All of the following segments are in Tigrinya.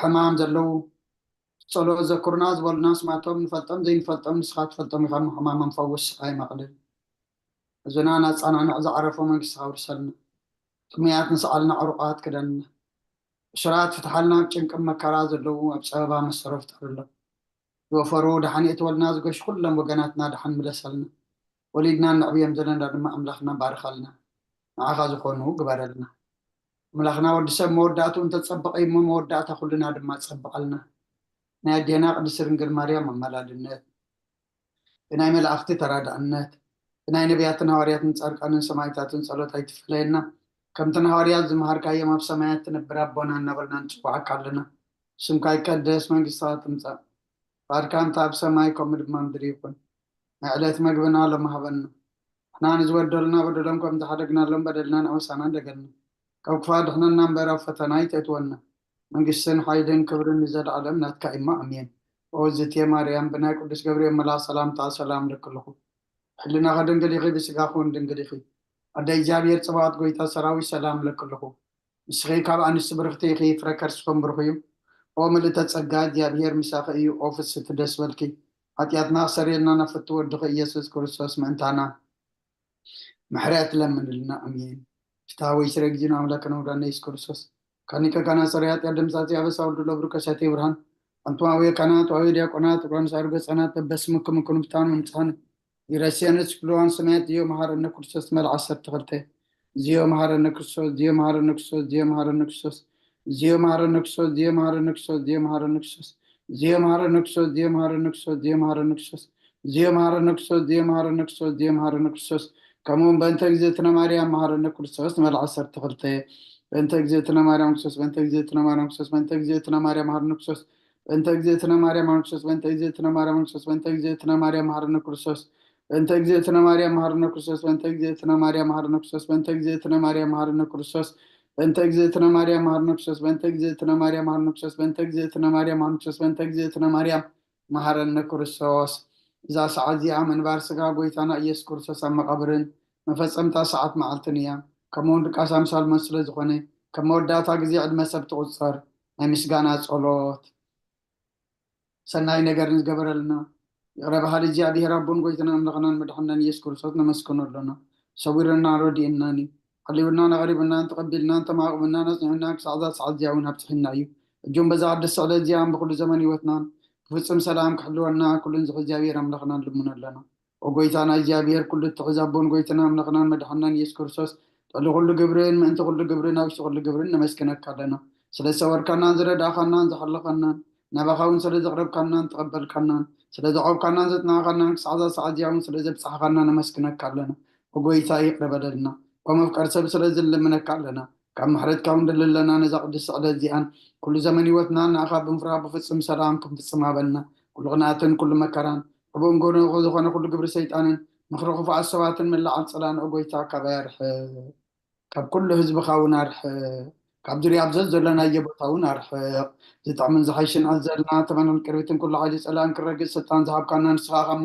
ሕማም ዘለዉ ጸሎት ዘክሩና ዝበሉና ስማቶም ንፈልጦም ዘይንፈልጦም ንስኻ ትፈልጦም ኢኻ እሞ ሕማሞም ፈውስ ስቓዮም ኣቕልል። ሕዙናት ኣጻናንዕ ዝዓረፎ መንግስትኻ ኣውርሰልና። ጥሙያት ንስዓልና ዕሩቓት ክደንና። እሱራት ፍትሓልና ኣብ ጭንቅን መከራ ዘለዉ ኣብ ጸበባ መሰሮ ፍጠረሎም። ዝወፈሩ ደሓን የእትወልና ዝገሹ ኩሎም ወገናትና ደሓን ምለሰልና። ወሊድና ነዕብዮም ዘለና ድማ ኣምላኽና ባርኸልና። ንዓኻ ዝኾኑ ግበረልና። ኣምላኽና ወዲ ሰብ መወዳእትኡ እንተጸበቐ እሞ መወዳእታ ኩልና ድማ ጸብቐልና። ናይ ኣዴና ቅድስቲ ድንግል ማርያም ኣማላድነት ብናይ መላእኽቲ ተራዳእነት ብናይ ነቢያትን ሃዋርያትን ጻድቃንን ሰማዕታትን ጸሎት ኣይትፈለየና። ከምቲ ንሃዋርያት ዝመሃርካዮም ኣብ ሰማያት ትነብር ኣቦና እናበልና ንጽዋዓካ ኣለና። ስምካ ይቀደስ፣ መንግስትኻ ትምጻእ፣ ፍቓድካ እንተ ኣብ ሰማይ ከምኡ ድማ ምድሪ ይኹን። ናይ ዕለት መግብና ሎሚ ሃበና። ንሕና ንዝበደሉና በደሎም ከም ዝሓደግናሎም በደልና ንኣውሳና እንደገና። ካብ ክፋ ድሕነና እምበር ኣብ ፈተና ኣይተእትወና። መንግስትን ሓይልን ክብርን ንዘለኣለም ናትካ እሞ ኣሜን። ኦዝቴ ማርያም ብናይ ቅዱስ ገብርኤል መልኣኽ ሰላምታ ሰላም ልክልኹ። ሕልናኸ ድንግል ኢኺ፣ ብስጋኹ እውን ድንግል ኢኺ። ኣደ እግዚኣብሔር ጽባኦት ጎይታ ሰራዊት ሰላም ለክልኹ። ንስኺ ካብ ኣንስቲ ብርኽቲ ኢኺ፣ ፍረ ከርስኹም ብሩኽ እዩ። ኦ ምልእተ ጸጋ፣ እግዚኣብሔር ምሳኺ እዩ። ኦ ፍስቲ ደስ በልኪ። ሓጢኣትና ክሰርየልና ናብ ፍቲ ወድኺ ኢየሱስ ክርስቶስ ምእንታና ምሕረት ለምንልና። ኣሜን። ፍትሐ ወይ ስረ ጊዜና ኣምላክና ወዳና ኢየሱስ ክርስቶስ ካኒቀ ካና ሰሪ ኃጢአት ደምሳሴ አበሳ ወልድ ለብሩ ከሳቴ ብርሃን አንቱም አቡየ ካህናት ወአቡየ ዲያቆናት ሮንስ አርገ ጸናት በበስምክም እንኩኑ ብታኑ ምምጽሐን ይረሴንስ ፍልዋን ሰማያት ዚዮ መሐረነ ክርስቶስ መልዓ ሰርተ ክልተ ዚዮ መሐረነ ክርስቶስ ዚዮ መሐረነ ክርስቶስ ዚዮ መሐረነ ክርስቶስ ዚዮ መሐረነ ክርስቶስ ዚዮ መሐረነ ክርስቶስ ዚዮ መሐረነ ክርስቶስ ዚዮ መሐረነ ክርስቶስ ዚዮ መሐረነ ክርስቶስ ዚዮ መሐረነ ክርስቶስ ዚዮ መሐረነ ክርስቶስ ዚዮ መሐረነ ክርስቶስ ዚዮ መሐረነ ክርስቶስ ከምኡውን በእንተ እግዝእትነ ማርያም መሐረነ ክርስቶስ ንበል ዓሰርተ ክልተ በእንተ እግዝእትነ ማርያም ክርስቶስ በእንተ እግዝእትነ ማርያም ክርስቶስ በእንተ እግዝእትነ ማርያም መሐረነ ክርስቶስ በእንተ እግዝእትነ ማርያም መሐረነ ክርስቶስ በእንተ እግዝእትነ ማርያም መሐረነ ክርስቶስ በእንተ እግዝእትነ ማርያም መሐረነ ክርስቶስ በእንተ እግዝእትነ ማርያም መሐረነ ክርስቶስ በእንተ እግዝእትነ ማርያም መሐረነ ክርስቶስ በእንተ እግዝእትነ ማርያም መሐረነ ክርስቶስ በእንተ እግዝእትነ ማርያም መሐረነ ክርስቶስ በእንተ እግዝእትነ ማርያም መሐረነ ክርስቶስ በእንተ እግዝእትነ ማርያም መሐረነ ክርስቶስ። እዛ ሰዓት እዚኣ ምንባር ስጋ ጎይታና ኢየሱስ ክርስቶስ ኣብ መቓብርን መፈጸምታ ሰዓት መዓልትን እያ። ከምኡውን ድቃስ ኣምሳል ሞት ስለ ዝኾነ፣ ከም መወዳእታ ግዜ ዕድመ ሰብ ትቑጸር። ናይ ምስጋና ጸሎት። ሰናይ ነገር ንዝገበረልና ይቕረ በሃሊ እግዚኣብሔር ኣቦን ጎይታና ኣምላኽናን መድሓንናን ኢየሱስ ክርስቶስ ነመስግኖ ኣሎና። ሰዊሩናን ረዲኡናን እዩ። ሓልዩናን ኣቕሪቡናን ተቐቢልናን ተማቕቡናን ኣጽኒዑናን ክሳዕ እዛ ሰዓት እዚኣ እውን ኣብጽሒና እዩ። እጁም በዛ ቅድስቲ ዕለት እዚኣን ብኹሉ ዘመን ህይወትናን ብፍጹም ሰላም ክሕልወና ኩሉን ዝኽእል እግዚኣብሔር ኣምላኽና ንልምኖ ኣለና። ኦ ጎይታና እግዚኣብሔር ኩሉ እትሕዝ ኣቦን ጎይታና ኣምላኽናን መድሓንናን ኢየሱስ ክርስቶስ ልዕሊ ኩሉ ግብርን ምእንቲ ኩሉ ግብርን ኣብ ውሽጢ ኩሉ ግብርን ነመስግነካ ኣለና። ስለ ዝሰወርካናን ዝረዳእኻናን ዝሓለኻናን ናባኻ እውን ስለ ዘቕረብካናን ተቐበልካናን ስለ ዘቆብካናን ዘጽናዕካናን ክሳዕ እዛ ሰዓት እዚኣ እውን ስለ ዘብጻሕኻና ነመስግነካ ኣለና። ኦ ጎይታ ይቕረ በለልና። ኦ መፍቀር ሰብ ስለ ዝልምነካ ኣለና። ካብ ምሕረትካ እውን ደሊ ኣለና። ነዛ ቅድስቲ ዕለት እዚኣን ኩሉ ዘመን ህይወትናን ንኣኻ ብምፍራህ ብፍጹም ሰላም ክንፍጽም ሃበና። ኩሉ ቅንኣትን ኩሉ መከራን ዕቡን ጎነኹ ዝኾነ ኩሉ ግብሪ ሰይጣንን ምኽሪ ክፉኣት ሰባትን መላዓል ጸላንኦ ጎይታ ካባይ ኣርሕቕ። ካብ ኩሉ ህዝብኻ እውን ኣርሕቕ። ካብ ዙርያ ኣብ ዘዘለናዮ ቦታ እውን ኣርሕቕ። ዝጥዕምን ዝሓይሽን ኣዘልና ተመንን ቅርቢትን ኩሉ ሓይሊ ጸላእን ክረግጽ ስልጣን ዝሃብካና ንስኻ ኢኻ እሞ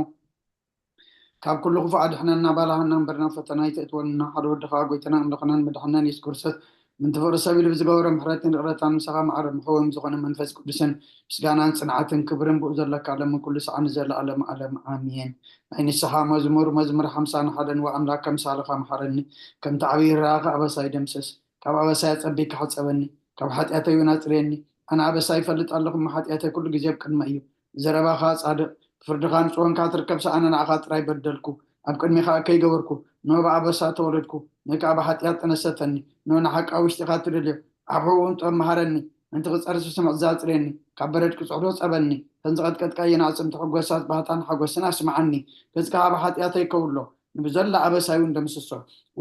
ካብ ኩሉ ክፉእ ኣድሕነና ባልሃና እምበር ናብ ፈተና ኣይተእትወና ሓደ ወድኻ ጎይታና ኣምላኽናን መድሓንናን የሱስ ክርስቶስ ምንቲ ፍቕሪ ሰብ ኢሉ ብዝገበሮ ምሕረትን ይቕረታን ምሳኻ ማዕረ ምሕወም ዝኾነ መንፈስ ቅዱስን ምስጋናን ጽንዓትን ክብርን ብኡ ዘለካ ሎምን ኩሉ ሰዓት ንዘለኣለም ኣለም ኣሜን። ናይ ንስሓ መዝሙር መዝሙር ሓምሳን ሓደን ወኣምላክ ከምሳልኻ መሓረኒ ከምቲ ዓብዪ ርኣኻ ኣበሳይ ደምስስ ካብ ኣበሳይ ኣጸቢካ ሓጸበኒ ካብ ሓጢኣተይ እውን ኣጽርየኒ ኣነ ኣበሳይ ይፈልጥ ኣለኹ እሞ ሓጢኣተይ ኩሉ ግዜ ኣብ ቅድመይ እዩ ብዘረባኻ ጻድቕ ብፍርድኻ ንጹህ ኮንካ ትርከብ ሰኣነ ንዓኻ ጥራይ በደልኩ ኣብ ቅድሜኻ ከይገበርኩ ንሆ ብኣበሳ ተወለድኩ ንከኣ ብሓጢኣት ጠነሰተኒ ንሆ ንሓቂ ኣብ ውሽጢኻ ትደልዮ ኣብ ሕቡእውን ጥበብ መሃረኒ ምእንቲ ክጸርሲ ስምዕ ዛጽርየኒ ካብ በረድ ክጽሕዶ ጸበኒ እተን ዝቐጥቀጥካየን ኣዕጽምቲ ሕጎሳት ባህታን ሓጎስን ኣስምዓኒ ገጽካ ኣብ ሓጢኣተይ ከውሎ ንብዘላ ኣበሳይ እውን ደምስሶ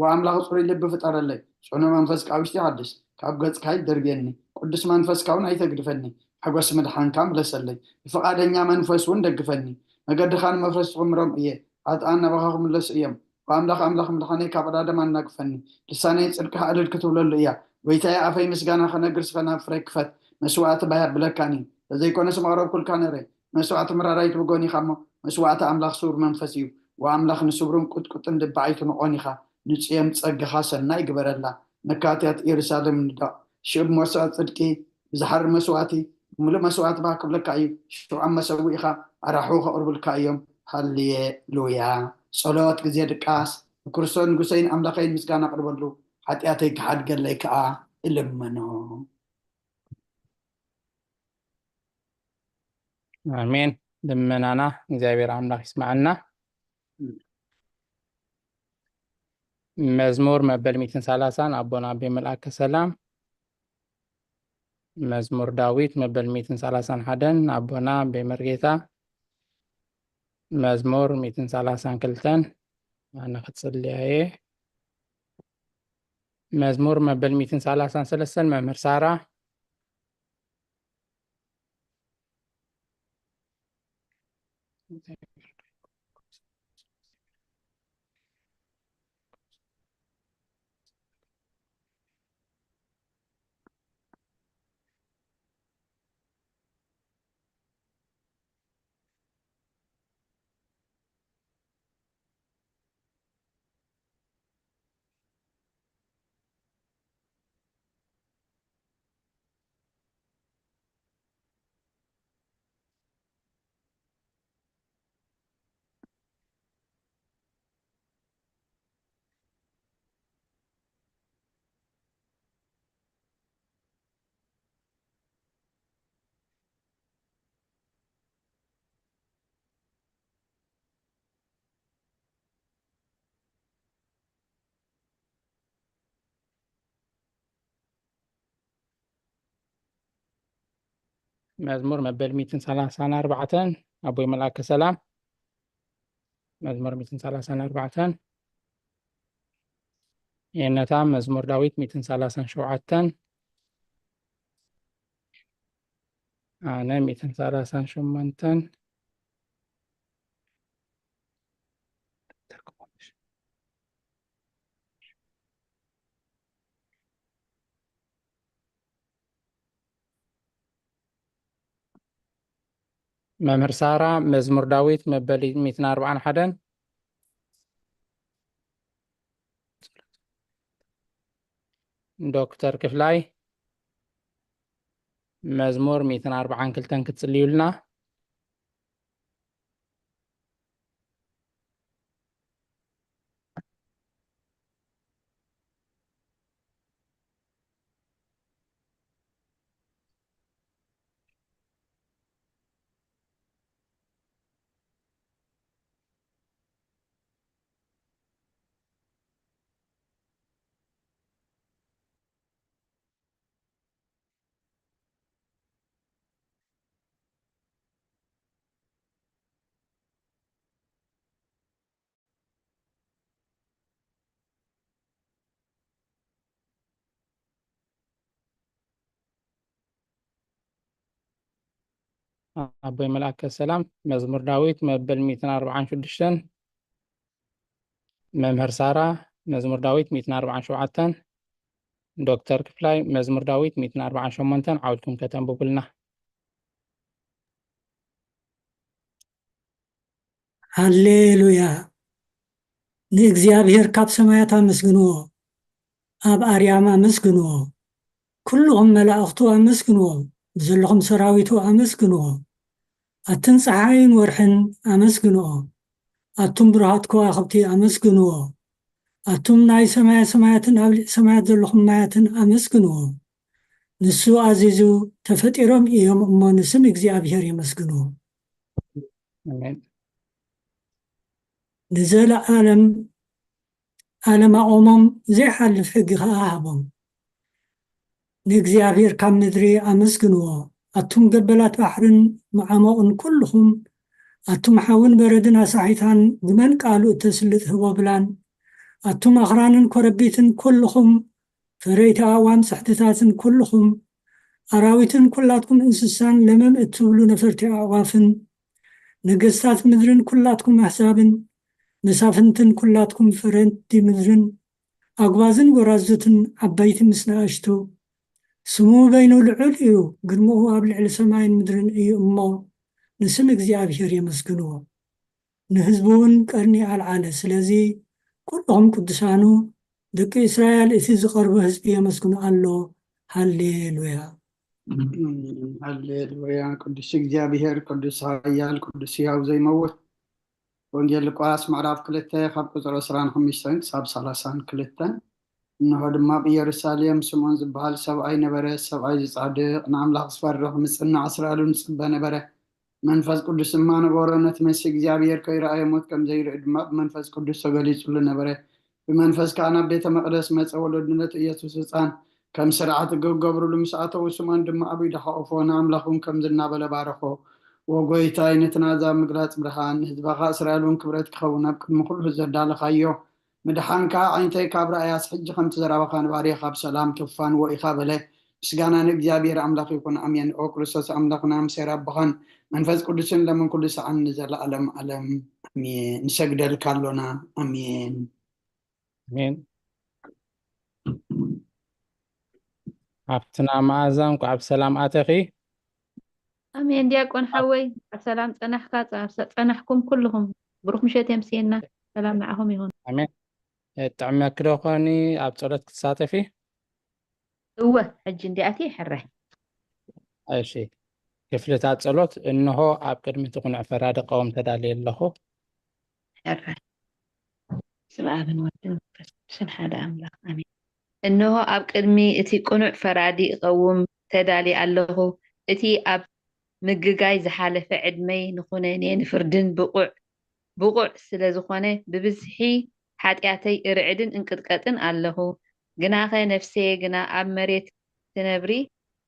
ወኣምላኽ ጽሩይ ልቢ ፍጠረለይ ጽኑ መንፈስ ካብ ውሽጢ ሓድስ ካብ ገጽካ ይደርብየኒ ቅዱስ መንፈስካ እውን ኣይተግድፈኒ ሓጎስ ምድሓንካ ምለሰለይ ብፍቓደኛ መንፈስ እውን ደግፈኒ መገድኻ ንመፍረስ ትኽምሮም እየ ኃጥኣን ናባኻ ክምለሱ እዮም ብኣምላኽ ኣምላኽ ምድሓነይ ካብ ዕዳ ደም ኣናግፈኒ ልሳነይ ጽድቅኻ ዕልል ክትብለሉ እያ ጐይታየ ኣፈይ ምስጋና ኸነግር ስኸ ናብ ፍረ ክፈት መስዋዕቲ ባይ ኣብለካን እዩ ተዘይኮነስ መቕረብኩልካ ነረ መስዋዕቲ ምራራይት ብጎኒ ኢኻ እሞ መስዋዕቲ ኣምላኽ ስውር መንፈስ እዩ ወኣምላኽ ንስብሩን ቁጥቁጥን ልቢ ኣይትንቖን ኢኻ ንጽዮም ጸጋኻ ሰናይ ግበረላ መካትያት ኢየሩሳሌም ንዳቕ ሽእብ መስዋዕት ጽድቂ ብዝሓርር መስዋዕቲ ምሉእ መስዋእትኻ ክብለካ እዩ። ሽውዓን መሰውኢኻ ኣራሑ ከቕርቡልካ እዮም። ሃሌሉያ። ጸሎት ግዜ ድቃስ። ንክርስቶስ ንጉሰይን ኣምላኸይን ምስጋና ኣቕርበሉ። ሓጢኣተይ ክሓድገለይ ከኣ እልምኖ። ኣሜን። ልመናና እግዚኣብሔር ኣምላኽ ይስማዓልና። መዝሙር መበል ሚእትን ሰላሳን ኣቦና ኣቤ መልኣከ ሰላም። መዝሙር ዳዊት መበል ሚእትን ሰላሳን ሓደን ኣቦና ኣቤ መርጌታ። መዝሙር ሚእትን ሰላሳን ክልተን ኣነ ክጽልያ እየ። መዝሙር መበል ሚእትን ሰላሳን ሰለስተን መምህር ሳራ። መዝሙር መበል ሚእትን ሰላሳን ኣርባዕተን ኣቦይ መልኣከ ሰላም። መዝሙር ሚእትን ሰላሳን ኣርባዕተን። የነታ መዝሙር ዳዊት ሚእትን ሰላሳን ሸውዓተን። ኣነ ሚእትን ሰላሳን ሸሞንተን። መምህር ሳራ መዝሙር ዳዊት መበል ሚእትን ኣርባዓን ሓደን። ዶክተር ክፍላይ መዝሙር ሚእትን ኣርባዓን ክልተን ክትጽልዩልና። ኣቦይ መልኣከ ሰላም መዝሙር ዳዊት መበል ሚእትን ኣርባዓን ሽዱሽተን። መምህር ሳራ መዝሙር ዳዊት ሚእትን ኣርባዓን ሸውዓተን። ዶክተር ክፍላይ መዝሙር ዳዊት ሚእትን ኣርባዓን ሸሞንተን። ዓውድኩም ከተንብቡልና። ሃሌሉያ። ንእግዚኣብሔር ካብ ሰማያት ኣመስግንዎ፣ ኣብ ኣርያም ኣመስግንዎ። ኩልኹም መላእኽቱ ኣመስግንዎ፣ ብዘለኹም ሰራዊቱ ኣመስግንዎ። ኣትን ጸሓይን ወርሕን ኣመስግንኦ፣ ኣቱም ብሩሃት ከዋኽብቲ ኣመስግንዎ። ኣቱም ናይ ሰማያ ሰማያትን ኣብ ልዕሊ ሰማያት ዘለኹም ማያትን ኣመስግንዎ። ንሱ ኣዚዙ፣ ተፈጢሮም እዮም እሞ ንስም እግዚኣብሔር የመስግንዎ። ኣሜን። ንዘለዓለም ዓለም ኣቑሞም፣ ዘይሓልፍ ሕጊ ኸኣ ሃቦም። ንእግዚኣብሔር ካብ ምድሪ ኣመስግንዎ። ኣቱም ገበላት ባሕርን መዓሞቕን ኩልኹም፣ ኣቱም ሓውን በረድን ኣሳሒታን ግመን ቃሉ እተስልጥ ህቦብላን፣ ኣቱም ኣኽራንን ኮረቢትን ኩልኹም፣ ፈረይቲ ኣእዋም ስሕትታትን ኩልኹም፣ ኣራዊትን ኩላትኩም እንስሳን ለመም እትብሉ ነፈርቲ ኣዕዋፍን፣ ነገስታት ምድርን ኩላትኩም ኣሕዛብን፣ መሳፍንትን ኩላትኩም ፈረንቲ ምድርን፣ ኣጉባዝን ጎራዙትን ዓበይቲ ምስ ንኣሽቱ፣ ስሙ በይኑ ልዑል እዩ፣ ግርምኡ ኣብ ልዕሊ ሰማይን ምድርን እዩ እሞ፣ ንስም እግዚኣብሔር የመስግንዎ። ንህዝቡ እውን ቀርኒ ኣልዓለ። ስለዚ ኩልኹም ቅዱሳኑ፣ ደቂ እስራኤል፣ እቲ ዝቐርቦ ህዝቢ የመስግኖ ኣሎ። ሃሌሉያ። ሃሌሉያ። ቅዱስ እግዚኣብሔር፣ ቅዱስ ኃያል፣ ቅዱስ ሕያው ዘይመውት። ወንጌል ሉቃስ ምዕራፍ ክልተ ካብ ቁፅሪ ዕስራን ሓሙሽተን ክሳብ ሰላሳን ክልተን። እንሆ ድማ ኣብ ኢየሩሳሌም ስምዖን ዝበሃል ሰብኣይ ነበረ። ሰብኣይ ዝጻድቕ፣ ንኣምላኽ ዝፈርሕ፣ ምጽናዕ እስራኤል እውን ዝጽበ ነበረ። መንፈስ ቅዱስ ድማ ነበሮ። ነቲ መሲህ እግዚኣብሔር ከይረኣየ ሞት ከም ዘይርኢ ድማ ብመንፈስ ቅዱስ ተገሊጹሉ ነበረ። ብመንፈስ ከኣ ናብ ቤተ መቕደስ መጸ። ወለዱ ነቲ ኢየሱስ ህጻን ከም ስርዓት ክገብሩሉ ምስ ኣተዉ፣ ስምዖን ድማ ኣብ ኢዱ ሓቖፎ፣ ንኣምላኽ እውን ከምዚ እናበለ ባረኾ። "ወጎይታይ፣ ነቲ ናዛ ምግላጽ ብርሃን፣ ንህዝባኻ እስራኤል እውን ክብረት ክኸውን ኣብ ቅድሚ ኩሉ ዘዳለኻዮ ምድሓን ከኣ ዓይንተይ ካብ ረኣያስ፣ ሕጂ ከምቲ ዘራባኻ ንባርያኻ ብሰላም ተፋንዎ ኢኻ" በለ። ምስጋና ንእግዚኣብሔር ኣምላኽ ይኹን፣ ኣሜን። ኦ ክርስቶስ ኣምላኽና፣ ምሴር ኣቦኻን መንፈስ ቅዱስን ለምን ኩሉ ሰዓን ንዘለኣለም ኣለም ኣሜን። ንሰግደልካ ኣሎና። ኣሜን። ኣሜን። ሃፍትና መኣዛ፣ እንኳዕ ብሰላም ኣተኺ። ኣሜን። ዲያቆን ሓወይ፣ ኣብ ሰላም ጸናሕካ፣ ጸ-፣ ጸናሕኩም ኩልኹም። ብሩኽ ምሸት የምስየና። ሰላም ንዓኹም ይኹን። ኣሜን። ጥዕመኪ ዶ ኾኒ ኣብ ጸሎት ክትሳተፊ? እወ፣ ሕጂ እንዲኣቲ ሕራይ። እሺ። ክፍልታት ጸሎት። እንሆ ኣብ ቅድሚ እቲ ቅኑዕ ፈራዲ ቀውም ተዳልየ ኣለኹ። ሕራይ። ስም ኣብን ወልድን መንፈስ ቅዱስን ሓደ ኣምላኽ፣ ኣሜን። እንሆ ኣብ ቅድሚ እቲ ቅኑዕ ፈራዲ እቐውም ተዳልየ ኣለኹ። እቲ ኣብ ምግጋይ ዝሓለፈ ዕድመይ ንኹነኔ ንፍርድን ብቑዕ፣ ብቑዕ ስለ ዝኾነ፣ ብብዝሒ ሓጢኣተይ እርዕድን እንቅጥቀጥን ኣለኹ። ግናኸ ነፍሰየ ግና ኣብ መሬት ትነብሪ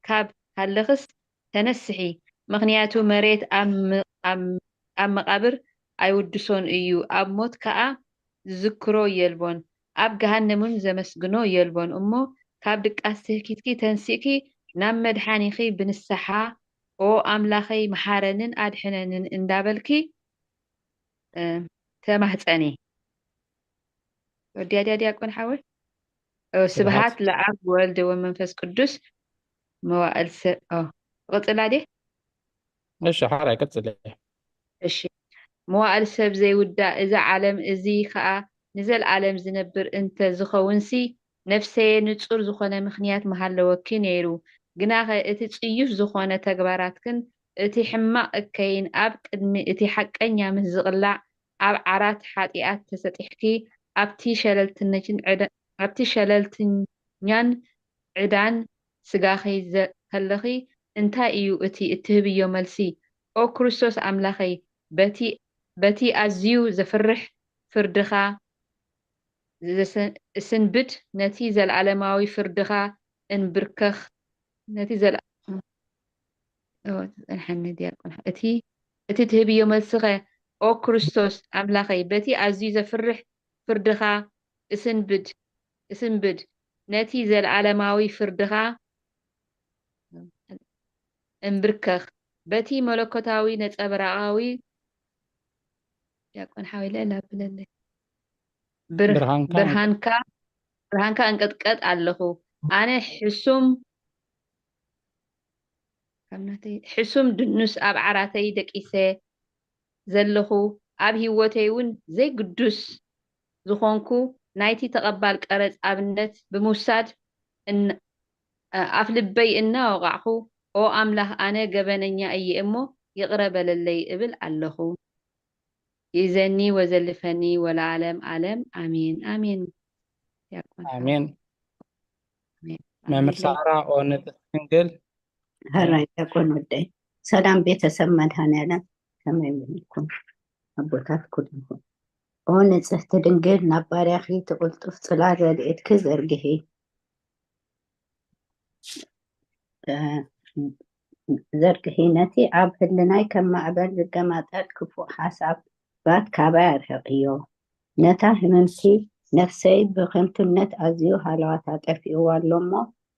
ካብ ሃለኽስ ተነስሒ፣ ምኽንያቱ መሬት ኣብ ም-፣ ኣብ፣ ኣብ መቓብር ኣይውድሶን እዩ፣ ኣብ ሞት ከኣ ዝዝክሮ የልቦን፣ ኣብ ገሃነም እውን ዘመስግኖ የልቦን። እሞ ካብ ድቃስ ትህኪትኪ ተንሲእኪ ናብ መድሓኒኺ ብንስሓ፣ "ኦ ኣምላኸይ፣ መሓረንን ኣድሕነንን" እንዳበልኪ፣ እ፣ ተማህጸኒ። ወዲያ ድያ ዲያቆን ሓወይ? ኦ፣ ስብሃት ስብሃት። ለኣብ ወልድ ወመንፈስ ቅዱስ መዋእል ሰ-፣ ኦ፣ ትቕጽላ ድየ? እሺ፣ ሓራይ ቀጽለ። እሺ። መዋእል ሰብ ዘይውዳእ፣ እዛ ዓለም እዚ ኸኣ ንዘለኣለም ዝነብር እንተ ዝኸውንሲ፣ ነፍሰየ ንጹር ዝኾነ ምኽንያት ምሃለወኪ ነይሩ። ግናኸ እቲ ጽዩፍ ዝኾነ ተግባራትክን እቲ ሕማቕ እከይን ኣብ ቅድሚ እቲ ሓቀኛ ምስ ዝቕላዕ፣ ኣብ ዓራት ሓጢኣት ተሰጢሕኪ፣ ኣብቲ ሸለልትነችን ዕዳ-፣ ኣብቲ ሸለልትኛን ዕዳን ስጋኺ ዘ-፣ ከለኺ፣ እንታይ እዩ እቲ እትህብዮ መልሲ? ኦ ክርስቶስ ኣምላኸይ፣ በቲ፣ በቲ ኣዝዩ ዘፍርሕ ፍርድኻ ዘሰ-፣ እስንብድ፣ ነቲ ዘለኣለማዊ ፍርድኻ እንብርከኽ፣ ነቲ ዘለ-፣ ኦ፣ ጸንሐኒ ዲያቆን። እቲ፣ እቲ ትህብዮ መልስኸ፣ ኦ ክርስቶስ ኣምላኸይ፣ በቲ ኣዝዩ ዘፍርሕ ፍርድኻ እስንብድ፣ እስንብድ፣ ነቲ ዘለኣለማዊ ፍርድኻ እንብርከኽ፣ በቲ መለኮታዊ ነጸብራቓዊ፣ ዲያቆን ሓወይ ልዕል ኣብለለይ። ብር-፣ ብርሃንካ ብርሃንካ፣ ብርሃንካ እንቀጥቀጥ ኣለኹ። ኣነ ሕሱም፣ ካብ ናተይ ሕሱም ድኑስ ኣብ ዓራተይ ደቂሰ ዘለኹ፣ ኣብ ህይወተይ እውን ዘይግዱስ ዝኾንኩ፣ ናይቲ ተቐባል ቀረጽ ኣብነት ብምውሳድ እን-፣ ኣፍ ልበይ እናወቓዕኹ፣ "ኦ ኣምላኽ፣ ኣነ ገበነኛ እየ እሞ ይቕረ በለለይ" እብል ኣለኹ። ይእዘኒ ወዘልፈኒ ወለዓለም ዓለም ኣሜን፣ ኣሜን። ዲያቆን ኣሜን። ኣሜን። መምህር ኣሜን። ሳራ፣ ኦ ንጽሕቲ ድንግል። ሕራይ ዲያቆን ወደይ። ሰላም ቤተሰብ መድኃኔዓለም፣ ከመይ ውዒልኩም ኣቦታት ኩልኹም? ኦ ንጽሕቲ ድንግል፣ ናብ ባርያኺ እቲ ቅልጡፍ ጽላል ረድኤትኪ ዘርግሒ። እ፣ ዘርግሒ። ነቲ ኣብ ህልናይ ከም ማዕበል ዝገማጠል ክፉእ ሓሳባት ካባይ ኣርሕቕዮ። ነታ ህምምቲ ነፍሰይ ብከንቱነት ኣዝዩ ሃለዋታ ጠፊእዋ ኣሎ እሞ፣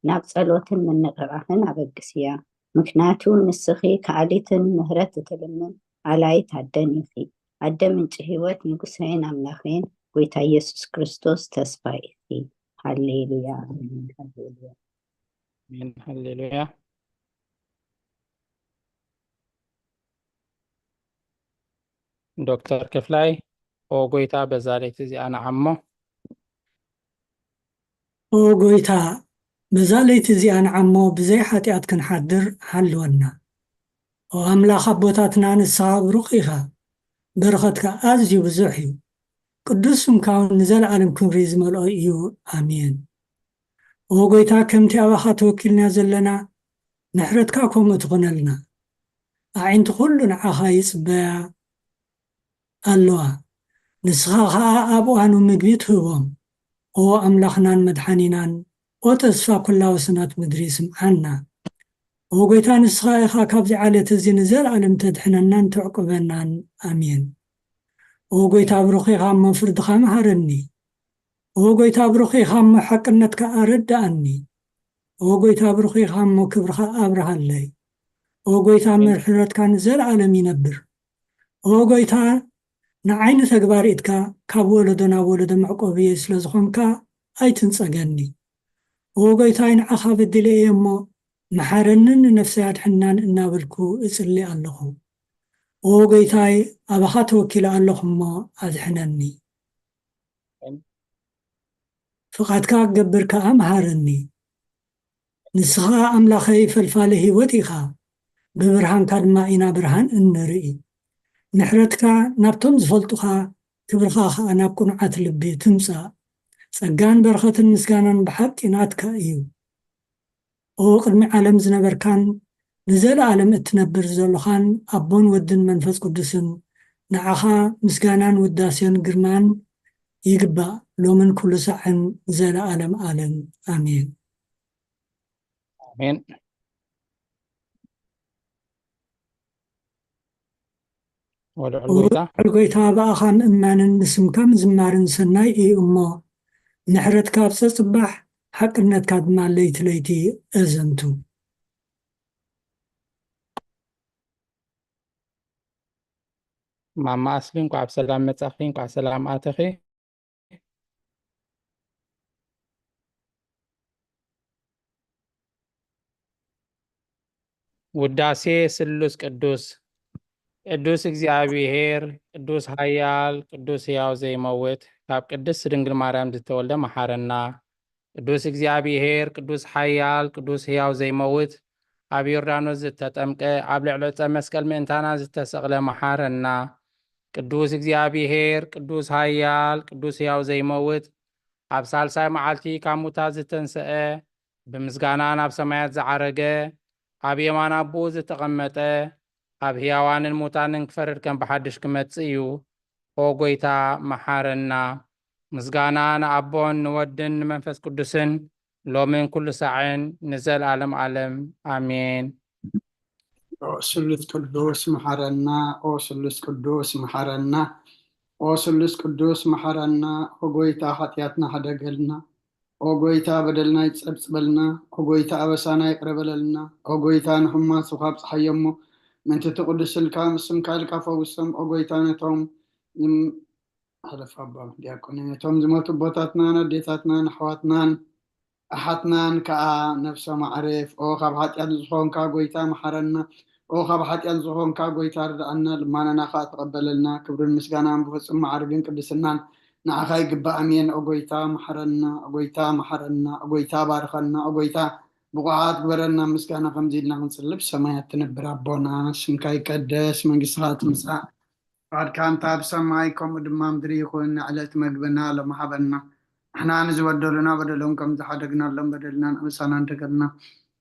ናብ ጸሎትን ምንቕቓሕን ኣበግስያ። ምኽንያቱ ንስኺ ከኣሊትን ምህረት እትልምን ኣላይት ኣደን ኢኺ። ኣደ ምንጪ ህይወት፣ ንጉሰይን ኣምላኸይን፣ ጐይታ ኢየሱስ ክርስቶስ ተስፋይ ኢኺ። ሃሌሉያ፣ ኣሜን፣ ሃሌሉያ። ኣሜን፣ ሃሌሉያ። ዶክተር ክፍላይ፣ ኦ ጐይታ፣ በዛ ለይቲ እዚኣ ንዓሞ። ኦ ጐይታ፣ በዛ ለይቲ እዚኣ ንዓሞ ብዘይ ሓጢኣት ክንሓድር ሓልወና። ኦ ኣምላኽ ኣቦታትና፣ ንስኻ ብሩኽ ኢኻ፣ በረኸትካ ኣዝዩ ብዙሕ እዩ። ቅዱስ ስምካ እውን ንዘለኣለም ክብሪ ዝመልኦ እዩ። ኣሜን። ኦ ጎይታ፣ ከምቲ ኣባኻ ተወኪልና ዘለና፣ ምሕረትካ ከምኡ ትኹነልና። ኣዒንቲ ኩሉ ንዓኻ ይጽበያ ኣለዋ። ንስኻ ኸኣ ኣብ እዋኑ ምግቢ ትህቦም። ኦ ኣምላኽናን መድሓኒናን፣ ኦ ተስፋ ኩላ ወሰናት ምድሪ፣ ስምዓና። ኦ ጎይታ፣ ንስኻ ኢኻ ካብዚ ዓለት እዚ ንዘለኣለም ተድሕነናን ተዕቁበናን። ኣሜን። ኦ ጎይታ፣ ብሩኽ ኢኻ እሞ ፍርድኻ መሃረኒ። ኦ ጎይታ፣ ብሩኽ ኢኻ እሞ ሓቅነትካ ኣረድኣኒ። ኦ ጎይታ፣ ብሩኽ ኢኻ እሞ ክብርኻ ኣብርሃለይ። ኦ ጎይታ፣ ምሕረትካ ንዘለኣለም ይነብር። ኦ ጎይታ፣ ንዓይ ንተግባር ኢድካ ካብ ወለዶ ናብ ወለዶ መዕቆብየይ ስለ ዝኾንካ ኣይትንጸገኒ። ኦ ጎይታይ፣ ንዓኻ በዲለ እየ እሞ፣ መሓረንን ንነፍሰይ ኣድሕናን እናበልኩ እጽሊ ኣለኹ። ኦ ጎይታይ፣ ኣባኻ ተወኪለ ኣለኹ እሞ፣ ኣድሕነኒ። ፍቓድካ ክገብር ከኣ መሃረኒ። ንስኻ ኣምላኸይ ፈልፋሊ ህይወት ኢኻ፣ ብብርሃንካ ድማ ኢና ብርሃን እንርኢ። ምሕረትካ ናብቶም ዝፈልጡኻ፣ ክብርኻ ኸኣ ናብ ቅኑዓት ልቢ ትምጻእ። ጸጋን በረኸትን ምስጋናን ብሓቂ ናትካ እዩ። ኦ ቅድሚ ዓለም ዝነበርካን ንዘለኣለም እትነብር ዘሎኻን ኣቦን ወድን መንፈስ ቅዱስን፣ ንዓኻ ምስጋናን ውዳሴን ግርማን ይግባእ፣ ሎምን ኩሉ ሳዕን ንዘለኣለም ኣለም። ኣሜን። ኣሜን። ወልዑል ጎይታ ወልዑል ጎይታ፣ ብኣኻ ምእማንን ብስምካ ምዝማርን ሰናይ እዩ እሞ፣ ምሕረትካ ኣብ ጸጽባሕ፣ ሓቅነትካ ድማ ለይቲ ለይቲ እዘንቱ። ማማ ኣስሊ፣ እንኳዕ ብሰላም መጻኺ፣ እንኳዕ ሰላም ኣተኺ። ውዳሴ ስሉስ ቅዱስ። ቅዱስ እግዚኣብሔር፣ ቅዱስ ኃያል፣ ቅዱስ ሕያው ዘይመውት፣ ካብ ቅድስት ድንግል ማርያም ዝተወልደ መሓረና። ቅዱስ እግዚኣብሔር፣ ቅዱስ ኃያል፣ ቅዱስ ሕያው ዘይመውት፣ ኣብ ዮርዳኖስ ዝተጠምቀ፣ ኣብ ልዕሊ ዕፀ መስቀል ምእንታና ዝተሰቕለ መሓረና። ቅዱስ እግዚኣብሔር፣ ቅዱስ ኃያል፣ ቅዱስ ሕያው ዘይመውት፣ ኣብ ሳልሳይ መዓልቲ ካብ ሙታት ዝተንስአ፣ ብምስጋና ናብ ሰማያት ዝዓረገ፣ ኣብ የማን ኣቦኡ ዝተቐመጠ፣ ኣብ ሕያዋንን ሙታንን ክፈርድ ከም ብሓድሽ ክመጽእ እዩ። ኦ ጐይታ፣ መሓረና። ምስጋና ንኣቦን ንወድን ንመንፈስ ቅዱስን፣ ሎምን ኩሉ ሳዕን ንዘለዓለም ዓለም። ኣሜን። ኦ ስሉስ ቅዱስ መሓረና፣ ኦ ስሉስ ቅዱስ መሓረና፣ ኦ ስሉስ ቅዱስ መሓረና። ኦ ጐይታ፣ ሓጢኣትና ሕደገልና። ኦ ጐይታ፣ በደልና ይጸብጽበልና። ኦ ጐይታ፣ ኣበሳና ይቕረ በለልና። ኦ ጐይታ፣ ንሕማሱ ካብ ጸሓዮ እሞ፣ ምእንቲ እቲ ቅዱስ ስምካ፣ ምስ ስምካ ኢልካ ፈውሶም። ኦ ጐይታ፣ ነቶም ዝም-፣ ሕለፍ ኣባ ዲያቆን፣ ነቶም ዝሞቱ ኣቦታትናን ኣዴታትናን ኣሕዋትናን ኣሓትናን ከኣ ነፍሶም ኣዕርፍ። ኦ ካብ ሓጢኣት ዝኾንካ ጐይታ መሓረና። ኦ ካብ ሓጢኣት ዝኾንካ ጐይታ ርድኣና፣ ልማናና ከኣ ተቐበለልና። ክብርን ምስጋናን ብፍጹም ማዕርግን ቅድስናን ንዓኻ ይግባእ። ኣሜን። ኦ ጐይታ መሓረና፣ ኦ ጐይታ መሓረና፣ ኦ ጐይታ ባርኸና፣ ኦ ጐይታ ብቑዓት ግበረና። ምስጋና ከምዚ ኢልና ክንጽሊ፣ ብሰማያት ትነብር ኣቦና፣ ስምካ ይቀደስ፣ መንግስትኻ ትምጻእ፣ ፍቓድካ እንተ ኣብ ሰማይ ከምኡ ድማ ምድሪ ይኹን። ንዕለት መግብና ሎም ሃበና። ንሕና ንዝበደሉና በደሎም ከም ዝሓደግናሎም በደልና ንኣበሳና ንደገልና።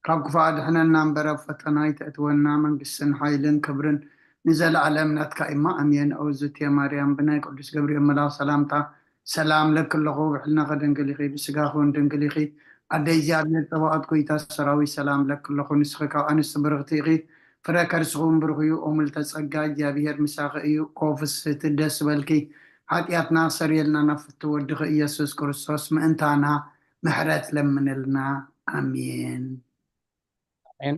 ካብ ክፉእ ኣድሕነና እምበር ኣብ ፈተና ኣይተእትወና። መንግስትን ሓይልን ክብርን ንዘለኣለም ናትካ እማ። ኣሜን። ኦ ዝትየ ማርያም፣ ብናይ ቅዱስ ገብርኤል መልኣኽ ሰላምታ ሰላም ለኪ ኣለኹ። ብሕልናኺ ድንግል ኢኺ፣ ብስጋኺ እውን ድንግል ኢኺ። ኣደ እግዚኣብሔር ጸባኦት ጐይታ ሰራዊት ሰላም ለኪ ኣለኹ። ንስኺ ካብ ኣንስቲ ብርኽቲ ኢኺ፣ ፍረ ከርስኺ እውን ብሩኽ እዩ። ኦ ምልዕተ ጸጋ፣ እግዚኣብሔር ምሳኺ እዩ። ኦ ፍስህቲ፣ ደስ በልኪ፣ ሓጢኣትና ክሰርየልና ናብ ፍትው ወድኺ ኢየሱስ ክርስቶስ ምእንታና ምሕረት ለምንልና። ኣሜን። ኣሜን።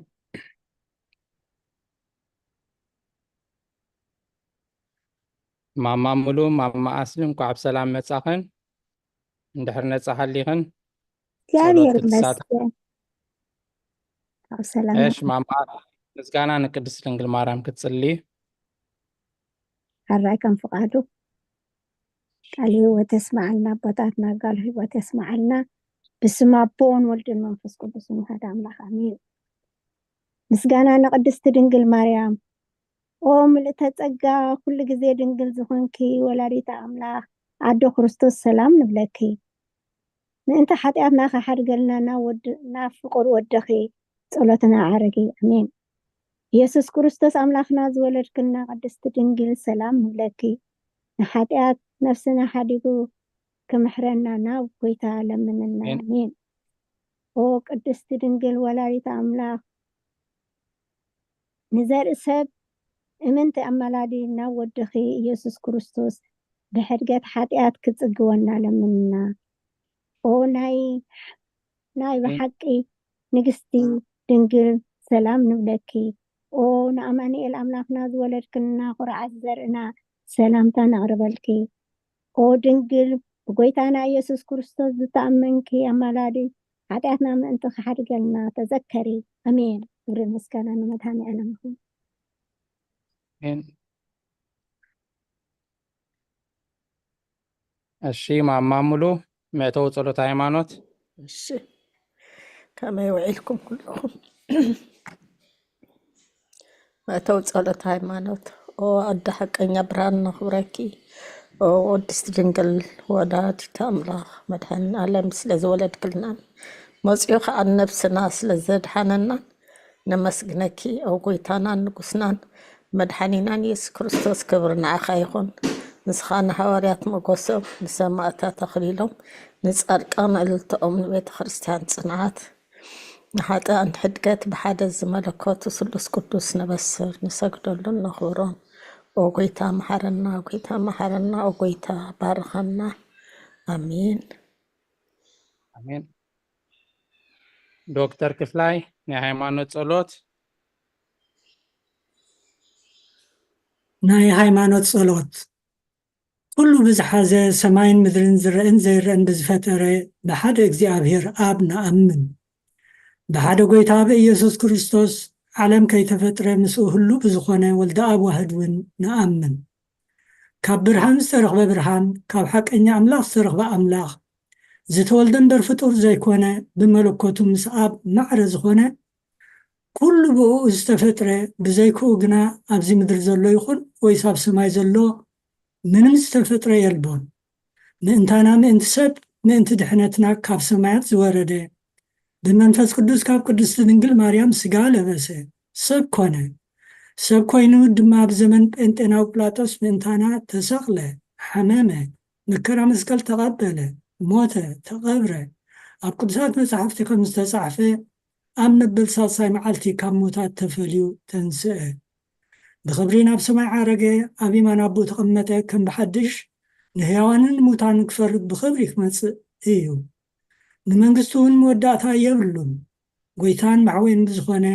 ማማ ሙሉ፣ ማማ ኣስሊ፣ እንኳዕ ብሰላም መጻኽን። እንድሕር ነጻ ሃሊኽን እግዚኣብሔር ጸሎት ክትሳተፍ። ይመስገን። ኣብ ሰላም እሺ ማማ፣ ምስጋና ንቅድስት ድንግል ማርያም ክትጽሊ። ሕራይ ከም ፍቓዱ ቃል ህይወት የስመዓልና። ኣቦታትና ቃል ህይወት የስመዓልና። ብስም ኣቦን ወልድን መንፈስ ቅዱስን ሓደ ኣምላኽ ኣሜን። ምስጋና ንቅድስቲ ድንግል ማርያም። ኦ ምልእተ ጸጋ፣ ኩሉ ግዜ ድንግል ዝኾንኪ ወላዲተ ኣምላኽ ኣዶ ክርስቶስ ሰላም ንብለኪ። ምእንቲ ሓጢኣትና ክሓድገልና ናብ ወድ-፣ ናብ ፍቁር ወድኺ ጸሎትና ዓረጊ። ኣሜን። ኢየሱስ ክርስቶስ ኣምላኽና ዝወለድክልና ቅድስቲ ድንግል ሰላም ንብለኪ። ንሓጢኣት ነፍስና ሓዲጉ ክምሕረና ናብ ጎይታ ለምንና። ኣሜን። ኣሜን። ኦ ቅድስቲ ድንግል ወላዲተ ኣምላኽ፣ ንዘርኢ ሰብ እምንቲ ኣማላዲ ናብ ወድኺ ኢየሱስ ክርስቶስ ብሕድገት ሓጢኣት ክጽግወና ለምንና። ኦ ናይ፣ ናይ ኣሜን። ብሓቂ ንግስቲ ድንግል ሰላም ንብለኪ። ኦ ንኣማኑኤል ኣምላኽና ዝወለድክልና ኩርዓት ዘርእና ሰላምታ ነቕርበልኪ። ኦ ድንግል ብጎይታና ኢየሱስ ክርስቶስ ዝተኣመንኪ ኣማላዲ ሓጢኣትና ምእንቲ ክሓድገልና ተዘከሪ። ኣሜን። ክብርን ምስጋና ንመድኃኔ ዓለም ይኹን። ኣሜን። እሺ፣ ማማ ሙሉ መእተዊ ጸሎት ሃይማኖት። እሺ፣ ከመይ ውዒልኩም ኩልኹም? መእተዊ ጸሎት ሃይማኖት። ኦ ኣደ ሓቀኛ ብርሃን ነኽብረኪ። ኦ ቅድስቲ ድንግል ወላዲተ ኣምላኽ መድኃኔ ዓለም ስለ ዝወለድክልናን መጺኡ ኸዓ ነብስና ስለ ዘድሓነናን ነመስግነኪ። ኦ ጎይታናን ንጉስናን መድሓኒናን የሱስ ክርስቶስ ክብሪ ንዓኻ ይኹን። ንስኻ ንሃዋርያት ሞገሶም፣ ንሰማእታት ኣኽሊሎም፣ ንጻድቃን እልልታኦም፣ ንቤተ ክርስቲያን ጽንዓት፣ ንሓጥኣን ሕድገት ብሓደ ዝመለከቱ ስሉስ ቅዱስ ነበስር ንሰግደሉን ነኽብሮን። ኦ ጎይታ መሓረና፣ ጎይታ መሓረና፣ ኦ ጎይታ ባርኸና። ኣሜን። ኣሜን። ዶክተር ክፍላይ ናይ ሃይማኖት ጸሎት። ናይ ሃይማኖት ጸሎት። ኩሉ ብዝሓዘ ሰማይን ምድርን ዝረእን ዘይረእን ብዝፈጠረ ብሓደ እግዚኣብሔር ኣብ ንኣምን። ብሓደ ጎይታ ብኢየሱስ ክርስቶስ ዓለም ከይተፈጥረ ምስኡ ህሉ ብዝኾነ ወልደ ኣብ ዋህድ እውን ንኣምን። ካብ ብርሃን ዝተረኽበ ብርሃን፣ ካብ ሓቀኛ ኣምላኽ ዝተረኽበ ኣምላኽ፣ ዝተወልደ እምበር ፍጡር ዘይኮነ፣ ብመለኮቱ ምስ ኣብ ማዕረ ዝኾነ፣ ኩሉ ብእኡ ዝተፈጥረ፣ ብዘይክኡ ግና ኣብዚ ምድሪ ዘሎ ይኹን ወይስ ኣብ ሰማይ ዘሎ ምንም ዝተፈጥረ የልቦን። ምእንታና ምእንቲ ሰብ፣ ምእንቲ ድሕነትና ካብ ሰማያት ዝወረደ፣ ብመንፈስ ቅዱስ ካብ ቅድስቲ ድንግል ማርያም ስጋ ለበሰ፣ ሰብ ኮነ። ሰብ ኮይኑ ድማ ኣብ ዘመን ጴንጤናዊ ጲላጦስ ምእንታና ተሰቕለ፣ ሓመመ፣ መከራ መስቀል ተቐበለ፣ ሞተ፣ ተቐብረ። ኣብ ቅዱሳት መጻሕፍቲ ከም ዝተጻሕፈ ኣብ መበል ሳልሳይ መዓልቲ ካብ ሙታት ተፈልዩ ተንስአ። ብኽብሪ ናብ ሰማይ ዓረገ፣ ኣብ የማን ኣቦኡ ተቐመጠ፣ ከም ብሓድሽ ንህያዋንን ንሙታንን ክፈርድ ብኽብሪ ክመጽእ እዩ። ንመንግስቱ እውን መወዳእታ የብሉን። ጎይታን መሕወይን ብዝኾነ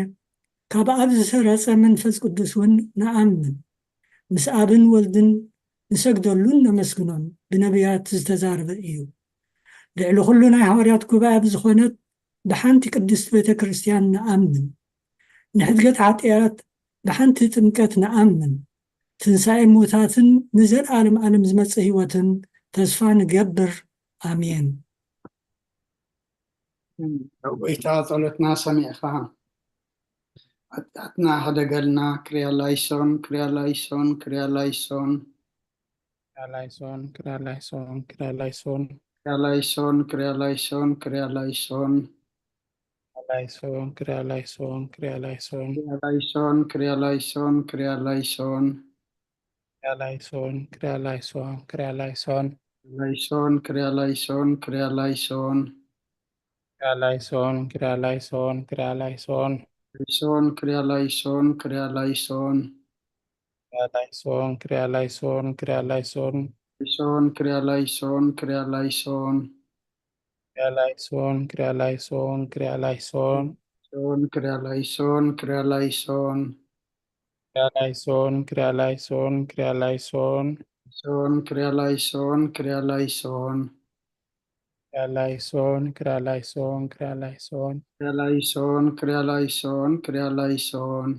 ካብ ኣብ ዝሰረጸ መንፈስ ቅዱስ እውን ንኣምን። ምስ ኣብን ወልድን ንሰግደሉን ነመስግኖን ብነቢያት ዝተዛረበ እዩ። ልዕሊ ኩሉ ናይ ሃዋርያት ጉባኤ ብዝኾነት ብሓንቲ ቅድስት ቤተ ክርስቲያን ንኣምን። ንሕድገት ሓጢኣት ብሓንቲ ጥምቀት ንኣምን። ትንሳኤ ሙታትን ንዘለዓለም ዓለም ዝመጽእ ህይወትን ተስፋ ንገብር። ኣሜን። ጎይታ ጸሎትና ሰሚዕኻ ሓጢኣትና ሕደገልና። ክርያ ላይሶን፣ ክርያ ላይሶን፣ ክርያ ላይሶን። ክርያ ላይሶን፣ ክርያ ላይሶን፣ ክርያ ላይሶን። ክርያ ላይሶን፣ ክርያ ላይሶን፣ ክርያ ላይሶን። ክርያ ላይሶን፣ ክርያ ላይሶን፣ ክርያ ላይሶን። ክርያ ላይሶን፣ ክርያ ላይሶን፣ ክርያ ላይሶን። ክርያ ላይሶን፣ ክርያ ላይሶን፣ ክርያ ላይሶን። ላይሶን፣ ክርያ ላይሶን፣ ክርያ ላይሶን። ክርያ ላይሶን፣ ክርያ ላይሶን፣ ክርያ ላይሶን። ላይሶን፣ ክርያ ላይሶን፣ ክርያ ላይሶን። ክርያ ላይሶን፣ ክርያ ላይሶን፣ ክርያ ላይሶን። ላይሶን፣ ክርያ ላይሶን፣ ክርያ ላይሶን። ክርያ ላይሶን፣ ክርያ ላይሶን፣ ክርያ ላይሶን። ሶን፣ ክርያ ላይሶን፣ ክርያ ላይሶን። ክርያ ላይሶን፣ ክርያ ላይሶን፣ ክርያ ላይሶን። ሶን፣ ክርያ ላይሶን፣ ክርያ ላይሶን። ክርያ ላይሶን፣ ክርያ ላይሶን፣ ክርያ ላይሶን። ክርያ ላይሶን፣ ክርያ ላይሶን፣ ክርያ ላይሶን።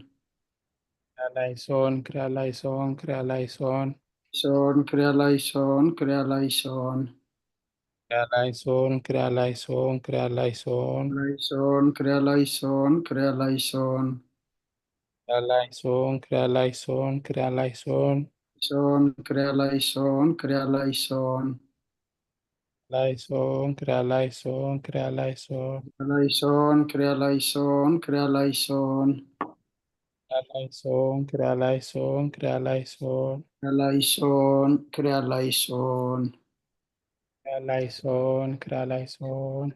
ክርያ ላይሶን፣ ክርያ ላይሶን፣ ክርያ ላይሶን። ሶን፣ ክርያ ላይሶን፣ ክርያ ላይሶን። ክሪያላይሶን፣ ክሪያላይሶን፣ ክሪያላይሶን። ላይሶን፣ ክሪያላይሶን፣ ክሪያላይሶን። ክሪያላይሶን፣ ክሪያላይሶን፣ ክሪያላይሶን። ሶን፣ ክሪያላይሶን፣ ክሪያላይሶን። ላይሶን፣ ክሪያላይሶን፣ ክሪያላይሶን። ላይሶን፣ ክሪያላይሶን፣ ክሪያላይሶን። ክሪያላይሶን፣ ክሪያላይሶን፣ ክሪያላይሶን። ላይሶን፣ ክሪያላይሶን። ክሪያላይሶን፣ ክሪያላይሶን።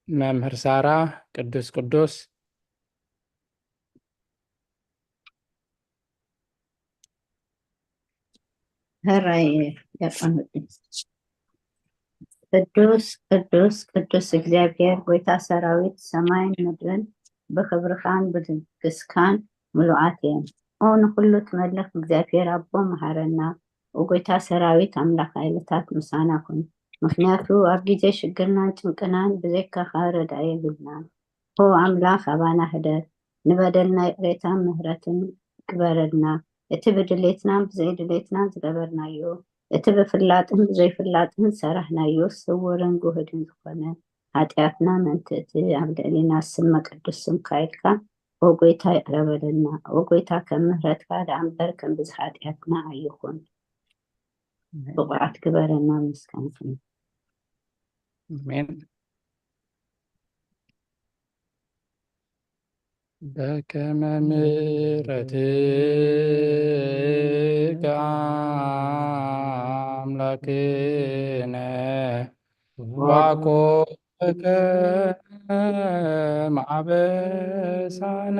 መምህር ሳራ፣ ቅዱስ ቅዱስ። ሕራይ የቐምጥ። ቅዱስ ቅዱስ ቅዱስ እግዚኣብሔር ጎይታ ሰራዊት፣ ሰማይን ምድርን ብኽብርኻን ብልግስካን ምሉኣት እየን። ኦ ንኹሉ ትመልኽ እግዚኣብሔር ኣቦ፣ መሃረና። ኦ ጎይታ ሰራዊት ኣምላኽ፣ ሓይልታት ምሳና ኩን። ምኽንያቱ ኣብ ግዜ ሽግርናን ጭንቅናን ብዘይካኻ ረዳኢ የብልናን። ኦ ኣምላኽ፣ ኣባና ህደር፣ ንበደልና ይቕሬታን ምህረትን ግበረልና። እቲ ብድሌትናን ብዘይድሌትናን ዝገበርናዮ፣ እቲ ብፍላጥን ብዘይፍላጥን ዝሰራሕናዮ ስውርን ግሁድን ዝኾነ ሓጢኣትና፣ ምእንቲ እቲ ኣብ ልዕሊና ዝስመ ቅዱስ ስምካ ኢልካ፣ ኦ ጎይታ፣ ይቕረ በለልና። ኦ ጎይታ፣ ከም ምህረትካ ደኣ እምበር ከም ብዝሒ ሓጢኣትና ኣይኹን። ብቑዓት ግበረና። ምስጋና ይኹን። ኣሜን። በከመ ምሕረትከ ኣምላክነ ዋኮ በከመ አበሳነ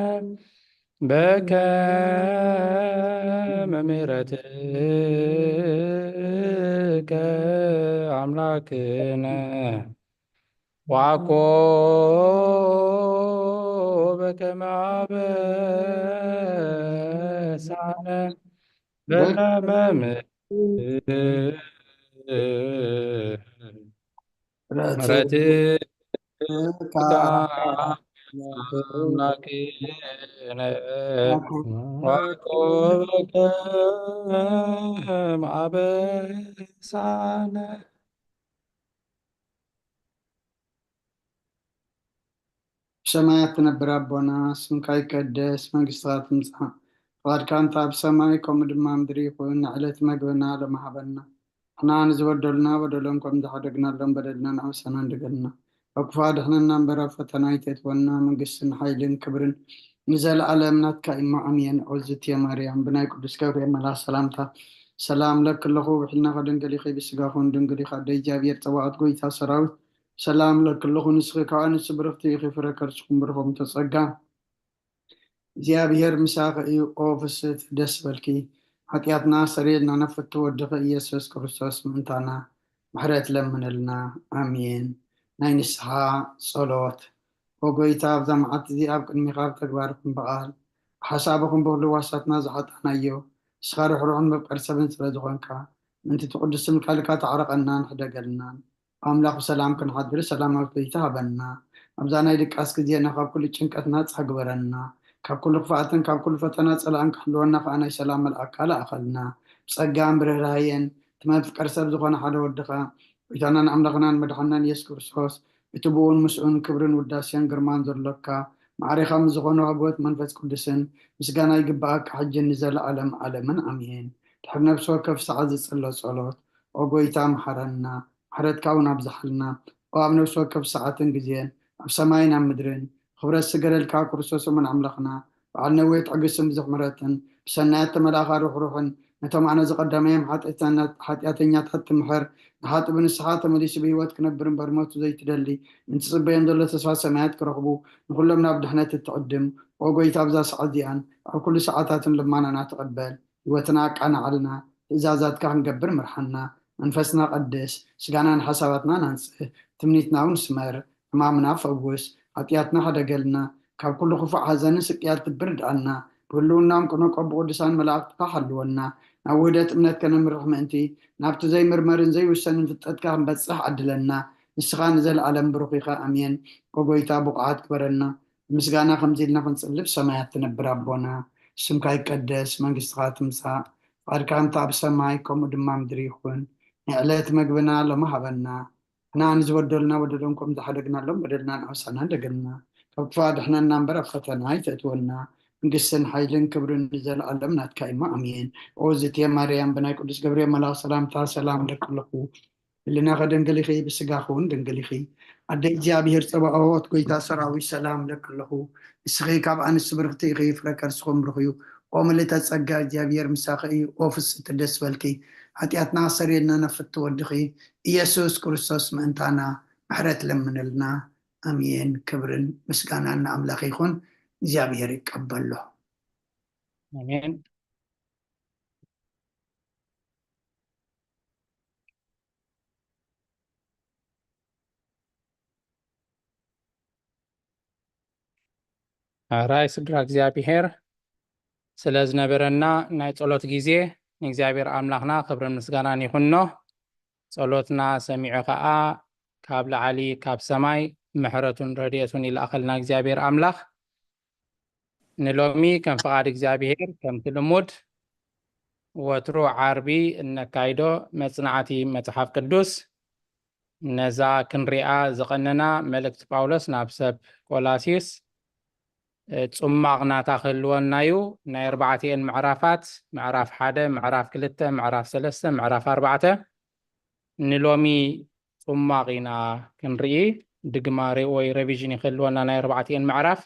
በከመ ምሕረትከ አምላክነ ዋኮ በከመ አበሳነ በከመ ምሕረትከ አምላክነ ዋኮ በከመ አበሳነ። ብሰማያት ትነብር ኣቦና፣ ስምካ ይቀደስ፣ መንግስትኻ ትምጻእ፣ ፍቓድካ እንተ ኣብ ሰማይ ከምኡ ድማ ኣብ ምድሪ ይኹን። ንዕለት መግብና ሎሚ ሃበና፣ ንሕና ንዝበደሉና በደሎም ከም ዝሓደግናሎም በደልና ንኣውሰና እንድገልና፣ ካብ ክፉእ ኣድሕነና እምበር ኣብ ፈተና ኣይተእትወና፣ መንግስትን ሓይልን ክብርን ንዘለኣለም ናትካ እዩ እሞ ኣሜን። ኦዝትየ ማርያም ብናይ ቅዱስ ገብርኤል መልኣኽ ሰላምታ ሰላም እለኪ ኣለኹ፣ ብሕልናኺ ድንግል ኢኺ፣ ብስጋኺ እውን ድንግል ኢኺ፣ ኣደ እግዚኣብሔር ጸባኦት ጎይታ ሰራዊት ሰላም እለኪ ኣለኹ፣ ንስኺ ካብ ኣንስቲ ብርኽቲ ኢኺ፣ ፍረ ከርስኹም ብሩኽ እዩ። ጸጋ እግዚኣብሔር ምሳኺ እዩ። ኦ ፍስሕቲ ደስ በልኪ፣ ሓጢኣትና ሰሪልና ነፍቱ ወድኺ ኢየሱስ ክርስቶስ ምእንታና ምሕረት ለምንልና። ኣሜን። ናይ ንስሓ ጸሎት። ኦ ጎይታ፣ ኣብዛ መዓልቲ እዚኣ ኣብ ቅድሚኻ ብተግባር ይኹን ብቓል ብሓሳብ ይኹን ብኹሉ ዋሳትና ዝሓጣናዮ፣ ንስኻ ርሕሩሕን መፍቀሪ ሰብን ስለ ዝኾንካ፣ ምእንቲ እቲ ቅዱስ ስምካ ኢልካ ተዓረቐናን ሕደገልናን። ኣምላኽ ብሰላም ክንሓድር ሰላማዊት ለይቲ ሃበና። ኣብዛ ናይ ድቃስ ግዜና ካብ ኩሉ ጭንቀት ናጻ ግበረና። ካብ ኩሉ ክፍኣትን ካብ ኩሉ ፈተና ጸላእን ክሕልወና ከኣ ናይ ሰላም መልኣካ ለኣኸልና። ብጸጋን ብርህራሄን እቲ መፍቀሪ ሰብ ዝኾነ ሓደ ወድኻ፣ ጎይታናን ኣምላኽናን መድሓንናን ኢየሱስ ክርስቶስ፣ እቲ ብኡን ምስኡን ክብርን ውዳሴን ግርማን ዘሎካ፣ ማዕሬኻ ምስ ዝኾነ ህብወት መንፈስ ቅዱስን ምስጋና ይግብኣካ፣ ሕጂ ንዘለኣለም ዓለምን ኣሜን። ድሕሪ ነፍሲ ወከፍ ሰዓት ዝጽሎ ጸሎት፣ ኦ ጎይታ፣ መሓረና፣ ምሕረትካ እውን ኣብዝሓልና። ኦ ኣብ ነፍሲ ወከፍ ሰዓትን ግዜን፣ ኣብ ሰማይን ኣብ ምድርን፣ ክብረት ዝስገደልካ ክርስቶስ እሙን ኣምላኽና፣ በዓል ነዊሕ ትዕግስትን ብዙሕ ምሕረትን፣ ብሰናያት ተመላእኻ ርሕሩሕን፣ ነቶም ኣነ ዝቐደመዮም ሓጢኣተኛታት ትምሕር፣ ንሓጢ ብንስሓ ተመሊሱ ብህይወት ክነብር እምበር ሞቱ ዘይትደሊ፣ ምእንቲ ዝጽበዮም ዘሎ ተስፋ ሰማያት ክረኽቡ፣ ንኹሎም ናብ ድሕነት እትዕድም፣ ኦ ጎይታ፣ ኣብዛ ሰዓት እዚኣን ኣብ ኩሉ ሰዓታትን ልማናና ተቐበል። ህይወትና ኣቃንዓልና፣ ትእዛዛትካ ክንገብር ምርሓና። መንፈስና ቀድስ፣ ስጋናን ሓሳባትናን ኣንጽህ፣ ትምኒትና እውን ስመር። ሕማምና ፈውስ፣ ሓጢኣትና ሕደገልና፣ ካብ ኩሉ ክፉእ ሓዘንን ስቅያት ልብን ርድኣና። ብህልውናኦም ቅኑዕ ቀቡ ቅዱሳን መላእኽትኻ ሓልወና። ናብ ውህደት እምነት ከነምርሕ ምእንቲ፣ ናብቲ ዘይምርመርን ዘይውሰንን ፍልጠትካ ክንበጽሕ ዓድለና። ንስኻ ንዘለኣለም ብሩኽ ኢኻ። ኣሜን። ኦ ጎይታ፣ ብቑዓት ግበረና። ብምስጋና ከምዚ ኢልና ክንጽልብ፣ ሰማያት ትነብር ኣቦና፣ ስምካ ይቀደስ፣ መንግስትኻ ትምጻእ፣ ፈቃድካ እንተ ኣብ ሰማይ ከምኡ ድማ ምድሪ ይኹን። ናይ ዕለት መግብና ሎሚ ሃበና። ንሕና ንዝበደሉና በደሎም ከም ዝሓደግናሎም በደልና ንዓውሳና ደገምና። ካብ ክፉእ ኣድሕነና እምበር ኣብ ፈተና ኣይተእትወና። መንግስትን ሓይልን ክብርን ንዘለኣለም ናትካ እዩ። ኣሜን። ኦ ዝትየ ማርያም፣ ብናይ ቅዱስ ገብርኤል መልኣኽ ሰላምታ ሰላም እለኪ ኣለኹ። ህልናኸ ድንግል ኢኺ፣ ብስጋኺ እውን ድንግል ኢኺ። ኣደ እግዚኣብሔር ጸባኦት፣ ጎይታ ሰራዊት፣ ሰላም እለኪ ኣለኹ። ንስኺ ካብ ኣንስቲ ብርኽቲ ኢኺ፣ ፍረ ከርስኹም ብሩኽ እዩ። ኦ ምልእተ ጸጋ፣ እግዚኣብሔር ምሳኺ እዩ። ኦ ፍስቲ ደስ በልኪ፣ ሓጢኣትና ኣሰሪየልና ነፍቲ ወድኺ ኢየሱስ ክርስቶስ ምእንታና ምሕረት ለምንልና። ኣሜን። ክብርን ምስጋናን ንኣምላኽ ይኹን። እግዚኣብሔር ይቀበሎ። ኣሜን። ሕራይ ስድራ እግዚኣብሔር፣ ስለ ዝነበረና ናይ ጸሎት ግዜ ንእግዚኣብሔር ኣምላኽና ክብርን ምስጋናን ይኹኖ። ጸሎትና ሰሚዑ ኸኣ ካብ ላዕሊ ካብ ሰማይ ምሕረቱን ረድኤቱን ይልኣኸልና እግዚኣብሔር ኣምላኽ። ንሎሚ ከም ፍቓድ እግዚኣብሔር ከምቲ ልሙድ ወትሩ ዓርቢ እነካይዶ መጽናዕቲ መጽሓፍ ቅዱስ፣ ነዛ ክንሪኣ ዝቐነና መልእክቲ ጳውሎስ ናብ ሰብ ቆላሲስ፣ እ፣ ጽማቕ ናታ ክህልወና እዩ። ናይ ኣርባዕቲኤን ምዕራፋት፣ ምዕራፍ ሓደ፣ ምዕራፍ ክልተ፣ ምዕራፍ ሰለስተ፣ ምዕራፍ ኣርባዕተ፣ ንሎሚ ጽማቕ ኢና ክንርኢ። ድግማሪ ወይ ሬቪዥን ይክህልወና ናይ ኣርባዕቲኤን ምዕራፍ።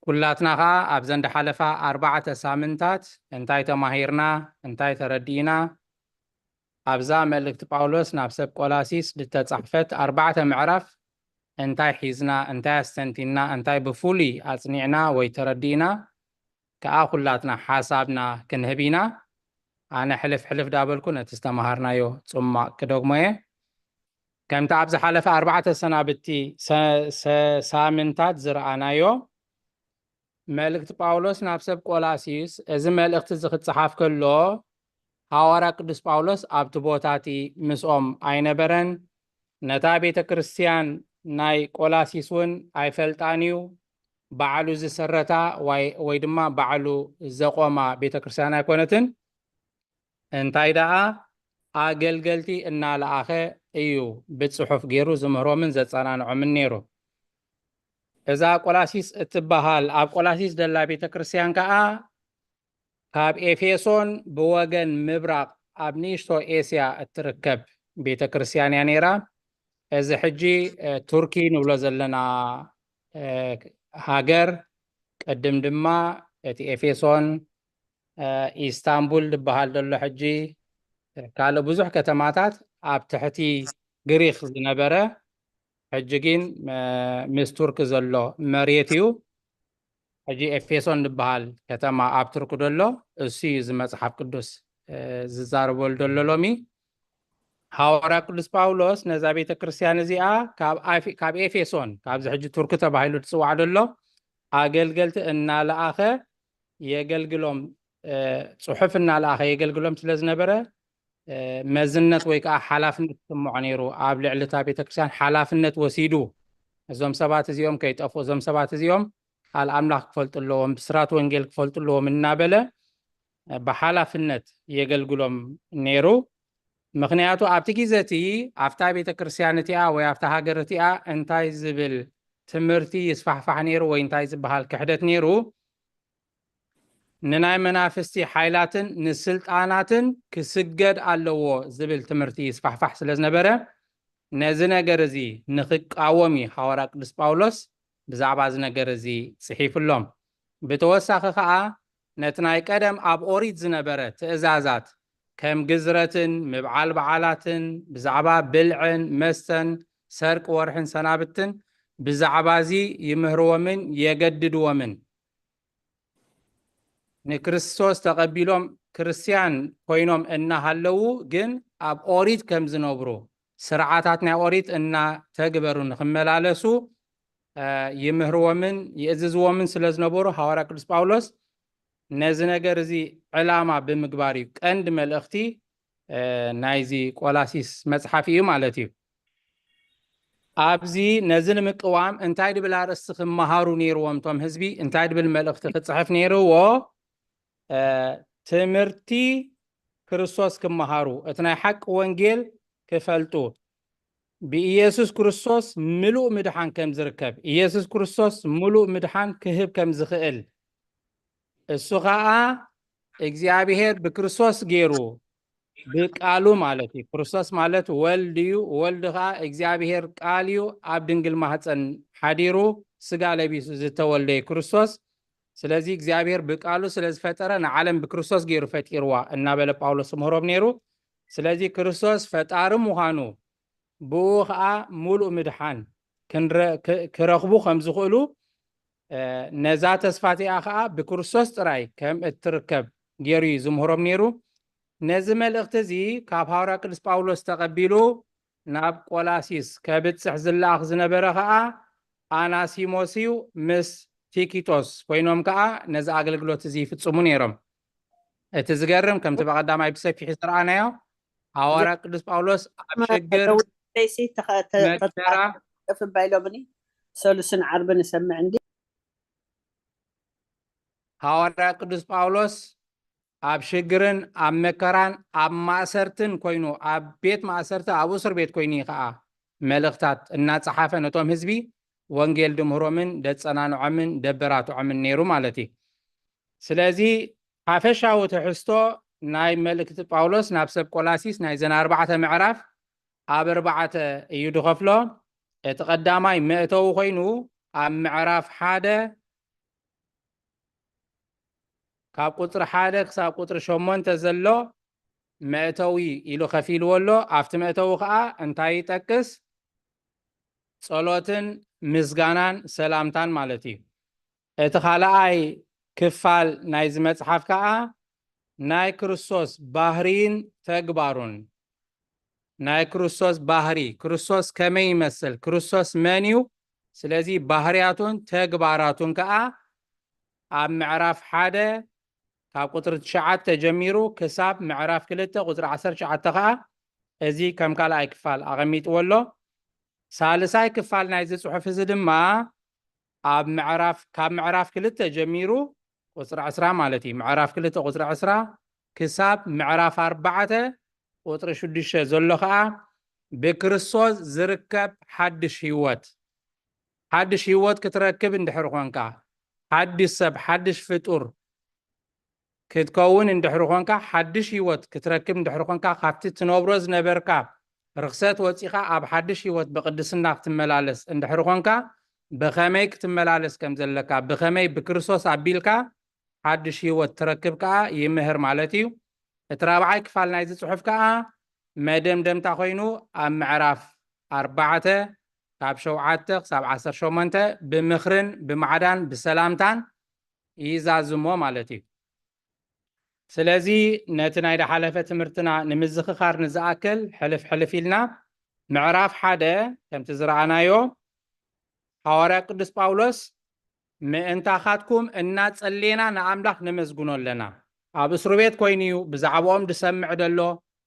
ኩላትና ኸኣ ኣብዘን ዝሓለፋ ኣርባዕተ ሳምንታት እንታይ ተማሂርና፣ እንታይ ተረዲእና፣ ኣብዛ መልእክቲ ጳውሎስ ናብ ሰብ ቆላሲስ ዝተጻሕፈት ኣርባዕተ ምዕራፍ እንታይ ሒዝና፣ እንታይ ኣስተንቲንና፣ እንታይ ብፍሉይ ኣጽኒዕና ወይ ተረዲእና ከኣ ኩላትና ሓሳብና ክንህብ ኢና። ኣነ ሕልፍ ሕልፍ ዳበልኩ ነቲ ዝተማሃርናዮ ጽማቕ ክደግሞ እየ። ከምቲ ኣብ ዝሓለፈ ኣርባዕተ ሰናብቲ ሰ-፣ ሰ-፣ ሳምንታት ዝረኣናዮ፣ መልእክቲ ጳውሎስ ናብ ሰብ ቆላሲስ፣ እዚ መልእክቲ እዚ ክጸሓፍ ከሎ፣ ሃዋርያ ቅዱስ ጳውሎስ ኣብቲ ቦታ እቲ ምስኦም ኣይነበረን። ነታ ቤተ ክርስቲያን ናይ ቆላሲስ እውን ኣይፈልጣን እዩ። ባዕሉ ዝሰረታ ወይ፣ ወይ ድማ ባዕሉ ዘቆማ ቤተ ክርስቲያን ኣይኮነትን። እንታይ ደኣ፣ ኣገልገልቲ እናለኣኸ እዩ ብጽሑፍ ገይሩ ዝምህሮምን ዘጸናንዖምን ነይሩ። እዛ ቆላሲስ እትበሃል፣ ኣብ ቆላሲስ ዘላ ቤተ ክርስቲያን ከኣ ካብ ኤፌሶን ብወገን ምብራቕ ኣብ ንእሽቶ ኤስያ እትርከብ ቤተ ክርስቲያን እያ ነይራ። እዚ ሕጂ፣ እ፣ ቱርኪ ንብሎ ዘለና፣ እ፣ ሃገር፣ ቅድም ድማ እቲ ኤፌሶን፣ እ፣ ኢስታንቡል ዝበሃል ዘሎ ሕጂ፣ እ፣ ካልእ ብዙሕ ከተማታት ኣብ ትሕቲ ግሪክ ዝነበረ፣ ሕጂ ግን፣ እ፣ ምስ ቱርክ ዘሎ መሬት እዩ። ሕጂ ኤፌሶን ዝበሃል ከተማ ኣብ ቱርክ ዘሎ፣ እሱ እዩ እዚ መጽሓፍ ቅዱስ፣ እ፣ ዝዛረበሉ ዘሎ ሎሚ። ሃዋርያ ቅዱስ ጳውሎስ ነዛ ቤተ ክርስቲያን እዚኣ ካብ ኣፊ-፣ ካብ ኤፌሶን፣ ካብዚ ሕጂ ቱርክ ተባሂሉ ዝጽዋዕ ዘሎ፣ ኣገልገልቲ እናለኣኸ የገልግሎም፣ እ፣ ጽሑፍ እናለኣኸ የገልግሎም ስለ ዝነበረ፣ እ፣ መዝነት ወይ ከዓ ሓላፍነት ይስምዖ ነይሩ። ኣብ ልዕሊ እታ ቤተ ክርስቲያን ሓላፍነት ወሲዱ፣ እዞም ሰባት እዚኦም ከይጠፍኡ፣ እዞም ሰባት እዚኦም ቃል ኣምላኽ ክፈልጡ ኣለዎም፣ ብስራት ወንጌል ክፈልጡ ኣለዎም እናበለ፣ እ፣ ብሓላፍነት የገልግሎም ነይሩ። ምኽንያቱ ኣብቲ ግዜ እቲ ኣብታ ቤተ ክርስቲያን እቲኣ ወይ ኣብታ ሃገር እቲኣ እንታይ ዝብል ትምህርቲ ይስፋሕፋሕ ነይሩ ወይ እንታይ ዝበሃል ክሕደት ነይሩ፣ ንናይ መናፍስቲ ሓይላትን ንስልጣናትን ክስገድ ኣለዎ ዝብል ትምህርቲ ይስፋሕፋሕ ስለ ዝነበረ፣ ነዚ ነገር እዚ ንኽቃወም እዩ ሃዋርያ ቅዱስ ጳውሎስ ብዛዕባ እዚ ነገር እዚ ጽሒፉሎም። ብተወሳኺ ኸኣ ነቲ ናይ ቀደም ኣብ ኦሪት ዝነበረ ትእዛዛት ከም ግዝረትን ምብዓል በዓላትን፣ ብዛዕባ ብልዕን መስተን፣ ሰርቂ ወርሕን ሰናብትን፣ ብዛዕባ እዚ ይምህርዎምን የገድድዎምን። ንክርስቶስ ተቐቢሎም ክርስትያን ኮይኖም እናሃለዉ ግን ኣብ ኦሪት ከም ዝነብሩ፣ ስርዓታት ናይ ኦሪት እናተግበሩ ንኽመላለሱ፣ እ፣ ይምህርዎምን ይእዝዝዎምን ስለ ዝነበሩ ሃዋርያ ቅዱስ ጳውሎስ ነዚ ነገር እዚ ዕላማ ብምግባር እዩ። ቀንዲ መልእኽቲ፣ እ፣ ናይዚ ቆላሲስ መጽሓፍ እዩ ማለት እዩ። ኣብዚ ነዚ ንምቅዋም እንታይ ድብል ኣርእስቲ ክመሃሩ ነይርዎም እቶም ህዝቢ? እንታይ ድብል መልእኽቲ ክጽሕፍ ነይርዎ? እ፣ ትምህርቲ ክርስቶስ ክመሃሩ፣ እቲ ናይ ሓቂ ወንጌል ክፈልጡ፣ ብኢየሱስ ክርስቶስ ምሉእ ምድሓን ከም ዝርከብ፣ ኢየሱስ ክርስቶስ ምሉእ ምድሓን ክህብ ከም ዝኽእል፣ እሱ ኸኣ እግዚኣብሔር ብክርስቶስ ገይሩ፣ ብቃሉ ማለት እዩ። ክርስቶስ ማለት ወልድ እዩ። ወልድ ኸኣ እግዚኣብሔር ቃል እዩ። ኣብ ድንግል ማህፀን ሓዲሩ ስጋ ለቢሱ ዝተወልደ እዩ ክርስቶስ። ስለዚ እግዚኣብሔር ብቃሉ ስለ ዝፈጠረ ንዓለም ብክርስቶስ ገይሩ ፈጢርዋ እናበለ ጳውሎስ ምህሮም ነይሩ። ስለዚ ክርስቶስ ፈጣሪ ምዃኑ፣ ብኡ ኸኣ ምሉእ ምድሓን ክንረ-፣ ክ-፣ ክረኽቡ ከም ዝኽእሉ፣ እ፣ ነዛ ተስፋ እቲኣ ኸኣ ብክርስቶስ ጥራይ ከም እትርከብ ገይሩ እዩ ዝምህሮም ነይሩ። ነዚ መልእኽቲ እዚ ካብ ሃዋርያ ቅዱስ ጳውሎስ ተቐቢሉ ናብ ቆላሲስ ከብጽሕ ዝለኣኽ ዝነበረ ኸኣ ኣናሲሞስ እዩ፣ ምስ ቲኪቶስ ኮይኖም ከኣ ነዚ ኣገልግሎት እዚ ይፍጽሙ ነይሮም። እቲ ዝገርም፣ ከምቲ ብቐዳማይ ብሰፊሑ ዝረኣናዮ፣ ሃዋርያ ቅዱስ ጳውሎስ ኣብ ሽግር፣ ደውለይሲ ተኸ-፣ ተ-፣ መከራ፣ ተጣፍ ባይሎምኒ፣ ሰሉስን ዓርቢ ንሰምዕ እንዲ። ሃዋርያ ቅዱስ ጳውሎስ ኣብ ሽግርን ኣብ መከራን ኣብ ማእሰርትን ኮይኑ፣ ኣብ ቤት ማእሰርቲ፣ ኣብ እስር ቤት ኮይኑ እዩ ኸዓ መልእኽታት እናጸሓፈ ነቶም ህዝቢ ወንጌል ድምህሮምን ደጸናንዖምን ደበራትዖምን ነይሩ ማለት እዩ። ስለዚ ሓፈሻዊ ትሕዝቶ ናይ መልእክቲ ጳውሎስ ናብ ሰብ ቆላሲስ ናይዘን ኣርባዕተ ምዕራፍ ኣብ ኣርባዕተ እዩ ድኸፍሎ። እቲ ቀዳማይ መእተዊ ኮይኑ፣ ኣብ ምዕራፍ ሓደ ካብ ቁጽሪ ሓደ ክሳብ ቁጽሪ ሸሞንተ ዘሎ መእተዊ ኢሉ ከፊልዎ ኣሎ። ኣብቲ መእተዊ ኸኣ እንታይ ይጠቅስ? ጸሎትን ምስጋናን ሰላምታን ማለት እዩ። እቲ ካልኣይ ክፋል ናይዚ መጽሓፍ ከኣ ናይ ክርስቶስ ባህርይን ተግባሩን፣ ናይ ክርስቶስ ባህሪ፣ ክርስቶስ ከመይ ይመስል፣ ክርስቶስ መን እዩ? ስለዚ ባህርያቱን ተግባራቱን ከኣ ኣብ ምዕራፍ ሓደ ካብ ቁጽሪ ትሽዓተ ጀሚሩ ክሳብ ምዕራፍ ክልተ ቁጽሪ ዓሰርተ ትሽዓተ ከኣ እዚ ከም ካልኣይ ክፋል ኣቐሚጥዎ ኣሎ። ሳልሳይ ክፋል ናይዚ ጽሑፍ እዚ ድማ ኣብ ምዕራፍ፣ ካብ ምዕራፍ ክልተ ጀሚሩ ቁጽሪ ዕስራ ማለት እዩ። ምዕራፍ ክልተ ቁጽሪ ዕስራ ክሳብ ምዕራፍ ኣርባዕተ ቁጽሪ ሽዱሽተ ዘሎ ኸኣ ብክርስቶስ ዝርከብ ሓድሽ ህይወት፣ ሓድሽ ህይወት ክትረክብ እንድሕር ኾንካ፣ ሓድሽ ሰብ፣ ሓድሽ ፍጡር ክትከውን እንድሕር ኾንካ፣ ሓድሽ ህይወት ክትረክብ እንድሕር ኾንካ፣ ካብቲ ትነብሮ ዝነበርካ ርኽሰት ወጺኻ ኣብ ሓድሽ ህይወት ብቅድስና ክትመላለስ እንድሕር ኾንካ፣ ብኸመይ ክትመላለስ ከም ዘለካ፣ ብኸመይ ብክርስቶስ ኣቢልካ ሓድሽ ህይወት ትረክብ ከኣ ይምህር ማለት እዩ። እቲ ራብዓይ ክፋል ናይዚ ጽሑፍ ከኣ መደምደምታ ኮይኑ ኣብ ምዕራፍ ኣርባዕተ ካብ ሸውዓተ ክሳብ ዓሰርተ ሸሞንተ ብምኽርን ብማዕዳን ብሰላምታን ይዛዝሞ ማለት እዩ። ስለዚ ነቲ ናይ ዝሓለፈ ትምህርትና ንምዝኽኻር ንዝኣክል ሕልፍ ሕልፍ ኢልና ምዕራፍ ሓደ ከምቲ ዝረኣናዮ ሃዋርያ ቅዱስ ጳውሎስ ምእንታኻትኩም እናጸሌና ንኣምላኽ ነመስግኖ ኣለና። ኣብ እስሩ ቤት ኮይኑ እዩ ብዛዕባኦም ዝሰምዕ ዘሎ።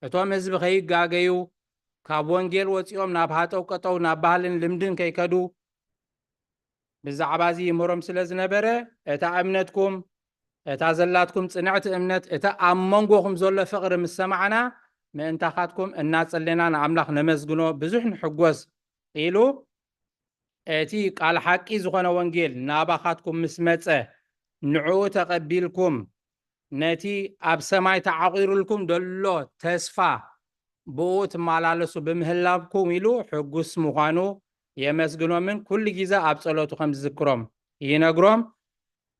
እቶም ህዝቢ ከይጋገዩ፣ ካብ ወንጌል ወጺኦም ናብ ሃጠው ቀጠው ናብ ባህልን ልምድን ከይከዱ ብዛዕባ እዚ ይምህሮም ስለ ዝነበረ፣ እታ እምነትኩም፣ እታ ዘላትኩም ጽንዕቲ እምነት፣ እታ ኣብ መንጎኹም ዘሎ ፍቕሪ ምስ ሰማዕና፣ ምእንታኻትኩም እናጸሌና ንኣምላኽ ነመስግኖ፣ ብዙሕ ንሕጎስ ኢሉ፣ እቲ ቃል ሓቂ ዝኾነ ወንጌል ናባኻትኩም ምስ መጸ፣ ንዕኡ ተቐቢልኩም፣ ነቲ ኣብ ሰማይ ተዓቑሩልኩም ዘሎ ተስፋ ብኡ ትመላለሱ ብምህላውኩም ኢሉ ሕጉስ ምዃኑ የመስግኖምን ኩሉ ግዜ ኣብ ጸሎቱ ከም ዝዝክሮም ይነግሮም።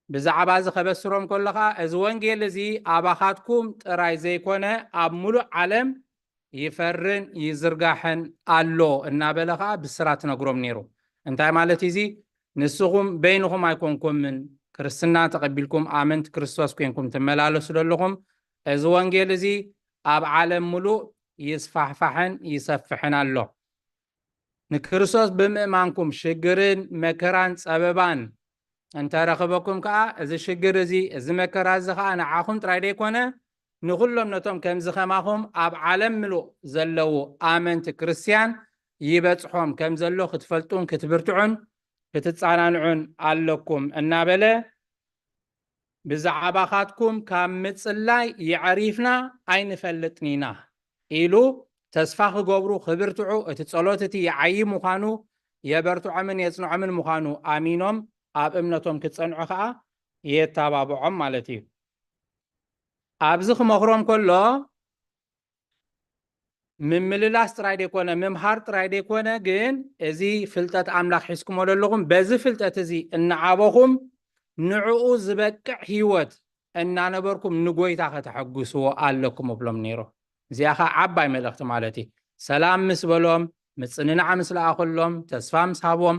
ብዛዕባ እዚ ከበስሮም ከሎ ኸኣ፣ እዚ ወንጌል እዚ ኣባኻትኩም ጥራይ ዘይኮነ፣ ኣብ ምሉእ ዓለም ይፈርን ይዝርጋሕን ኣሎ እናበለ ኸኣ ብስራት ነግሮም ነይሩ። እንታይ ማለት እዩ እዚ? ንስኹም በይንኹም ኣይኮንኩምን ክርስትና ተቐቢልኩም ኣመንቲ ክርስቶስ ኮንኩም ትመላለሱ ዘለኹም። እዚ ወንጌል እዚ ኣብ ዓለም ምሉእ ይስፋሕፋሕን ይሰፍሕን ኣሎ። ንክርስቶስ ብምእማንኩም ሽግርን መከራን ጸበባን እንተረኽበኩም ከኣ፣ እዚ ሽግር እዚ፣ እዚ መከራ እዚ ከኣ ንዓኹም ጥራይ ደይኮነ፣ ንኹሎም ነቶም ከምዚ ከማኹም ኣብ ዓለም ምሉእ ዘለዉ ኣመንቲ ክርስትያን ይበጽሖም ከም ዘሎ ክትፈልጡን ክትብርትዑን ክትጸናንዑን ኣለኩም እናበለ፣ ብዛዕባኻትኩም ካብ ምጽላይ የዕሪፍና ኣይንፈልጥን ኢና ኢሉ ተስፋ ክገብሩ ክብርትዑ፣ እቲ ጸሎት እቲ ይዓዪ ምዃኑ፣ የበርትዖምን የጽንዖምን ምዃኑ ኣሚኖም ኣብ እምነቶም ክጸንዑ ኸኣ የተባብዖም ማለት እዩ። ኣብዚ ክመኽሮም ከሎ ምምልላስ ጥራይ ደይኮነ፣ ምምሃር ጥራይ ደይኮነ፣ ግን እዚ ፍልጠት ኣምላኽ ሒዝኩሞ ዘለኹም፣ በዚ ፍልጠት እዚ እናዓበኹም ንዕኡ ዝበቅዕ ህይወት እናነበርኩም ንጎይታ ከተሐጉስዎ ኣለኩም እብሎም ነይሩ። እዚኣ ኸዓ ዓባይ መልእኽቲ ማለት እዩ። ሰላም ምስ በሎም፣ ምጽንናዕ ምስ ለኣኸሎም፣ ተስፋ ምስ ሃቦም፣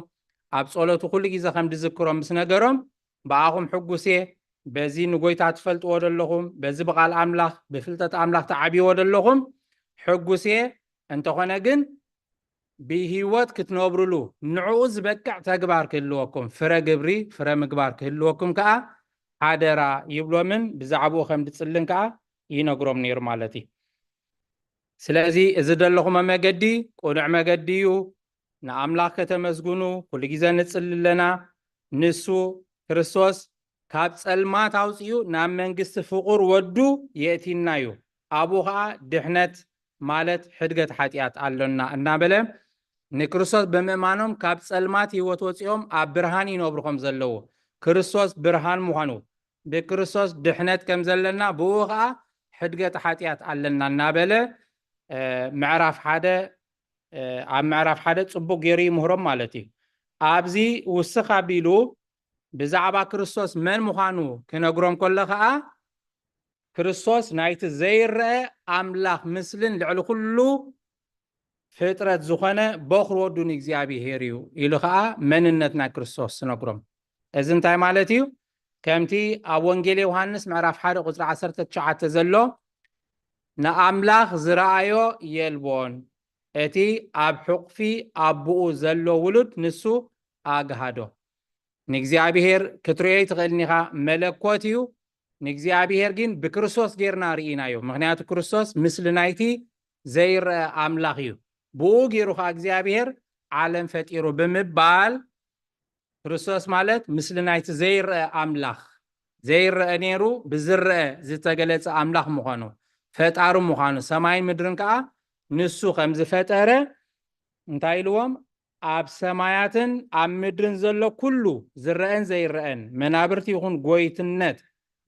ኣብ ጸሎቱ ኩሉ ግዜ ከም ድዝክሮም ምስ ነገሮም፣ ብኣኹም ሕጉስ እየ፣ በዚ ንጎይታ ትፈልጥዎ ዘለኹም፣ በዚ ብቓል ኣምላኽ፣ ብፍልጠት ኣምላኽ ትዓብይዎ ዘለኹም ሕጉስ እየ። እንተኾነ ግን ብህይወት ክትነብሩሉ ንዕኡ ዝበቅዕ ተግባር ክህልወኩም፣ ፍረ ግብሪ፣ ፍረ ምግባር ክህልወኩም ከኣ ሓደራ ይብሎምን ብዛዕባኡ ከም ድጽልን ከኣ ይነግሮም ነይሩ ማለት እዩ። ስለዚ እዚ ዘለኹሞ መገዲ ቅኑዕ መገዲ እዩ። ንኣምላኽ ከተመስግኑ ኩሉ ግዜ ንጽሊ ኣለና። ንሱ ክርስቶስ ካብ ጸልማት ኣውጺኡ ናብ መንግስቲ ፍቑር ወዱ የእቲና እዩ። ኣብኡ ኸኣ ድሕነት ማለት ሕድገት ሓጢኣት ኣሎና እናበለ ንክርስቶስ ብምእማኖም ካብ ጸልማት ህይወት ወጺኦም ኣብ ብርሃን ይነብሩ ከም ዘለዉ፣ ክርስቶስ ብርሃን ምዃኑ፣ ብክርስቶስ ድሕነት ከም ዘለና፣ ብኡ ኸኣ ሕድገት ሓጢኣት ኣለና እናበለ፣ እ፣ ምዕራፍ ሓደ፣ እ፣ ኣብ ምዕራፍ ሓደ ጽቡቕ ገይሩ ይምህሮም ማለት እዩ። ኣብዚ ውስኽ ኣቢሉ ብዛዕባ ክርስቶስ መን ምዃኑ ክነግሮም ከሎ ኸኣ፣ ክርስቶስ ናይቲ ዘይረአ ኣምላኽ ምስልን ልዕሊ ኩሉ ፍጥረት ዝኾነ በኹር ወዱ ንእግዚኣብሄር እዩ ኢሉ ኸኣ መንነት ናይ ክርስቶስ ትነግሮም። እዚ እንታይ ማለት እዩ? ከምቲ ኣብ ወንጌል ዮሃንስ ምዕራፍ ሓደ ቁጽሪ ዓሰርተ ትሽዓተ ዘሎ፣ ንኣምላኽ ዝረኣዮ የልቦን፣ እቲ ኣብ ሕቑፊ ኣቦኡ ዘሎ ውሉድ ንሱ ኣግሃዶ። ንእግዚኣብሄር ክትርእዮ ኣይትኽእልን ኢኻ፣ መለኮት እዩ። ንእግዚኣብሄር ግን ብክርስቶስ ጌርና ርኢናዮ። ምኽንያቱ ክርስቶስ ምስሊ ናይቲ ዘይረአ ኣምላኽ እዩ። ብኡ ገይሩ ኸዓ እግዚኣብሄር ዓለም ፈጢሩ ብምባል፣ ክርስቶስ ማለት ምስሊ ናይቲ ዘይረአ ኣምላኽ፣ ዘይረአ ነይሩ ብዝረአ ዝተገለጸ ኣምላኽ ምዃኑ፣ ፈጣሪ ምዃኑ፣ ሰማይን ምድርን ከኣ ንሱ ከም ዝፈጠረ እንታይ ኢልዎም? ኣብ ሰማያትን ኣብ ምድርን ዘሎ ኩሉ ዝረአን ዘይረአን፣ መናብርቲ ይኹን ጎይትነት፣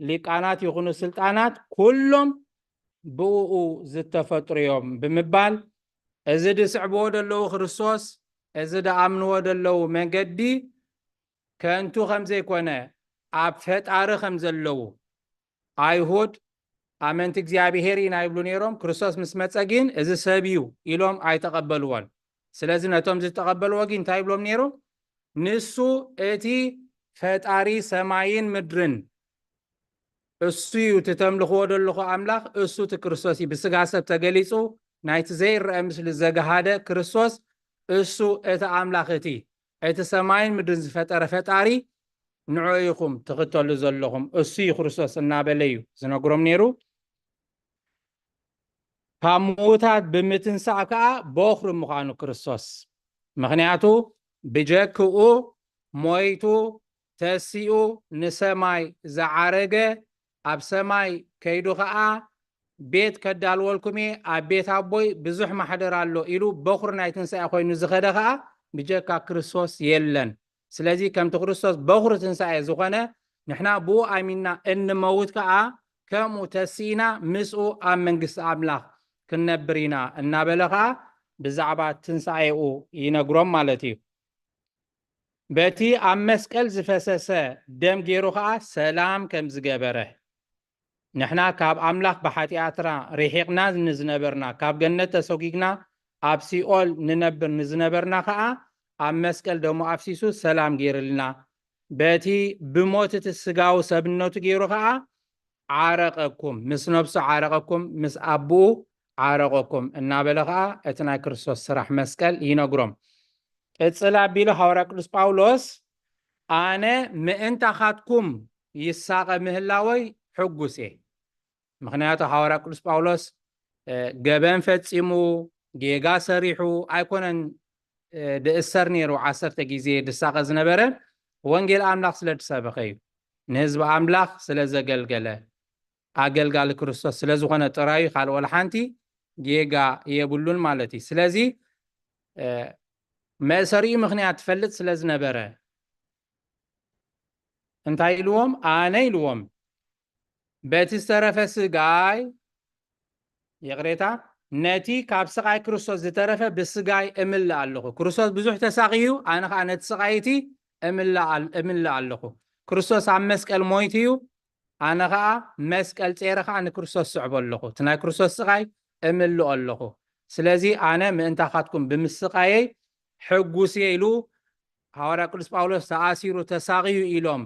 ሊቃናት ይኹኑ ስልጣናት፣ ኩሎም ብእኡ ዝተፈጥሩ እዮም ብምባል፣ እዚ ድስዕብዎ ዘለዉ ክርስቶስ፣ እዚ ድኣምንዎ ዘለዉ መገዲ ከንቱ ከም ዘይኮነ፣ ኣብ ፈጣሪ ከም ዘለዉ፣ ኣይሁድ ኣመንቲ እግዚኣብሄር ኢና ይብሉ ነይሮም። ክርስቶስ ምስ መጸ ግን፣ እዚ ሰብ እዩ ኢሎም ኣይተቐበልዎን። ስለዚ ነቶም ዝተቐበልዎ ግን እንታይ ይብሎም ነይሩ? ንሱ እቲ ፈጣሪ ሰማይን ምድርን፣ እሱ እዩ እቲ ተምልኽዎ ዘለኹ ኣምላኽ፣ እሱ እቲ ክርስቶስ እዩ። ብስጋ ሰብ ተገሊጹ፣ ናይቲ ዘይረአ ምስሊ ዘግሃደ ክርስቶስ፣ እሱ እቲ ኣምላኽ፣ እቲ፣ እቲ ሰማይን ምድርን ዝፈጠረ ፈጣሪ፣ ንዕኡ ኢኹም ትኽተሉ ዘለኹም፣ እሱ እዩ ክርስቶስ እናበለ እዩ ዝነግሮም ነይሩ። ካብ ምዉታት ብምትንሳእ ከኣ በኹሪ ምዃኑ ክርስቶስ። ምኽንያቱ ብጀክኡ ሞይቱ ተሲኡ ንሰማይ ዝዓረገ፣ ኣብ ሰማይ ከይዱ ከኣ ቤት ከዳልወልኩም እየ፣ ኣብ ቤት ኣቦይ ብዙሕ ማሕደር ኣሎ ኢሉ በኹሪ ናይ ትንሳኤ ኮይኑ ዝኸደ ከኣ ብጀካ ክርስቶስ የለን። ስለዚ ከምቲ ክርስቶስ በኹሪ ትንሳኤ ዝኾነ፣ ንሕና ብኡ ኣሚንና እንመውት ከኣ ከምኡ ተሲእና ምስኡ ኣብ መንግስቲ ኣምላኽ ክንነብር ኢና እናበለ ከኣ ብዛዕባ ትንሳኤኡ ይነግሮም ማለት እዩ። በቲ ኣብ መስቀል ዝፈሰሰ ደም ገይሩ ከኣ ሰላም ከም ዝገበረ፣ ንሕና ካብ ኣምላኽ ብሓጢኣትና ርሒቕና ንዝነበርና፣ ካብ ገነት ተሰጒግና ኣብ ሲኦል ንነብር ንዝነበርና ከኣ ኣብ መስቀል ደሙ ኣፍሲሱ ሰላም ገይርልና። በቲ ብሞት እቲ ስጋዊ ሰብነቱ ገይሩ ከኣ ዓረቐኩም፣ ምስ ነብሱ ዓረቐኩም፣ ምስ ኣቦኡ ዓረቐኩም እናበለ ከኣ እቲ ናይ ክርስቶስ ስራሕ መስቀል ይነግሮም። ቅጽል ኣቢሉ ሃዋርያ ቅዱስ ጳውሎስ፣ ኣነ ምእንታኻትኩም ይሳቐ ምህላወይ ሕጉስ እየ። ምኽንያቱ ሃዋርያ ቅዱስ ጳውሎስ፣ እ፣ ገበን ፈጺሙ፣ ጌጋ ሰሪሑ ኣይኮነን፣ እ፣ ድእሰር ነይሩ፣ ዓሰርተ ግዜ ድሳቐ ዝነበረ ወንጌል ኣምላኽ ስለ ድሰበኸ እዩ። ንህዝቢ ኣምላኽ ስለ ዘገልገለ፣ ኣገልጋሊ ክርስቶስ ስለ ዝኾነ ጥራዩ ካልእ ወላ ሓንቲ ጌጋ የብሉን ማለት እዩ። ስለዚ መእሰሪኡ ምኽንያት ትፈልጥ ስለ ዝነበረ እንታይ ኢልዎም? ኣነ ኢልዎም በቲ ዝተረፈ ስጋይ፣ ይቕሬታ፣ ነቲ ካብ ስቓይ ክርስቶስ ዝተረፈ ብስጋይ እምልእ ኣለኹ። ክርስቶስ ብዙሕ ተሳቕዩ፣ ኣነ ኸዓ ነቲ ስቓይ እቲ እምልእ ኣል- እምልእ ኣለኹ። ክርስቶስ ኣብ መስቀል ሞይቱ እዩ፣ ኣነ ኸዓ መስቀል ጼረ ኸዓ ንክርስቶስ ስዕቦ ኣለኹ። እቲ ናይ ክርስቶስ ስቓይ እምልኦ ኣለኹ። ስለዚ ኣነ ምእንታኻትኩም ብምስቓየይ ሕጉስ እየ ኢሉ ሃዋርያ ቅዱስ ጳውሎስ ተኣሲሩ ተሳቕዩ ኢሎም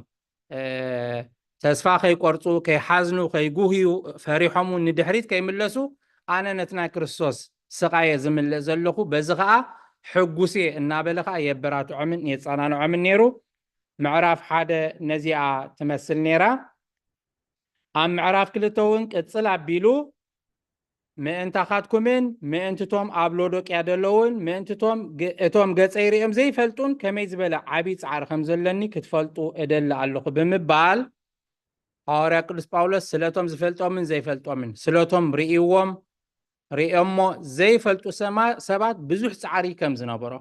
ተስፋ ከይቆርፁ፣ ከይሓዝኑ፣ ከይጉህዩ፣ ፈሪሖም እውን ንድሕሪት ከይምለሱ ኣነ ነቲ ናይ ክርስቶስ ስቓየ ዝምልእ ዘለኹ፣ በዚ ኸዓ ሕጉስ እየ እናበለ ኸዓ የበራትዖምን የፀናንዖምን ነይሩ። ምዕራፍ ሓደ ነዚኣ ትመስል ነይራ። ኣብ ምዕራፍ ክልተ እውን ቅፅል ኣቢሉ ምእንታኻትኩምን ምእንትቶም ኣብ ሎዶቅያ ዘለውን ምእንትቶም እቶም ገፀይ ሪኦም ዘይፈልጡን ከመይ ዝበለ ዓብዪ ፃዕሪ ከም ዘለኒ ክትፈልጡ እደሊ ኣለኹ ብምባል ሃዋርያ ቅዱስ ጳውሎስ ስለቶም ዝፈልጦምን ዘይፈልጦምን ስለቶም ርእይዎም ርእዮሞ ዘይፈልጡ ሰባት ብዙሕ ፃዕሪ ከም ዝነበሮ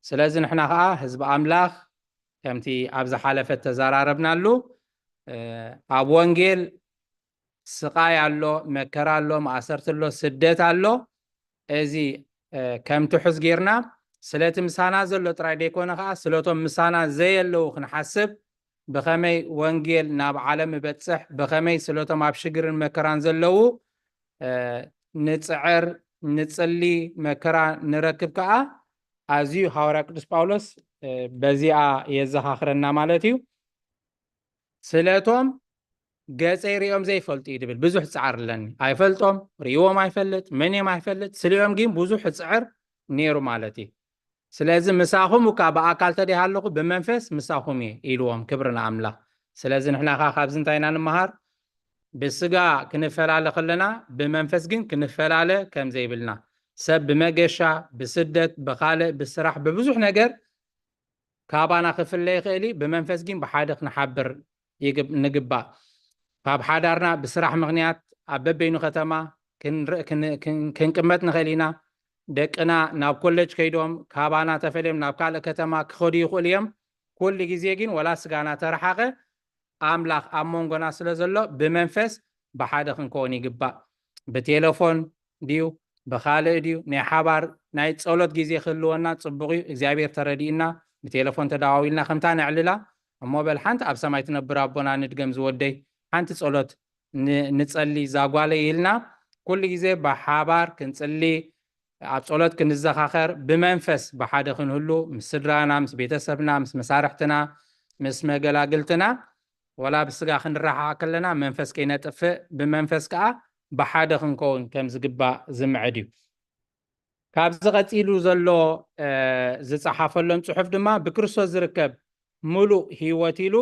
ስለዚ ንሕና ከዓ ህዝቢ ኣምላኽ ከምቲ ኣብ ዝሓለፈ ተዘራረብናሉ ኣብ ወንጌል ስቓይ ኣሎ፣ መከራ ኣሎ፣ ማእሰርቲ ኣሎ፣ ስደት ኣሎ። እዚ ከም ትሑዝ ጌርና ስለቲ ምሳና ዘሎ ጥራይ ደይኮነ ከዓ ስለቶም ምሳና ዘየለዉ ክንሓስብ ብኸመይ ወንጌል ናብ ዓለም እበፅሕ ብኸመይ ስለቶም ኣብ ሽግርን መከራን ዘለዉ ንፅዕር ንፅሊ መከራ ንረክብ ከዓ ኣዝዩ ሃዋርያ ቅዱስ ጳውሎስ በዚኣ የዘኻኽረና ማለት እዩ። ስለቶም ገፀይ ሪኦም ዘይፈልጡ እዩ ድብል ብዙሕ ፃዕር ኣለኒ ኣይፈልጦም ርእዎም ኣይፈልጥ መን እዮም ኣይፈልጥ ስሊኦም ግን ብዙሕ ፅዕር ነይሩ ማለት እዩ። ስለዚ ምሳኹም እኳ ብኣካል ተደይ ኣለኹ ብመንፈስ ምሳኹም እየ ኢልዎም። ክብሪ ንኣምላኽ። ስለዚ ንሕና ኸዓ ካብዚ እንታይ ኢና ንምሃር? ብስጋ ክንፈላለ ከለና ብመንፈስ ግን ክንፈላለ ከም ዘይብልና ሰብ ብመገሻ ብስደት ብኻልእ ብስራሕ ብብዙሕ ነገር ካባና ክፍለ ይኽእል እዩ። ብመንፈስ ግን ብሓደ ክንሓብር ይግብ- ንግባእ። ካብ ሓዳርና ብስራሕ ምኽንያት ኣብ በበይኑ ከተማ ክንርኢ- ክን- ክን- ክንቅመጥ ንኽእል ኢና። ደቅና ናብ ኮሌጅ ከይዶም ካባና ተፈልዮም ናብ ካልእ ከተማ ክኸዱ ይኽእሉ እዮም። ኩሉ ግዜ ግን ወላ ስጋና ተረሓቐ ኣምላኽ ኣብ መንጎና ስለ ዘሎ ብመንፈስ ብሓደ ክንከውን ይግባእ። ብቴሌፎን ድዩ ብኻልእ ድዩ ናይ ሓባር ናይ ጸሎት ግዜ ክህልወና ጽቡቕ እዩ። እግዚኣብሔር ተረዲእና ብቴሌፎን ተደዋዊልና ከምታ ነዕልላ እሞ በል ሓንቲ ኣብ ሰማይ ትነብር ኣቦና ንድገም ዝወደይ ሓንቲ ጸሎት ንጸሊ ዛጓለይ ኢልና ኩሉ ግዜ ብሓባር ክንጽሊ ኣብ ጸሎት ክንዘኻኸር ብመንፈስ ብሓደ ክንህሉ ምስ ስድራና ምስ ቤተሰብና ምስ መሳርሕትና ምስ መገላግልትና ወላ ብስጋ ክንረሓቕ ከለና መንፈስ ከይነጥፍእ ብመንፈስ ከዓ ብሓደ ክንከውን ከም ዝግባእ ዝምዕድ እዩ። ካብዚ ቀፂሉ ዘሎ ዝፀሓፈሎም ፅሑፍ ድማ ብክርስቶስ ዝርከብ ሙሉእ ህይወት ኢሉ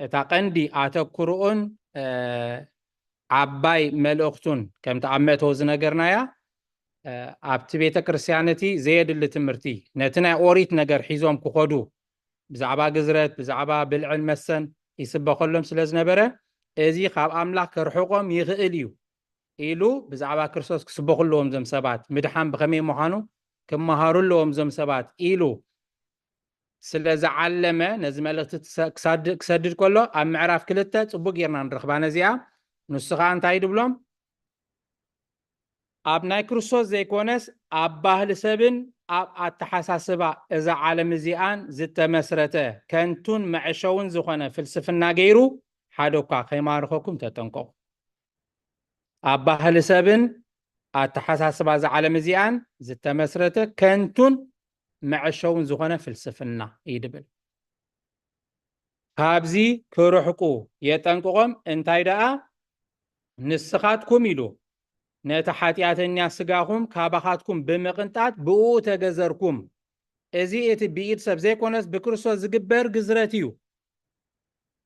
እታ ቀንዲ ኣተኩርኡን ዓባይ መልእኽቱን ከምቲ ኣብ መእተዊ ዝነገርናያ ኣብቲ ቤተ ክርስቲያን እቲ ዘየድሊ ትምህርቲ ነቲ ናይ ኦሪት ነገር ሒዞም ክኸዱ ብዛዕባ ግዝረት ብዛዕባ ብልዕን መሰን ይስበኸሎም ስለ ዝነበረ እዚ ካብ ኣምላኽ ከርሕቆም ይኽእል እዩ ኢሉ ብዛዕባ ክርስቶስ ክስበኹ ኣለዎም ዞም ሰባት ምድሓን ብኸመይ ምዃኑ ክመሃሩ ኣለዎም ዞም ሰባት ኢሉ ስለ ዝዓለመ ነዚ መልእኽቲ ክሰድድ ከሎ ኣብ ምዕራፍ ክልተ ፅቡቅ ጌርና ንረኽባ ነዚኣ ንሱ ከዓ እንታይ ድብሎም ኣብ ናይ ክርስቶስ ዘይኮነስ ኣብ ባህሊ ሰብን ኣብ ኣተሓሳስባ እዛ ዓለም እዚኣን ዝተመስረተ ከንቱን መዕሸውን ዝኾነ ፍልስፍና ገይሩ ሓደ እኳ ከይማርኸኩም ተጠንቀቑ። ኣብ ባህሊ ሰብን ኣተሓሳስባ እዛ ዓለም እዚኣን ዝተመስረተ ከንቱን መዕሸውን ዝኾነ ፍልስፍና እዩ ድብል። ካብዚ ክርሕቁ የጠንቅቖም። እንታይ ደኣ ንስኻትኩም ኢሉ ነቲ ሓጢኣተኛ ስጋኹም ካባኻትኩም ብምቕንጣት ብእኡ ተገዘርኩም። እዚ እቲ ብኢድ ሰብ ዘይኮነስ ብክርስቶስ ዝግበር ግዝረት እዩ።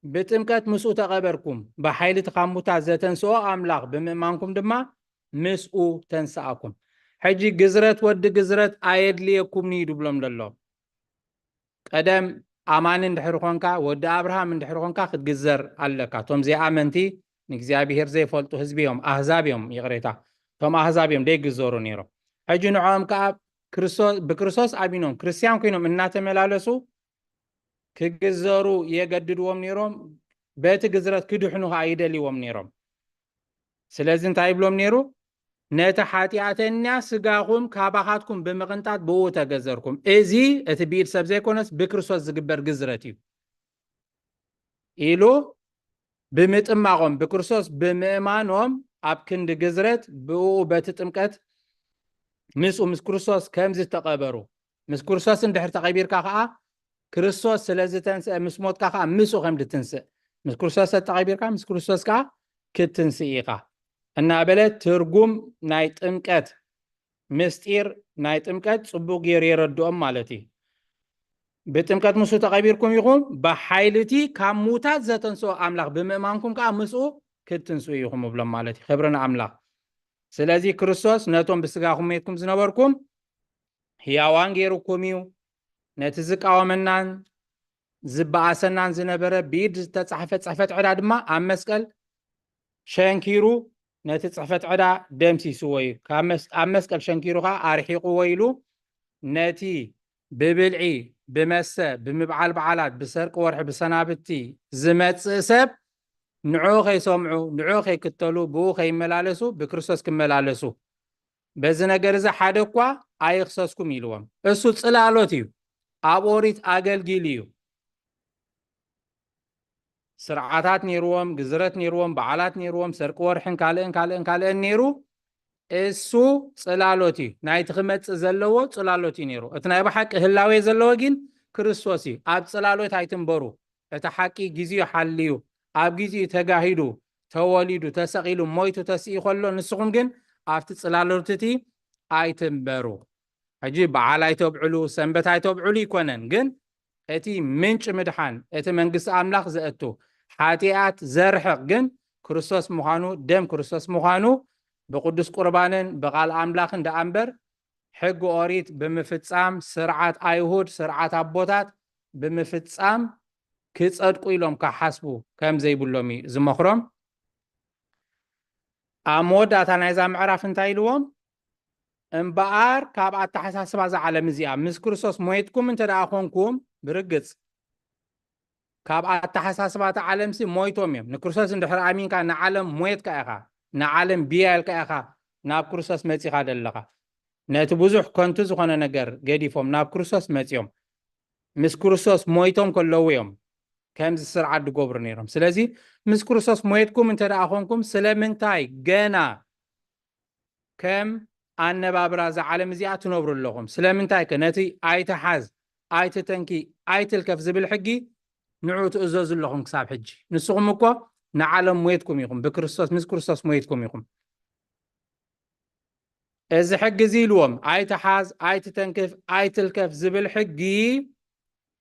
ብጥምቀት ምስኡ ተቐበርኩም፣ ብሓይሊ እቲ ካብ ሙታት ዘተንስኦ ኣምላኽ ብምእማንኩም ድማ ምስኡ ተንስኣኩም። ሕጂ ግዝረት ወዲ ግዝረት ኣየድልየኩምኒ እዩ ድብሎም ዘሎ። ቀደም ኣማኒ እንድሕር ኾንካ፣ ወዲ ኣብርሃም እንድሕር ኾንካ ክትግዘር ኣለካ። እቶም ዘይኣመንቲ ንእግዚኣብሔር ዘይፈልጡ ህዝቢ እዮም፣ ኣህዛብ እዮም፣ ይቕሬታ፣ እቶም ኣህዛብ እዮም ዘይግዘሩ ነይሮም። ሕጂ ንዕኦም ከዓ ክርስቶስ፣ ብክርስቶስ ኣሚኖም ክርስቲያን ኮይኖም እናተመላለሱ ክግዘሩ የገድድዎም ነይሮም፣ በቲ ግዝረት ክድሕኑ ከዓ ይደልይዎም ነይሮም። ስለዚ እንታይ ይብሎም ነይሩ? ነቲ ሓጢኣተኛ ስጋኹም ካባኻትኩም ብምቕንጣጥ ብኡ ተገዘርኩም። እዚ እቲ ብኢድ ሰብ ዘይኮነስ ብክርስቶስ ዝግበር ግዝረት እዩ ኢሉ ብምጥማቖም፣ ብክርስቶስ ብምእማኖም ኣብ ክንዲ ግዝረት ብኡ በቲ ጥምቀት ምስኡ ምስ ክርስቶስ ከም ዝተቐበሩ፣ ምስ ክርስቶስ እንድሕር ተቐቢርካ ከዓ ክርስቶስ ስለ ዝተንስአ ምስ ሞትካ ከዓ ምስኡ ከም ድትንስእ፣ ምስ ክርስቶስ ተቐቢርካ ምስ ክርስቶስ ከዓ ክትንስእ ኢኻ እናበለ ትርጉም ናይ ጥምቀት ምስጢር ናይ ጥምቀት ጽቡቕ ገይሩ የረድኦም ማለት እዩ። ብጥምቀት ምስኡ ተቐቢርኩም ኢኹም፣ ብሓይሊ እቲ ካብ ሙታት ዘተንስኦ ኣምላኽ ብምእማንኩም ከዓ ምስኡ ክትትንስኡ ኢኹም እብሎም ማለት እዩ። ክብሪ ንኣምላኽ። ስለዚ ክርስቶስ ነቶም ብስጋኹም ሜትኩም ዝነበርኩም ህያዋን ገይሩኩም እዩ። ነቲ ዝቃወመናን ዝበኣሰናን ዝነበረ ብኢድ ዝተጻሕፈ ጽሕፈት ዕዳ ድማ ኣብ መስቀል ሸንኪሩ ነቲ ጽሕፈት ዕዳ ደምሲስዎ እዩ። ካብ መስ-፣ ኣብ መስቀል ሸንኪሩ ኸኣ ኣርሒቕዎ ኢሉ ነቲ ብብልዒ፣ ብመሰ፣ ብምብዓል በዓላት፣ ብሰርቂ ወርሒ፣ ብሰናብቲ ዝመጽእ ሰብ ንዕኡ ከይሰምዑ፣ ንዕኡ ከይክተሉ፣ ብኡ ከይመላለሱ፣ ብክርስቶስ ክመላለሱ፣ በዚ ነገር እዚ ሓደ እኳ ኣይኽሰስኩም ኢልዎም። እሱ ጽላሎት እዩ፣ ኣብ ኦሪት ኣገልጊል እዩ። ስርዓታት ነይርዎም፣ ግዝረት ነይርዎም፣ በዓላት ነይርዎም፣ ሰርቂ ወርሕን ካልእን ካልእን ካልእን ነይሩ። እሱ ጽላሎት እዩ፣ ናይቲ ክመጽእ ዘለዎ ጽላሎት እዩ ነይሩ። እቲ ናይ ብሓቂ ህላዌ ዘለዎ ግን ክርስቶስ እዩ። ኣብ ጽላሎት ኣይትንበሩ። እቲ ሓቂ ግዜኡ ሓልዩ፣ ኣብ ግዜኡ ተጋሂዱ፣ ተወሊዱ፣ ተሰቒሉ፣ ሞይቱ፣ ተስኢ ከሎ፣ ንስኹም ግን ኣብቲ ጽላሎት እቲ ኣይትንበሩ። ሕጂ በዓል ኣይተብዕሉ፣ ሰንበት ኣይተብዕሉ ይኮነን፣ ግን እቲ ምንጪ ምድሓን፣ እቲ መንግስቲ ኣምላኽ ዘእቱ፣ ሓጢኣት ዘርሕቕ ግን ክርስቶስ ምዃኑ፣ ደም ክርስቶስ ምዃኑ ብቅዱስ ቁርባንን ብቃል ኣምላኽን ደኣ እምበር ሕጊ ኦሪት ብምፍጻም፣ ስርዓት ኣይሁድ፣ ስርዓት ኣቦታት ብምፍጻም ክጸድቁ ኢሎም ክሓስቡ ከም ዘይብሎም እዩ ዝመኽሮም። ኣብ መወዳእታ ናይዛ ምዕራፍ እንታይ ኢልዎም? እምበኣር ካብ ኣተሓሳስባ እዛ ዓለም እዚኣ ምስ ክርስቶስ ሞይትኩም እንተ ደኣ ኾንኩም፣ ብርግጽ ካብ ኣተሓሳስባ እታ ዓለምሲ ሞይቶም እዮም። ንክርስቶስ እንድሕር ኣሚንካ ንዓለም ሞየትካ ኢኻ፣ ንዓለም ብያ ኢልካ ኢኻ ናብ ክርስቶስ መጺኻ ዘለኻ። ነቲ ብዙሕ ከንቱ ዝኾነ ነገር ገዲፎም ናብ ክርስቶስ መጺኦም። ምስ ክርስቶስ ሞይቶም ከለዉ እዮም ከምዚ ስርዓት ዝገብሩ ነይሮም። ስለዚ ምስ ክርስቶስ ሞየትኩም እንተ ደኣ ኾንኩም፣ ስለምንታይ ገና ከም ኣነባብራ እዛ ዓለም እዚኣ ትነብሩ ኣለኹም? ስለምንታይ ከ ነቲ ኣይትሓዝ፣ ኣይትተንኪ፣ ኣይትልከፍ ዝብል ሕጊ ንዑ ትእዘዙ ኣለኹም ክሳብ ሕጂ? ንስኹም እኮ ንዓለም ሞየትኩም ኢኹም፣ ብክርስቶስ፣ ምስ ክርስቶስ ሞየትኩም ኢኹም። እዚ ሕጊ እዚ ኢልዎም፣ ኣይትሓዝ፣ ኣይትተንክፍ፣ ኣይትልከፍ ዝብል ሕጊ፣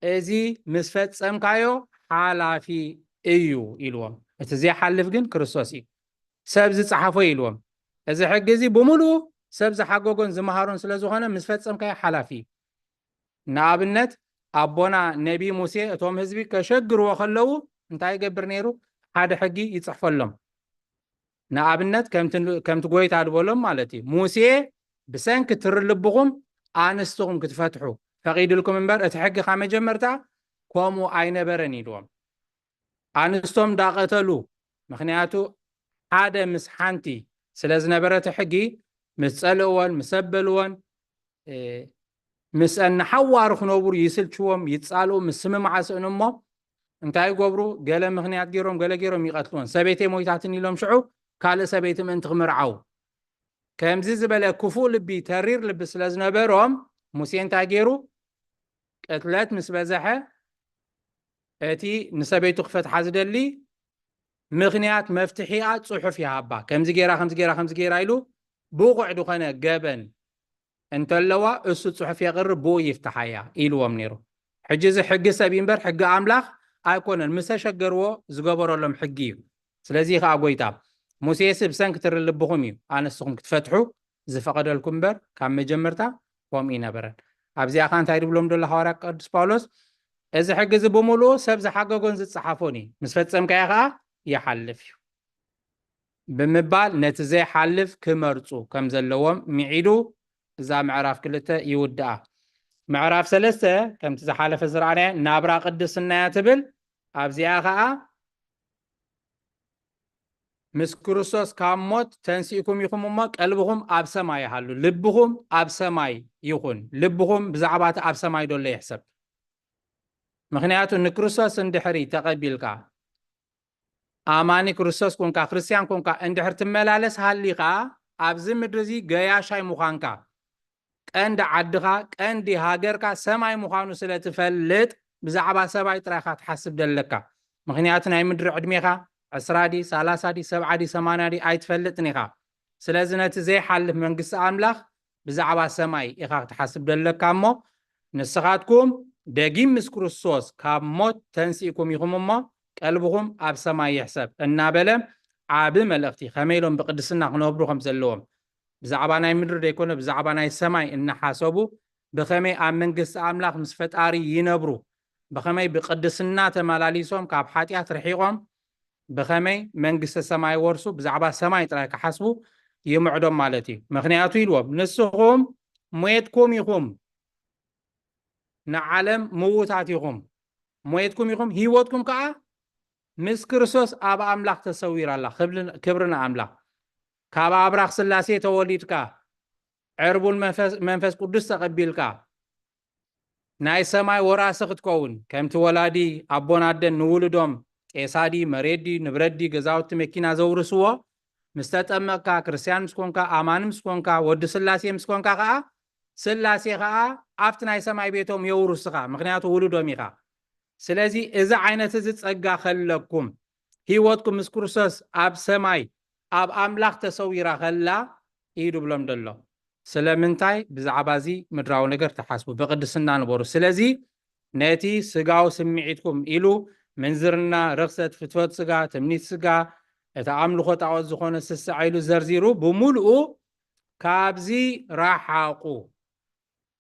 እዚ ምስ ፈጸምካዮ ሓላፊ እዩ ኢልዎም። እቲ ዘይሓልፍ ግን ክርስቶስ እዩ። ሰብ ዝጸሓፎ እዩ ኢልዎም። እዚ ሕጊ እዚ ብምሉኡ ሰብ ዝሓገጎን ዝመሃሮን ስለ ዝኾነ፣ ምስ ፈጸምካዮ ሓላፊ እዩ። ንኣብነት፣ ኣቦና ነቢ ሙሴ እቶም ህዝቢ ከሸግርዎ ከለዉ እንታይ ይገብር ነይሩ? ሓደ ሕጊ ይጽሕፈሎም። ንኣብነት፣ ከምቲ፣ ከምቲ ጎይታ ዝበሎም ማለት እዩ። ሙሴ፣ ብሰንኪ ትሪ ልብኹም ኣንስትኹም ክትፈትሑ ፈቒድልኩም እምበር፣ እቲ ሕጊ ካብ መጀመርታ ከምኡ ኣይነበረን ኢልዎም። ኣንስቶም እንዳቐተሉ፣ ምኽንያቱ ሓደ ምስ ሓንቲ ስለ ዝነበረ እቲ ሕጊ፣ ምስ ጸልእወን፣ ምስ ኣበልወን፣ እ፣ ምስአን ንሓዋሩ ክነብሩ ይስልችዎም፣ ይጻልኡ፣ ምስምማዕ ስእኑ እሞ እንታይ ይገብሩ? ገለ ምኽንያት ገይሮም፣ ገለ ገይሮም ይቐትልወን። ሰበይተይ ሞይታትን ኢሎም ሽዑ ካልእ ሰበይቲ ምእንቲ ክምርዓው። ከምዚ ዝበለ ክፉእ ልቢ፣ ተሪር ልቢ ስለ ዝነበሮም፣ ሙሴ እንታይ ገይሩ? ቅትለት ምስ በዝሐ፣ እቲ ንሰበይቱ ክፈትሓ ዝደሊ ምኽንያት፣ መፍትሒኣ ጽሑፍ ይሃባ። ከምዚ ገይራ፣ ከምዚ ገይራ፣ ከምዚ ገይራ ኢሉ ብቑዕ ዝኾነ ገበን እንተለዋ፣ እሱ ጽሑፍ የቕርብ፣ ብኡ ይፍትሓያ ኢልዎም ነይሩ። ሕጂ እዚ ሕጊ ሰብ እዩ እምበር ሕጊ ኣምላኽ ኣይኮነን። ምስ ተሸገርዎ ዝገበረሎም ሕጊ እዩ። ስለዚ ኸኣ ጎይታ፣ ሙሴስ ብሰንኪ ትሪ ልብኹም እዩ ኣንስትኹም ክትፈትሑ ዝፈቐደልኩም እምበር፣ ካብ መጀመርታ ከምኡ ይነበረን። ኣብዚኣ ኸኣ እንታይ ድብሎም ደሎ ሃዋርያ ቅዱስ ጳውሎስ? እዚ ሕጊ እዚ ብምሉኡ ሰብ ዝሓገጎን ዝጸሓፎን እዩ፣ ምስ ፈጸምካዮ ኸኣ ይሓልፍ እዩ ብምባል ነቲ ዘይሓልፍ ክመርጹ ከም ዘለዎም ምዒዱ እዛ ምዕራፍ ክልተ ይውድኣ። ምዕራፍ ሰለስተ ከምቲ ዝሓለፈ ዝረኣናዮ ናብራ ቅድስና እያ ትብል። ኣብዚኣ ኸኣ ምስ ክርስቶስ ካብ ሞት ተንሲእኩም ኢኹም እሞ ቀልብኹም ኣብ ሰማይ ይሃሉ፣ ልብኹም ኣብ ሰማይ ይኹን። ልብኹም ብዛዕባ እቲ ኣብ ሰማይ ዘሎ ይሕሰብ። ምኽንያቱ ንክርስቶስ እንድሕሪ ተቐቢልካ፣ ኣማኒ ክርስቶስ ኮንካ፣ ክርስትያን ኮንካ እንድሕር ትመላለስ ሃሊኻ፣ ኣብዚ ምድሪ እዚ ገያሻይ ምዃንካ፣ ቀንዲ ዓድኻ፣ ቀንዲ ሃገርካ ሰማይ ምዃኑ ስለ ትፈልጥ፣ ብዛዕባ ሰማይ ጥራይ ኢኻ ትሓስብ ደለካ። ምኽንያቱ ናይ ምድሪ ዕድሜኻ ዕስራ ድዩ፣ ሰላሳ ድዩ፣ ሰብዓ ድዩ፣ ሰማንያ ድዩ ኣይትፈልጥን ኢኻ። ስለዚ ነቲ ዘይሓልፍ መንግስቲ ኣምላኽ ብዛዕባ ሰማይ ኢኻ ክትሓስብ ደለካ እሞ፣ ንስኻትኩም ደጊም ምስ ክርስቶስ ካብ ሞት ተንሲእኩም ኢኹም እሞ፣ ቀልብኹም ኣብ ሰማይ ይሕሰብ እናበለ ዓቢ መልእኽቲ ከመይ ኢሎም ብቅድስና ክነብሩ ከም ዘለዎም፣ ብዛዕባ ናይ ምድሪ ዘይኮነ ብዛዕባ ናይ ሰማይ እናሓሰቡ ብኸመይ ኣብ መንግስቲ ኣምላኽ ምስ ፈጣሪ ይነብሩ፣ ብኸመይ ብቅድስና ተመላሊሶም ካብ ሓጢኣት ርሒቖም ብኸመይ መንግስተ ሰማይ ወርሱ ብዛዕባ ሰማይ ጥራይ ክሓስቡ ይምዕዶም ማለት እዩ። ምኽንያቱ ኢልዎም፣ ንስኹም ሞትኩም ኢኹም፣ ንዓለም ምዉታት ኢኹም፣ ሞትኩም ኢኹም፣ ህይወትኩም ከዓ ምስ ክርስቶስ ኣብ ኣምላኽ ተሰዊራ ኣላ። ክብሪ- ክብሪ ንኣምላኽ። ካብ ኣብራኽ ስላሴ ተወሊድካ፣ ዕርቡን መንፈስ- መንፈስ ቅዱስ ተቐቢልካ፣ ናይ ሰማይ ወራሲ ክትከውን፣ ከምቲ ወላዲ ኣቦን ኣደን ንውሉዶም ጤሳ ድዩ፣ መሬት ድዩ፣ ንብረት ድዩ፣ ገዛውቲ፣ መኪና ዘውርስዎ፣ ምስ ተጠመቕካ፣ ክርስትያን ምስ ኮንካ፣ ኣማኒ ምስ ኮንካ፣ ወዲ ስላሴ ምስ ኮንካ ኸዓ፣ ስላሴ ኸዓ ኣብቲ ናይ ሰማይ ቤቶም የውርስኻ፣ ምኽንያቱ ውሉዶም ኢኻ። ስለዚ እዚ ዓይነት እዚ ጸጋ ከለኩም፣ ህይወትኩም ምስ ክርስቶስ ኣብ ሰማይ ኣብ ኣምላኽ ተሰዊራ ከላ እዩ ድብሎም ደሎ። ስለምንታይ ብዛዕባ እዚ ምድራዊ ነገር ትሓስቡ? ብቅድስና ንበሩ። ስለዚ ነቲ ስጋዊ ስምዒትኩም ኢሉ ምንዝርና፣ ርኽሰት፣ ፍትወት ስጋ፣ ትምኒት ስጋ፣ እቲ ኣምልኾ ጣዖት ዝኾነ ስስዐ ኢሉ ዘርዚሩ ብምሉኡ ካብዚ ራሓቑ።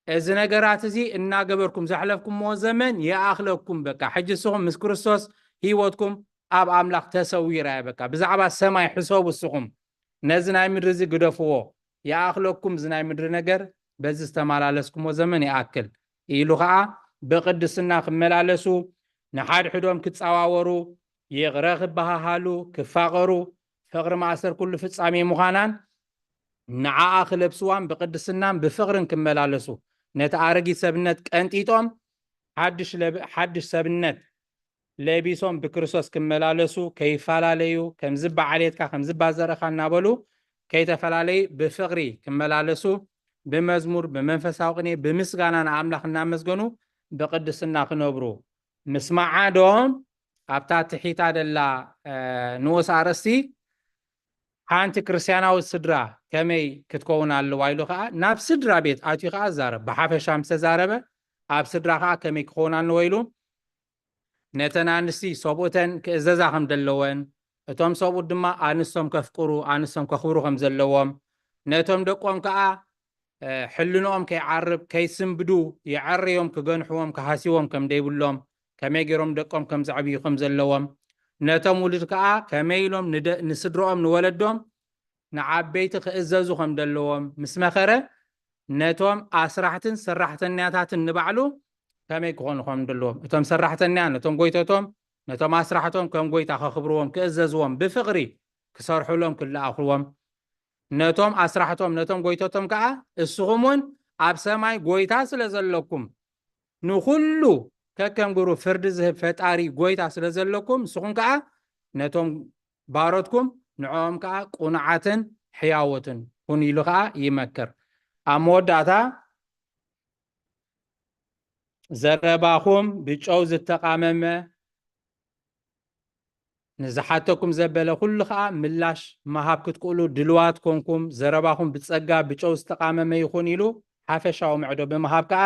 እዚ ነገራት እዚ እናገበርኩም ዘሕለፍኩምዎ ዘመን ይኣኽለኩም። በቃ ሕጂ እስኹም ምስ ክርስቶስ ህይወትኩም ኣብ ኣምላኽ ተሰዊራ እያ። በቃ ብዛዕባ ሰማይ ሕሰቡ እስኹም። ነዚ ናይ ምድሪ እዚ ግደፍዎ። ይኣኽለኩም እዚ ናይ ምድሪ ነገር፣ በዚ ዝተመላለስኩምዎ ዘመን ይኣክል ኢሉ ኸዓ ብቅድስና ክመላለሱ፣ ንሓድሕዶም ክጸዋወሩ፣ ይቕረ ክበሃሃሉ፣ ክፋቐሩ፣ ፍቕሪ ማእሰር ኩሉ ፍጻሜ ምዃናን ንዓኣ ክለብስዋን ብቅድስናን ብፍቕርን ክመላለሱ፣ ነቲ ኣረጊት ሰብነት ቀንጢጦም ሓድሽ ለብ- ሓድሽ ሰብነት ለቢሶም ብክርስቶስ ክመላለሱ፣ ከይፈላለዩ፣ ከምዚ በዓሌትካ ከምዚ ባዘረኻ እናበሉ ከይተፈላለዩ ብፍቕሪ ክመላለሱ፣ ብመዝሙር፣ ብመንፈሳዊ ቅኔ፣ ብምስጋና ንኣምላኽ እናመስገኑ ብቅድስና ክነብሩ ምስማዓዶም፣ ኣብታ ትሒታ ደላ ንኡስ ኣርእስቲ ሓንቲ ክርስትያናዊት ስድራ ከመይ ክትከውን ኣለዋ ኢሉ ኸዓ ናብ ስድራ ቤት ኣትዩ ኸዓ ዛረብ። ብሓፈሻ ምስ ተዛረበ ኣብ ስድራ ኸዓ ከመይ ክኸውን ኣለዎ ኢሉ ነተን ኣንስቲ ሰብኡተን ክእዘዛ ከም ዘለወን፣ እቶም ሰብኡት ድማ ኣንስቶም ከፍቅሩ፣ ኣንስቶም ከኽብሩ ከም ዘለዎም፣ ነቶም ደቆም ከኣ ሕልንኦም ከይዓርብ ከይስንብዱ የዐርዮም ክገንሕዎም ክሃስይዎም ከም ደይብሎም፣ ከመይ ገይሮም ደቆም ከም ዘዕብዩ ከም ዘለዎም፣ ነቶም ውሉድ ከኣ ከመይ ኢሎም ንደ- ንስድርኦም ንወለዶም ንዓበይቲ ክእዘዙ ከም ዘለዎም ምስ መኸረ፣ ነቶም ኣስራሕትን ሰራሕተኛታትን ንባዕሉ ከመይ ክኾኑ ከም ዘለዎም፣ እቶም ሰራሕተኛ ነቶም ጎይቶቶም፣ ነቶም ኣስራሕቶም ከም ጎይታ ከኽብርዎም፣ ክእዘዝዎም፣ ብፍቕሪ ክሰርሑሎም፣ ክለኣኽዎም፣ ነቶም ኣስራሕቶም ነቶም ጎይቶቶም ከኣ እስኹም እውን ኣብ ሰማይ ጎይታ ስለ ዘለኩም፣ ንኹሉ ከከም ግብሩ ፍርዲ ዝህብ ፈጣሪ ጎይታ ስለ ዘለኩም፣ ንስኹም ከኣ ነቶም ባሮትኩም ንዕኦም ከኣ ቁኑዓትን ሕያዎትን ኩኑ ኢሉ ከኣ ይመክር። ኣብ መወዳእታ ዘረባኹም ብጨው ዝተቓመመ፣ ንዝሓተኩም ዘበለ ኩሉ ከኣ ምላሽ ምሃብ ክትክእሉ ድልዋት ኮንኩም፣ ዘረባኹም ብጸጋ ብጨው ዝተቓመመ ይኹን ኢሉ ሓፈሻዊ ምዕዶ ብምሃብ ከኣ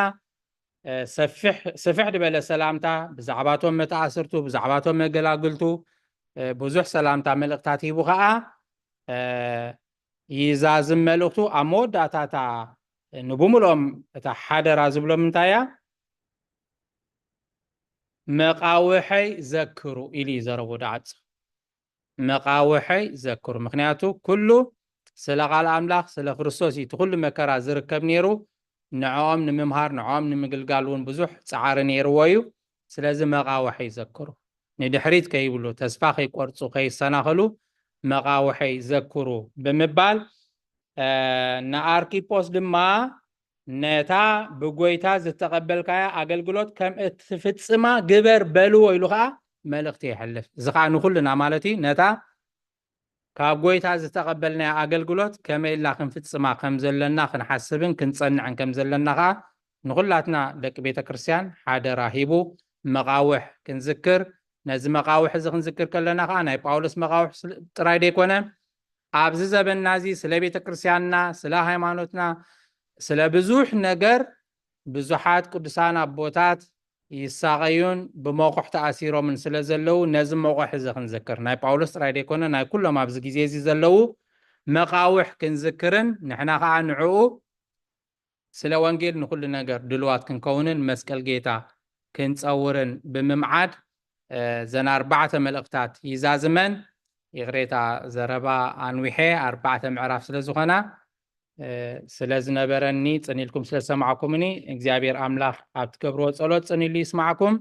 ሰፊሕ ስፍሕ ዝበለ ሰላምታ ብዛዕባቶም መተኣስርቱ ብዛዕባቶም መገላግልቱ ብዙሕ ሰላምታ መልእክታት ሂቡ ከዓ ይዛዝም መልእክቱ። ኣብ መወዳእታ እታ ንብምልኦም እታ ሓደራ ዝብሎም እንታይ እያ? መቓውሐይ ዘክሩ ኢሉ እዩ ዘረቡ ደዓጹ። መቓውሐይ ዘክሩ። ምኽንያቱ ኩሉ ስለ ቃል ኣምላኽ፣ ስለ ክርስቶስ እዩ እቲ ኩሉ መከራ ዝርከብ ነይሩ። ንዕኦም ንምምሃር፣ ንዕኦም ንምግልጋል እውን ብዙሕ ጻዕሪ ነይርዎ እዩ። ስለዚ መቓውሐይ ዘክሩ። ንድሕሪት ከይብሉ፣ ተስፋ ከይቆርጹ፣ ከይሰናኸሉ መቓውሐይ ዘክሩ ብምባል፣ እ፣ ንኣርኪፖስ ድማ ነታ ብጎይታ ዝተቐበልካያ ኣገልግሎት ከም እትፍጽማ ግበር በልዎ ኢሉ ኸዓ መልእኽቲ የሕልፍ። እዚ ኸዓ ንኹልና ማለት እዩ። ነታ ካብ ጎይታ ዝተቐበልናያ ኣገልግሎት ከመይ ኢልና ክንፍጽማ ከም ዘለና ክንሓስብን ክንጸንዕን ከም ዘለና ኸዓ ንኹላትና ደቂ ቤተ ክርስቲያን ሓደራ ሂቡ መቓውሕ ክንዝክር። ነዚ መቓውሕ እዚ ክንዝክር ከለና ኸዓ ናይ ጳውሎስ መቓውሕ ስለ-፣ ጥራይ ደይኮነ፣ ኣብዚ ዘበንና እዚ ስለ ቤተ ክርስቲያንና፣ ስለ ሃይማኖትና፣ ስለ ብዙሕ ነገር ብዙሓት ቅዱሳን ኣቦታት ይሳቐዩን ብመቑሕ ተኣሲሮምን ስለ ዘለዉ፣ ነዚ መቑሕ እዚ ክንዝክር፣ ናይ ጳውሎስ ጥራይ ደይኮነ፣ ናይ ኩሎም ኣብዚ ግዜ እዚ ዘለዉ መቓውሕ ክንዝክርን ንሕና ኸዓ ንዕኡ ስለ ወንጌል ንኹሉ ነገር ድልዋት ክንከውንን መስቀል ጌታ ክንጸውርን ብምምዓድ፣ እ፣ ዘን ኣርባዕተ መልእኽታት ይዛዝመን። ይቕሬታ፣ ዘረባ ኣንዊሐ፣ ኣርባዕተ ምዕራፍ ስለ ዝኾና፣ እ፣ ስለ ዝነበረኒ፣ ጽን ኢልኩም ስለ ዝሰማዕኩምኒ፣ እግዚኣብሔር ኣምላኽ ኣብ ትገብርዎ ጸሎት ጽን ኢሉ ይስማዕኩም።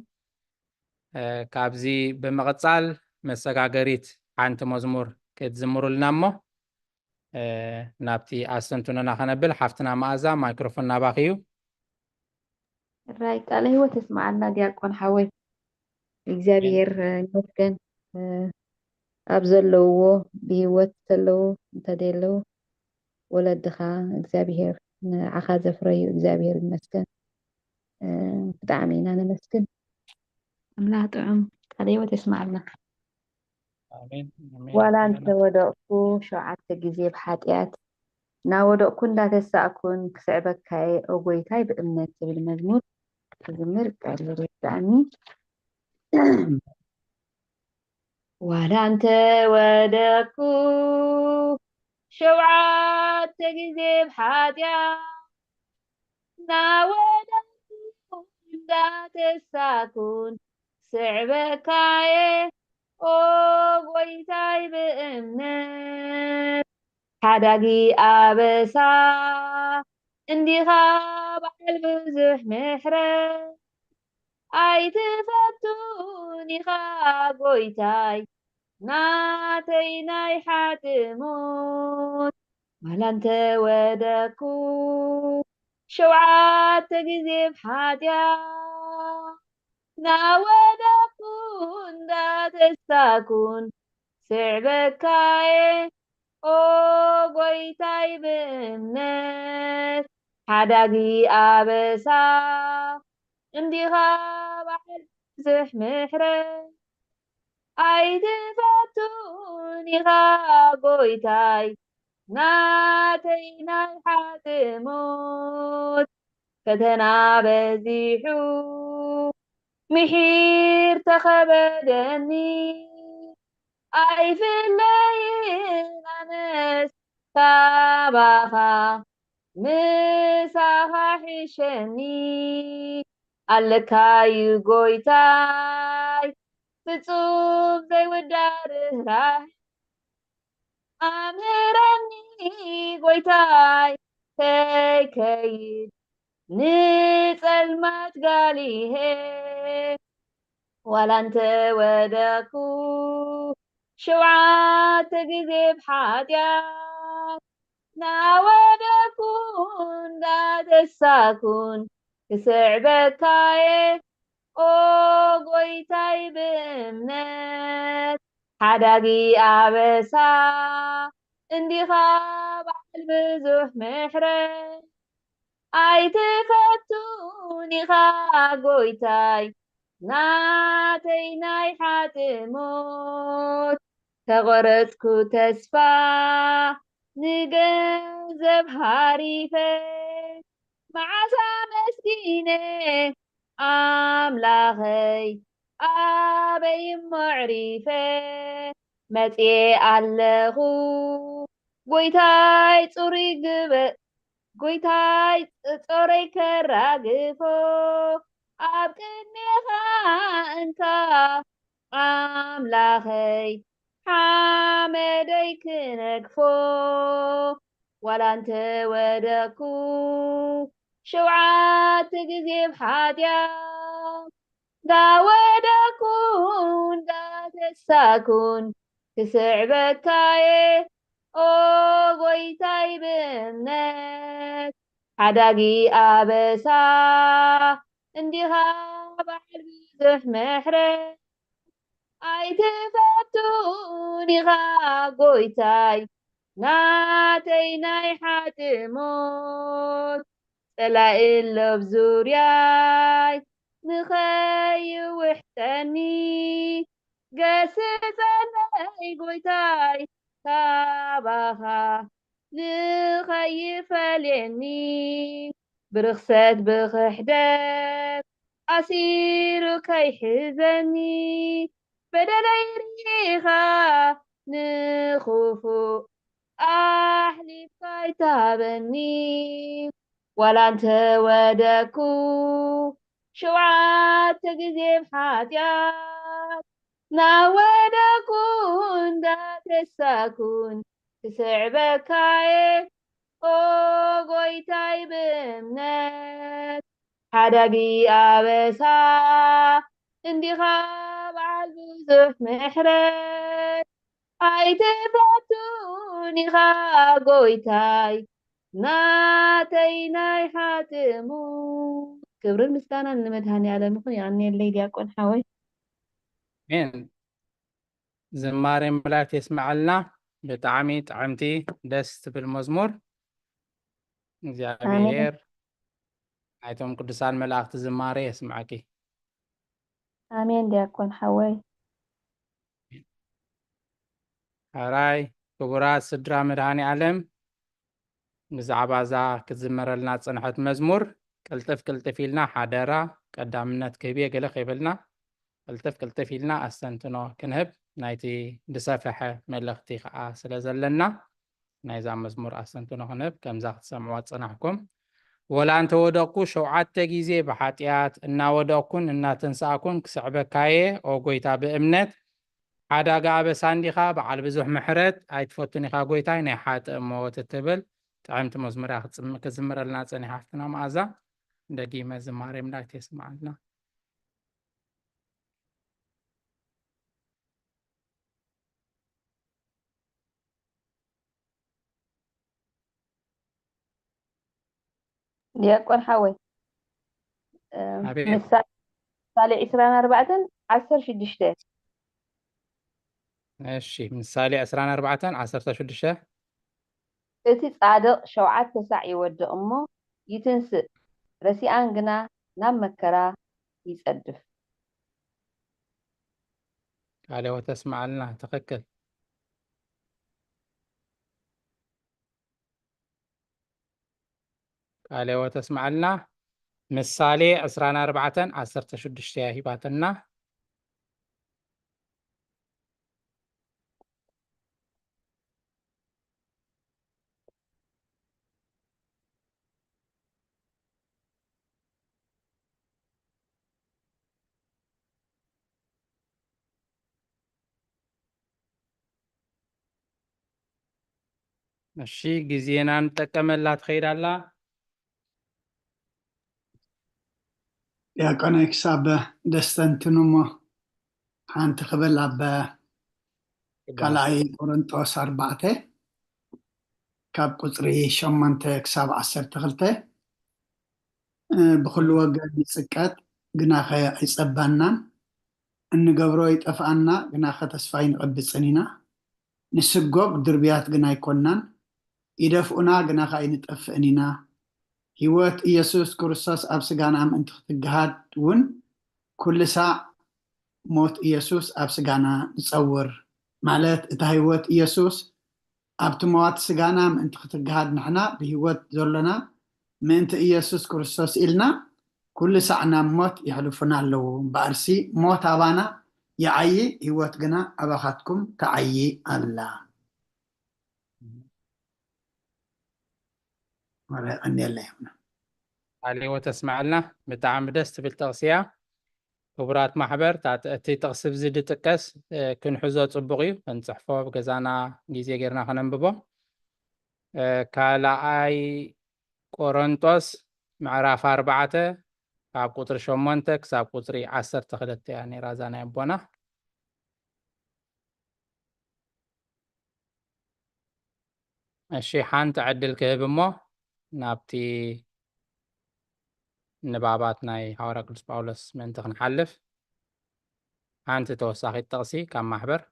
እ፣ ካብዚ ብምቕጻል መሰጋገሪት ሓንቲ መዝሙር ክትዝምሩልና እሞ፣ እ፣ ናብቲ ኣስተንትኖና ከነብል፣ ሓፍትና መኣዛ፣ ማይክሮፎን ናባኺ እዩ። ራይ ቃለ ህይወት የስምዓልና ዲያቆን ሓወይ። እግዚኣብሔር ይመስገን፣ እ፣ ኣብ ዘለውዎ፣ ብህይወት ዘለዉ እንተደለዉ፣ ወለድኻ እግዚኣብሔር ንዓኻ ዘፍረዩ እግዚኣብሔር ይመስገን። እ፣ ብጣዕሚ ኢና ነመስግን። ኣምላኽ ጥዑም ቃለ ህይወት የስምዓልና። ኣሜን፣ ኣሜን። ዋላ እንተ ወደቕኩ ሸውዓተ ግዜ ብሓጢኣት፣ እናወደቕኩ እንዳተሳእኩን ክስዕበካየ፣ ኦ ጎይታይ ብእምነት ዝብል መዝሙር ክዝምር ቃል ይርዳእኒ። ዋላ እንተ ወደቕኩ ሸውዓተ ግዜ ብሓጢኣት፣ እናወደቕኩ እንዳተሳኩን ስዕበካየ፣ ኦ ጎይታይ ብእምነት። ሓዳጊ ኣበሳ እንዲኻ በዓል ብዙሕ ምሕረት፣ ኣይትፈቱን ኢኻ ጎይታይ ናተይ ናይ ሓጥሞት። ዋላ እንተ ወደኩ ሸውዓተ ግዜ ብሓጢኣት፣ ናወደኩ እንዳተሳኩን ስዕበካየ፣ ኦ ጎይታይ ብእምነት። ሓዳጊ ኣበሳ እንዲኻ በዓል ብዙሕ ምሕረት፣ ኣይትፈቱን ኢኻ ጎይታይ ናተይ ናይ ሓጥሞት። ፈተና በዚሑ ምሒር ተኸበደኒ፣ ኣይፍለይን ኣነስ ካባኻ፣ ምሳኻ ሕሸኒ። ኣለካዩ ጎይታይ ፍጹም ዘይውዳእ ርህራሄ፣ ኣምህረኒ ጎይታይ ከይከይድ ንጸልማት ጋሊሄ። ዋላ እንተ ወደኩ ሸውዓተ ግዜ ብሓጢኣት፣ ናወደኩ እንዳተሳኩን ክስዕበካየ፣ ኦ ጎይታይ ብእምነት። ሓዳጊ ኣበሳ እንዲኻ በዓል ብዙሕ ምሕረት፣ ኣይትፈቱን ኢኻ ጎይታይ ናተይ ናይ ሓጥሞት። ተቖረጽኩ ተስፋ ንገንዘብ ሃሪፈ፣ መዓስ ኣመስጊነ ኣምላኸይ ኣበይ እሞ ኣዕሪፈ። መጽየ ኣለኹ ጎይታይ ጽሩይ ግበ-፣ ጎይታይ ጾረይ ከራግፎ። ኣብ ቅድሜኻ እንካ ኣምላኸይ ሓመደይ ክነግፎ። ዋላ እንተ ወደኩ ሸውዓተ ግዜ ብሓጢኣት፣ እንዳወደኩ እንዳተሳኩን ክስዕበካየ ኦ ጎይታይ ብእምነት። ሓዳጊ ኣበሳ እንዲኻ በዓል ብዙሕ ምሕረት። ኣይትፈቱን ኢኻ ጎይታይ ናተይ ናይ ሓጢእ ሞት። ጸላኢ ኣሎ ኣብ ዙርያይ ንኸይውሕጠኒ። ገስጸለይ ጎይታይ ካባኻ ንኸይፈልየኒ። ብርኽሰት ብኽሕደት ኣሲሩ ከይሕዘኒ። በደለይ ርኢኻ ንኽፉእ ኣሕሊፍካ ኣይትሃበኒ። ዋላ እንተ ወደኩ ሸውዓተ ግዜ ብሓጢኣት፣ ናወደኩ እንዳተሳኩን ክስዕበካየ ኦ ጎይታይ ብእምነት። ሓዳጊ ኣበሳ እንዲኻ በዓል ብዙሕ ምሕረት። ኣይትፈቱን ኢኻ ጎይታይ ናተይ ናይ ሓጥሙ። ክብርን ምስጋናን ንመድሃኔ ዓለም ይኹን። የቐንየለይ ዲያቆን ሓወይ። ኣሜን። ዝማሬ መላእክት የስምዓልና። ብጣዕሚ ጥዕምቲ ደስ ትብል መዝሙር። እግዚኣብሔር ናይቶም ቅዱሳን መላእክቲ ዝማሬ የስምዓኪ። ኣሜን ዲያቆን ሓወይ። ሕራይ ክቡራት ስድራ መድሃኔ ዓለም፣ ብዛዕባ እዛ ክትዝመረልና ዝጸንሐት መዝሙር ቅልጥፍ ቅልጥፍ ኢልና፣ ሓደራ ቀዳምነት ክህብ እየ ገለ ከይበልና፣ ቅልጥፍ ቅልጥፍ ኢልና ኣስተንትኖ ክንህብ ናይቲ ዝሰፈሐ መልእኽቲ ከኣ ስለ ዘለና፣ ናይዛ መዝሙር ኣስተንትኖ ክንህብ ከምዛ ክትሰምዕዋ ዝጸናሕኩም። ወላ እንተወደቕኩ ሸውዓተ ግዜ ብሓጢኣት፣ እናወደቕኩን እናተንሳእኩን ክስዕበካየ፣ ኦ ጎይታ፣ ብእምነት። ሓዳጋ ኣበሳ እንዲኻ በዓል ብዙሕ ምሕረት፣ ኣይትፈቱን ኢኻ ጎይታይ ናይ ሓጥእ ሞት እትብል ጥዕምቲ መዝሙር እያ ክትዝም-፣ ክትዝምረልና ጸኒሓ ሓፍትና መኣዛ። ደጊመ ዝማሬ ኣምላክ የስምዓልና። ዲያቆን ሓወይ፣ እ፣ ኣቤት። ምሳ-፣ ምሳሌ ዕስራን ኣርባዕተን ዓሰርተ ሽዱሽተ። እሺ፣ ምሳሌ ዕስራን ኣርባዕተን ዓሰርተ ሽዱሽተ። እቲ ጻድቕ ሸውዓተ ሳዕ ይወድቕ እሞ ይትንስእ፣ ረሲኣን ግና ናብ መከራ ይጸድፍ። ቃለ ሕይወት ተስምዓልና። ትኽክል። ቃለ ሕይወት ተስምዓልና። ምሳሌ ዕስራን ኣርባዕተን ዓሰርተ ሽዱሽተ እያ ሂባትና። እሺ፣ ግዜና ንጠቀመላ ትኸይድ ኣላ። ዲያቆናይ ክሳብ ደስተንትኑ እሞ ሓንቲ ክብል ኣብ ካልኣይ ቆሮንጦስ ኣርባዕተ ካብ ቁጽሪ ሸሞንተ ክሳብ ዓሰርተ ክልተ፣ እ፣ ብኹሉ ወገን ንጽቀጥ፣ ግናኸ ኣይጸባናን፣ እንገብሮ ይጠፍኣና፣ ግናኸ ተስፋ ኣይንቐብጽን ኢና። ንስጎግ ድርብያት ግን ኣይኮናን፣ ይደፍኡና፣ ግናኸ ኣይንጠፍእን ኢና። ህይወት ኢየሱስ ክርስቶስ ኣብ ስጋና ምእንቲ ክትግሃድ እውን ኩሉ ሳዕ ሞት ኢየሱስ ኣብ ስጋና ንጸውር። ማለት እታ ህይወት ኢየሱስ ኣብቲ መዋቲ ስጋና ምእንቲ ክትግሃድ ንሕና ብህይወት ዘሎና ምእንቲ ኢየሱስ ክርስቶስ ኢልና ኩሉ ሳዕ ናብ ሞት የሕልፉና ኣለዉ። እምበኣርሲ ሞት ኣባና ይዓዪ፣ ህይወት ግና ኣባኻትኩም ትዓዪ ኣላ። ማራ የቐንየልና ይኹን። ቃለ ሕይወት ተስምዓልና። ብጣዕሚ ደስ ትብል ጥቕሲ እያ። ክቡራት ማሕበር፣ እታ- እቲ ጥቕሲ ብዚ ዝጥቀስ፣ እ፣ ክንሕዞ ጽቡቕ እዩ። ክንጽሕፎ ኣብ ገዛና ግዜ ጌርና ከነንብቦ። እ፣ ካልኣይ ቆሮንጦስ ምዕራፍ ኣርባዕተ ካብ ቁጽሪ ሸሞንተ ክሳብ ቁጽሪ ዓሰርተ ክልተ እያ ነይራ እዛ ናይ ኣቦና። እሺ፣ ሓንቲ ዕድል ክህብ እሞ ናብቲ ንባባት ናይ ሃዋርያ ቅዱስ ጳውሎስ ምእንቲ ክንሓልፍ፣ ሓንቲ ተወሳኺት ጥቕሲ ካብ ማሕበር።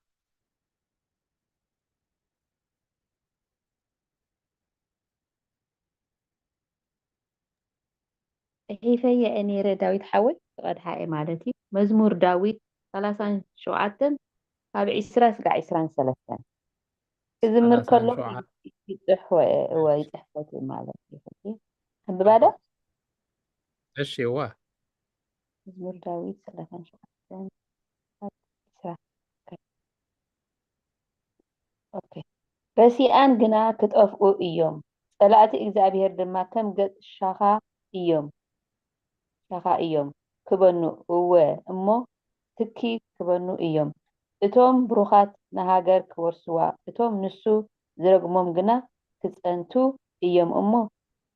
ጽሒፈየ እየ ነይረ፣ ዳዊት ሓወይ፣ ክቐድሓ እየ ማለት እዩ። መዝሙር ዳዊት ሰላሳን ሸውዓተን ካብ ዒስራ ስጋዕ ዒስራን ሰለስተን ክዝምር ከለኹ ይጽሕፎ እየ፣ እወ፣ ይጽሕፈት እየ ማለት እዩ። ሕጂ ከንብባ ዶ? እሺ፣ እወ። መዝሙር ዳዊት ሰላሳን ሸውዓተን ካብ ዒስራ። ኦኬ። ረሲኣን ግና ክጠፍኡ እዮም፣ ጸላእቲ እግዚኣብሄር ድማ ከም ገጽ ሻኻ እዮም፣ ሻኻ እዮም ክበኑ፣ እወ፣ እሞ ትኪ ክበኑ እዮም። እቶም ብሩኻት ንሃገር ክወርስዋ፣ እቶም ንሱ ዝረግሞም ግና ክጸንቱ እዮም እሞ፣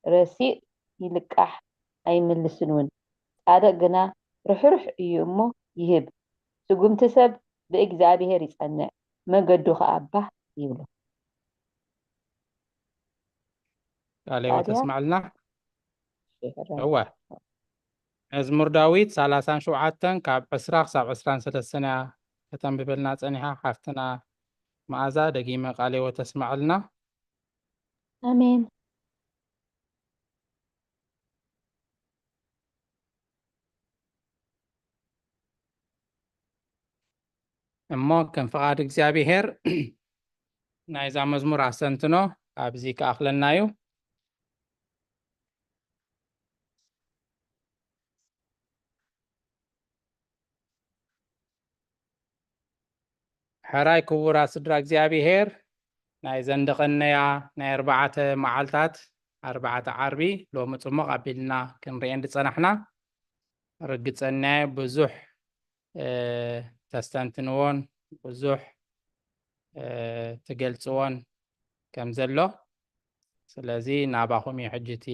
ረሲእ ይልቃሕ ኣይምልስን እውን። ጻድቕ ግና ርሕሩሕ እዩ እሞ ይህብ። ስጉምቲ ሰብ ብእግዚኣብሄር ይጸንዕ፣ መገዱ ኸኣ ባህ ይብሎ። ቃለ ሕይወት ተስምዓልና። እወ። መዝሙር ዳዊት ሰላሳን ሸውዓተን ካብ ዕስራ ክሳብ ዕስራን ሰለስተን እያ ከተንብበልና ጸኒሓ ሓፍትና መኣዛ። ደጊመ ቃለ ሕይወት ተስምዓልና። ኣሜን። እሞ ከም ፍቓድ እግዚኣብሄር ናይዛ መዝሙር ኣስተንትኖ ኣብዚ ክኣኽለና እዩ። ሕራይ ክቡራት ስድራ እግዚኣብሄር፣ ናይ ዘንደቐነያ ናይ ኣርባዕተ መዓልታት ኣርባዕተ ዓርቢ ሎሚ ጽሙቕ ኣቢልና ክንርእየን ዝጸናሕና፣ ርግጸኛ እየ ብዙሕ፣ እ፣ ተስተንትንዎን ብዙሕ፣ እ፣ ትገልጽዎን ከም ዘሎ። ስለዚ ናባኹም እዩ ሕጂ እቲ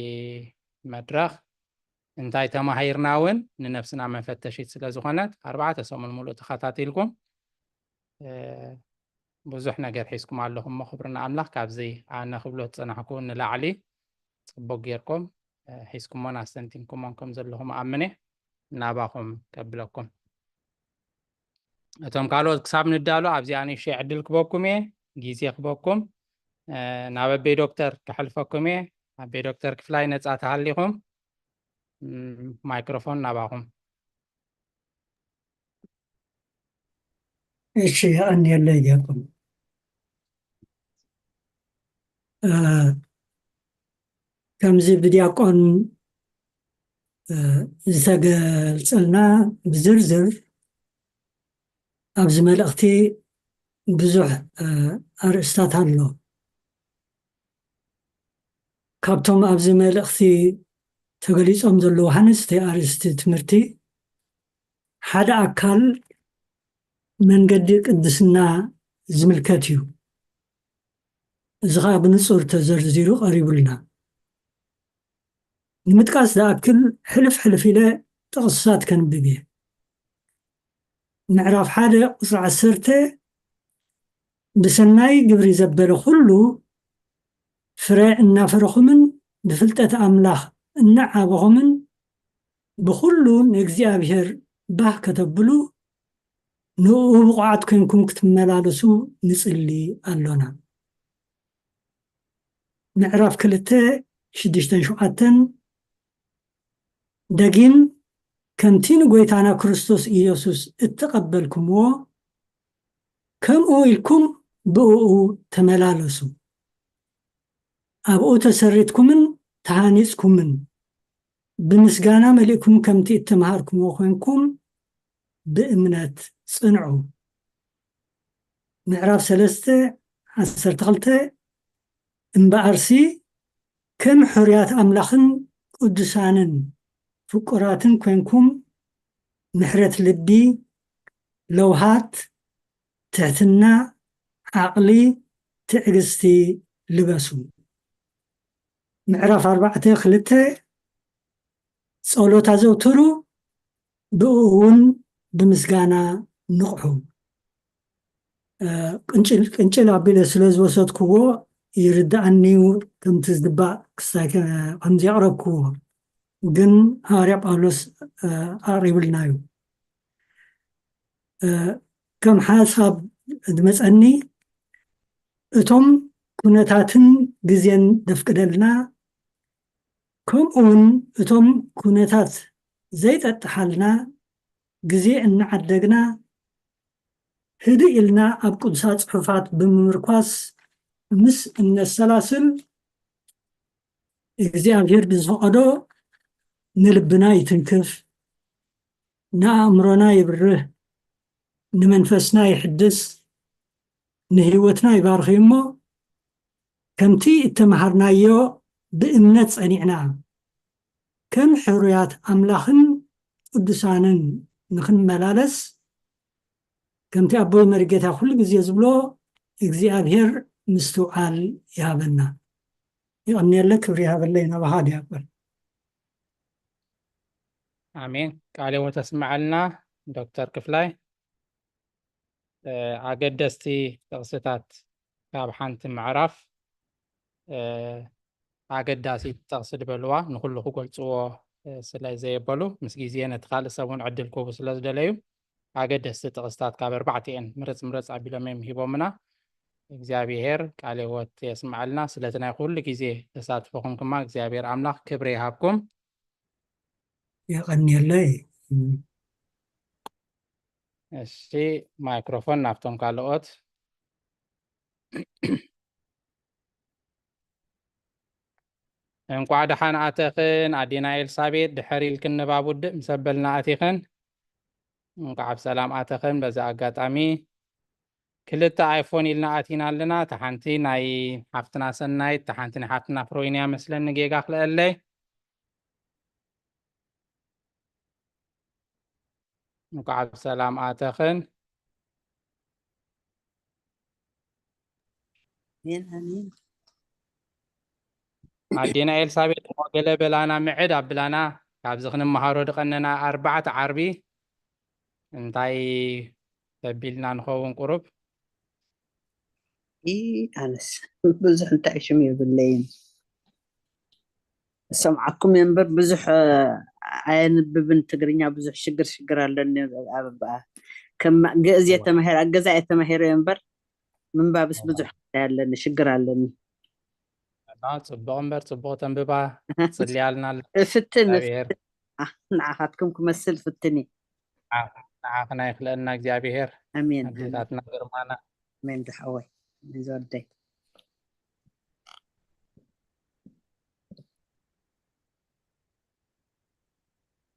መድረኽ። እንታይ ተማሂርና እውን ንነፍስና መፈተሺት ስለ ዝኾነት፣ ኣርባዕተ ሰሙን ሙሉእ ተኸታቲልኩም፣ እ፣ ብዙሕ ነገር ሒዝኩም ኣለኹም እሞ፣ ክብሪ ንኣምላኽ። ካብዚ ኣነ ክብሎ ዝጸናሕኩ ንላዕሊ ጽቡቕ ጌርኩም፣ እ፣ ሒዝኩሞን ኣስተንቲንኩሞን ከም ዘለኹም እኣምን እየ። ናባኹም ከብለኩም። እቶም ካልኦት ክሳብ ንዳሎ ኣብዚኣ ንእሽተይ ዕድል ክበኩም እየ፣ ግዜ ክበኩም። እ፣ ናብ ኣቤ ዶክተር ከሕልፈኩም እየ። ኣቤ ዶክተር ክፍላይ ነጻ ተሃሊኹም፣ ም፣ ማይክሮፎን ናባኹም። እሺ፣ የቐንየለይ ዲያቆን። እ፣ ከምዚ ብዲያቆን፣ እ፣ ዝተገልጸልና ብዝርዝር ኣብዚ መልእኽቲ ብዙሕ፣ እ፣ ኣርእስታት ኣሎ። ካብቶም ኣብዚ መልእኽቲ ተገሊጾም ዘለዉ ሃነጽቲ ኣርእስቲ ትምህርቲ፣ ሓደ ኣካል መንገዲ ቅድስና ዝምልከት እዩ። እዚ ኸኣ ብንጹር ተዘርዚሩ ቀሪቡልና። ንምጥቃስ ዝኣክል ሕልፍ ሕልፍ ኢለ ጥቕስታት ከንብብ እየ። ምዕራፍ ሓደ ቁጽሪ ዓሰርተ፣ ብሰናይ ግብሪ ዘበለ ኩሉ ፍረ እናፈረኹምን ብፍልጠት ኣምላኽ እናዓበኹምን ብኹሉ ንእግዚኣብሔር ባህ ከተብሉ ንእኡ ብቑዓት ኮይንኩም ክትመላለሱ ንጽሊ ኣሎና። ምዕራፍ ክልተ ሽዱሽተን ሸውዓተን፣ ደጊም ከምቲ ንጎይታና ክርስቶስ ኢየሱስ እተቐበልኩምዎ፣ ከምኡ ኢልኩም ብእኡ ተመላለሱ። ኣብኡ ተሰሪትኩምን ተሃኒጽኩምን፣ ብምስጋና መሊእኩም ከምቲ እተምሃርኩምዎ ኮይንኩም ብእምነት ጽንዑ። ምዕራፍ ሰለስተ ዓሰርተ ክልተ፣ እምበኣርሲ ከም ሕሩያት ኣምላኽን ቅዱሳንን ፍቁራትን ኮንኩም ምሕረት ልቢ፣ ለውሃት፣ ትሕትና፣ ዓቕሊ፣ ትዕግስቲ ልበሱ። ምዕራፍ ኣርባዕተ ክልተ ጸሎት ኣዘውትሩ፣ ብእኡ እውን ብምስጋና ንቕሑ። ቅንጭል ቅንጭል ኣቢለ ስለ ዝወሰድክዎ ይርዳኣኒ እዩ፣ ከምቲ ዝግባእ ክስታይ ከም ዘቕረብክዎ ግን ሃዋርያ ጳውሎስ ኣቕሪብልና እዩ። ከም ሓሳብ ዝመፀኒ፣ እቶም ኩነታትን ግዜን ዘፍቅደልና፣ ከምኡ እውን እቶም ኩነታት ዘይጠጥሓልና ግዜ እናዓደግና፣ ህድእ ኢልና ኣብ ቅዱሳት ጽሑፋት ብምምርኳስ ምስ እነሰላስል፣ እግዚኣብሔር ብዝፈቐዶ ንልብና ይትንክፍ፣ ንኣእምሮና ይብርህ፣ ንመንፈስና ይሕድስ፣ ንህይወትና ይባርኽ እዩ እሞ፣ ከምቲ እተምሃርናዮ ብእምነት ጸኒዕና፣ ከም ሕሩያት ኣምላኽን ቅዱሳንን ንኽንመላለስ፣ ከምቲ ኣቦይ መሪጌታ ኩሉ ግዜ ዝብሎ፣ እግዚኣብሔር ምስትውዓል ይሃበና። ይቐንየለ፣ ክብሪ ይሃበለይ። ናባኻ ዲያቆን። ኣሜን። ቃለ ሕይወት ኣስምዓልና ዶክተር ክፍላይ። ኣገደስቲ ጥቕስታት ካብ ሓንቲ ምዕራፍ ኣገዳሲት ጥቕሲ ዝበልዋ ንኹሉ ክገልፅዎ ስለ ዘየበሉ፣ ምስ ግዜ ነቲ ካልእ ሰብ እውን ዕድል ክህቡ ስለ ዝደለዩ፣ ኣገደስቲ ጥቕስታት ካብ ኣርባዕቲኤን ምርፅ ምርፅ ኣቢሎም እዮም ሂቦምና። እግዚኣብሄር ቃለ ሕይወት የስምዓልና። ስለቲ ናይ ኩሉ ግዜ ተሳትፎኹም ድማ እግዚኣብሄር ኣምላኽ ክብሪ ይሃብኩም። የቐንየለይ። እሺ፣ ማይክሮፎን ናብቶም ካልኦት። እንቋዕ ደሓን ኣተኽን ኣዴና ኤልሳቤጥ፣ ድሕር ኢልክን ንባብ ውድእ ምስ ኣበልና ኣቲኽን። እንቋዕ ብሰላም ኣተኽን። በዚ ኣጋጣሚ ክልተ ኣይፎን ኢልና ኣቲና ኣለና። እታ ሓንቲ ናይ ሓፍትና ሰናይት፣ እታ ሓንቲ ናይ ሓፍትና ፍሮይንያ መስለኒ፣ ጌጋ ክልአለይ። እንኳዕ ብሰላም ኣተኽን። ኣሜን ኣሜን። ኣዴና ኤልሳቤጥ እሞ ገለ በላና ምዕድ ኣብላና፣ ካብዚ ክንመሃሮ ድቐነና ኣርባዕተ ዓርቢ እንታይ ተቢልና ንኸውን ቁሩብ? ኢ ኣነስ ብዙሕ እንታይ ሽም የብለይን። እሰምዓኩም እየ እምበር ብዙሕ ኣየንብብን ትግርኛ ብዙሕ ሽግር ሽግር ኣለኒ። ኣብ ኣብ ከም ግእዝ እየ ተማሂረ ኣብ ገዛ እየ ተማሂረ እየ እምበር ምንባብስ ብዙሕ እንታይ ኣለኒ ሽግር ኣለኒ። እና ጽቡቕ እምበር ጽቡቕ ተንብባ ጽልያልና ኣላ። እፍትን እግዚኣብሔር ንዓኻትኩም ክመስል ፍትን እየ። ንዓኽና ይኽለአልና እግዚኣብሔር። ኣሜን ኣዴታትና ግርማና። ኣሜን ዝሓወይ ኣሜን ዝወደይ።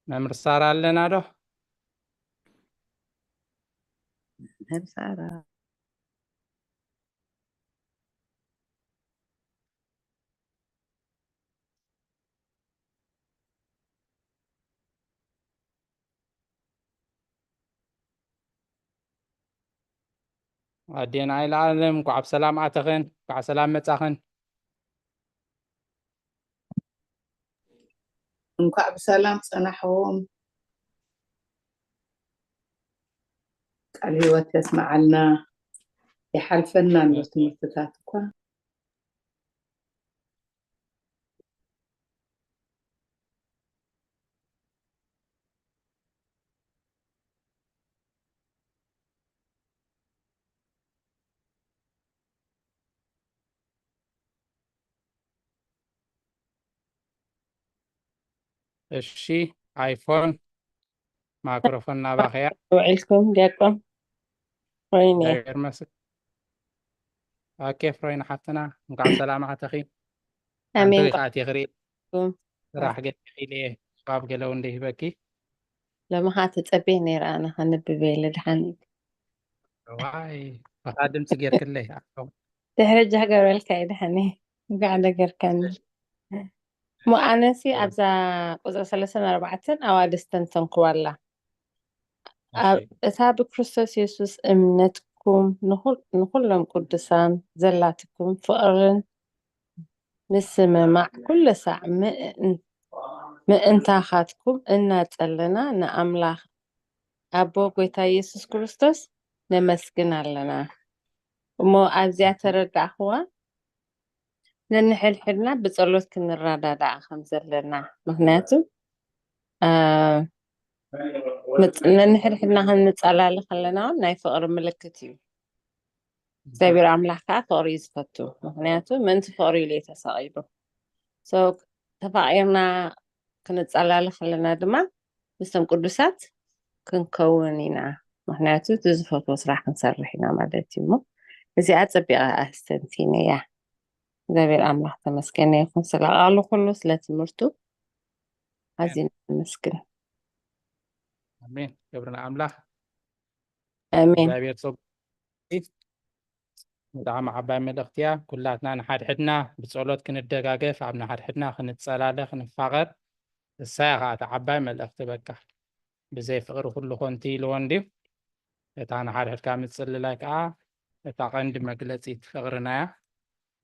መምህር ሳራ ኣለና ዶ? መምህር ሳራ ኣዴና ኣይለዓለም እንኳዕ ብሰላም ኣተኽን፣ እንኳዕ ሰላም መጻኽን። እንኳዕ ብሰላም ጸናሕዎም። ቃል ህይወት የስመዓልና። ይሓልፈና ኣሎ ትምህርትታት እኳ። እሺ፣ ኣይፎን ማይክሮፎን ናባኸያ። ውዒልኩም ዲያቆን ኮይነ። እግዚኣብሔር ይመስገን። ኦኬ፣ ፍሮይን ሓፍትና እንኳዕ ሰላም ኣተኺ። ኣሜን። ኣንተ ከኣ ትኽሪ ስራሕ ገለ ኢለ እየ፣ ባብ ገለ እውን ደይህበኪ። ሎሚ ከዓ ተፀብየ ነይረ ኣነ ከንብብ ኢለ ድሓን እዩ። ዋይ፣ በኻ ድምፂ ጌርክለይ። ኣቶ ድሕሪ እጃ ገበልካ እዩ ድሓን እዩ። እንኳዕ ደገርካኒ። እሞ ኣነሲ ኣብዛ ቁፅሪ ሰለስተን ኣርባዕተን ኣዋልድ ዝተንተንክዋ ኣላ። ኣብ እታ ብክርስቶስ የሱስ እምነትኩም ንኹል- ንኹሎም ቅዱሳን ዘላትኩም ፍቕርን ምስምማዕ ኩሉ ሳዕ ምእን- ምእንታኻትኩም እናጸለና ንኣምላኽ ኣቦ ጎይታ የሱስ ክርስቶስ ነመስግን ኣለና። እሞ ኣብዚኣ ተረዳእኽዋ፣ ነንሕድሕድና ብጸሎት ክንረዳዳእ ከም ዘለና። ምኽንያቱ፣ አ፣ ምጽ- ነንሕድሕድና ክንጸላሊ ከለና እውን ናይ ፍቕሪ ምልክት እዩ። እግዚኣብሔር ኣምላኽ ከዓ ፍቕሪ እዩ ዝፈቱ። ምኽንያቱ ምእንቲ ፍቕሪ ኢሉ እዩ ተሰቒሉ። So፣ ተፋቒርና ክንጸላሊ ከለና ድማ ምስቶም ቅዱሳት ክንከውን ኢና። ምኽንያቱ እቲ ዝፈትዎ ስራሕ ክንሰርሕ ኢና ማለት እዩ። እሞ እዚኣ ጸቢቐ ኣስተንቲነያ። እግዚኣብሔር ኣምላኽ ተመስገነ ይኹን ስለ ቃሉ ኩሉ፣ ስለ ትምህርቱ ኣዝዩ ነመስግን። ኣሜን። ክብሪ ንኣምላኽ። ኣሜን። እግዚኣብሔር ጸጉ ብጣዕሚ ዓባይ መልእኽቲ እያ። ኩላትና ንሓድሕድና ብጸሎት ክንደጋገፍ፣ ኣብ ንሓድሕድና ክንጸላለ፣ ክንፋቐር፣ እሳ እያ ከዓ እታ ዓባይ መልእኽቲ። በቃ ብዘይ ፍቕሪ ኩሉ ኮንቲ ኢልዎ እንድዩ። እታ ንሓድሕድካ ምጽልላይ ከዓ እታ ቀንዲ መግለጺት ፍቕርና እያ።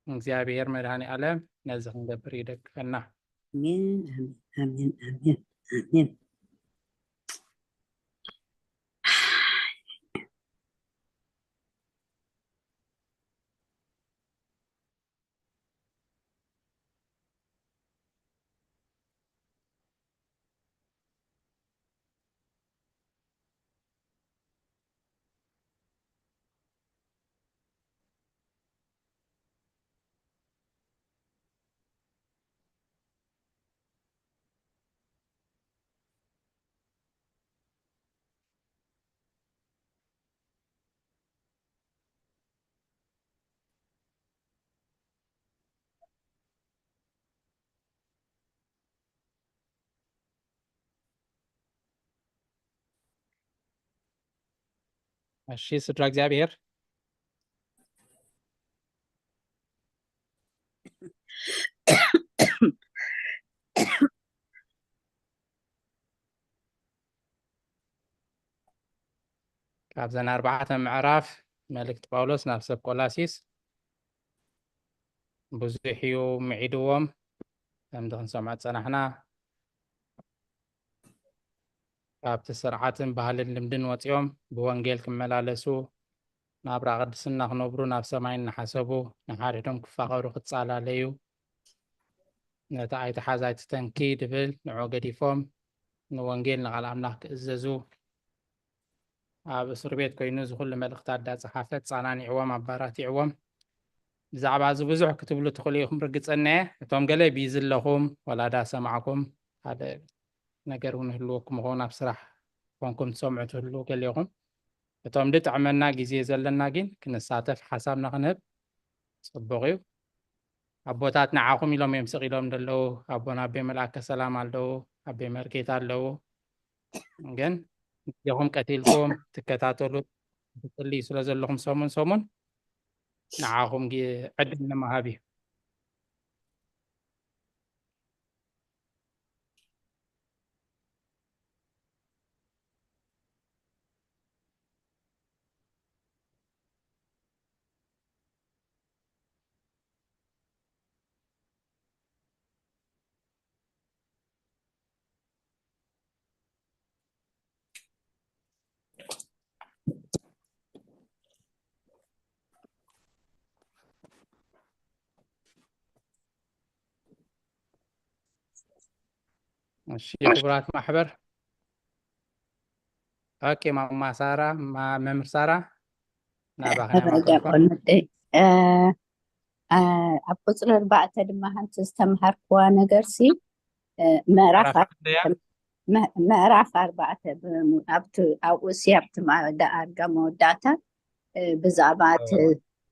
እግዚኣብሔር መድኃኔ ዓለም ነዚ ክንገብር ይደግፈና። ኣሜን ኣሜን ኣሜን ኣሜን ኣሜን። እሺ ስድራ እግዚኣብሔር፣ ካብዘን ኣርባዕተ ምዕራፍ መልእክቲ ጳውሎስ ናብ ሰብ ቆላሲስ ብዙሕ እዩ ምዒድዎም። ከምዚ ክንሰምዖ ዝጸናሕና፣ ካብቲ ስርዓትን ባህልን ልምድን ወጺኦም ብወንጌል ክመላለሱ፣ ናብራ ቅድስና ክነብሩ፣ ናብ ሰማይ እናሓሰቡ ንሓድሕዶም ክፋቐሩ፣ ክጻላለዩ፣ ነቲ ኣይትሓዝ ኣይትተንኪ ድብል ንዑ ገዲፎም ንወንጌል ንቓል ኣምላኽ ክእዘዙ፣ ኣብ እስር ቤት ኮይኑ እዚ ኩሉ መልእኽታት እንዳጸሓፈ ኣጸናኒዕዎም፣ ኣባራቲዕዎም። ብዛዕባ እዚ ብዙሕ ክትብሉ ትኽእሉ ኢኹም ርግጸኛ እየ። እቶም ገለ ቢዚ ኣለኹም፣ ወላ ዳሰማዕኩም ሓደ ነገር እውን ይህልወኩም ይኸውን፣ ኣብ ስራሕ ኮንኩም ትሰምዑ ትህልዉ ገሊኹም። እቶም ዝጥዕመና ግዜ ዘለና ግን ክንሳተፍ ሓሳብና ክንህብ ጽቡቕ እዩ። ኣቦታት ንዓኹም ኢሎም እዮም ስቕ ኢሎም ዘለዉ። ኣቦና ኣቤ መልኣከ ሰላም ኣለዉ፣ ኣቤ መርጌታ ኣለዉ። ግን ግዜኹም ቀቲልኩም ትከታተሉ ትጽልዩ ስለ ዘለኹም ሰሙን ሰሙን ንዓኹም ግ- ዕድል ንምሃብ እዩ። እሺ ክቡራት ማሕበር፣ ኦኬ፣ ማማ ሳራ፣ ማ- መምህር ሳራ ናባኺ ኢና ማእከልኩም። ዲያቆን ወደይ፣ እ፣ እ፣ ኣብ ቁፅሪ ኣርባዕተ ድማ ሓንቲ ዝተምሃርክዋ ነገር ሲ፣ እ፣ ምዕራፍ ምዕራፍ ክንደያ? ም- ምዕራፍ ኣርባዕተ ብሙ- ኣብቲ ኣብኡ ሲ ኣብቲ ማ- ዳ- ኣርጋ መወዳእታ፣ እ፣ ብዛዕባ እቲ እዎ።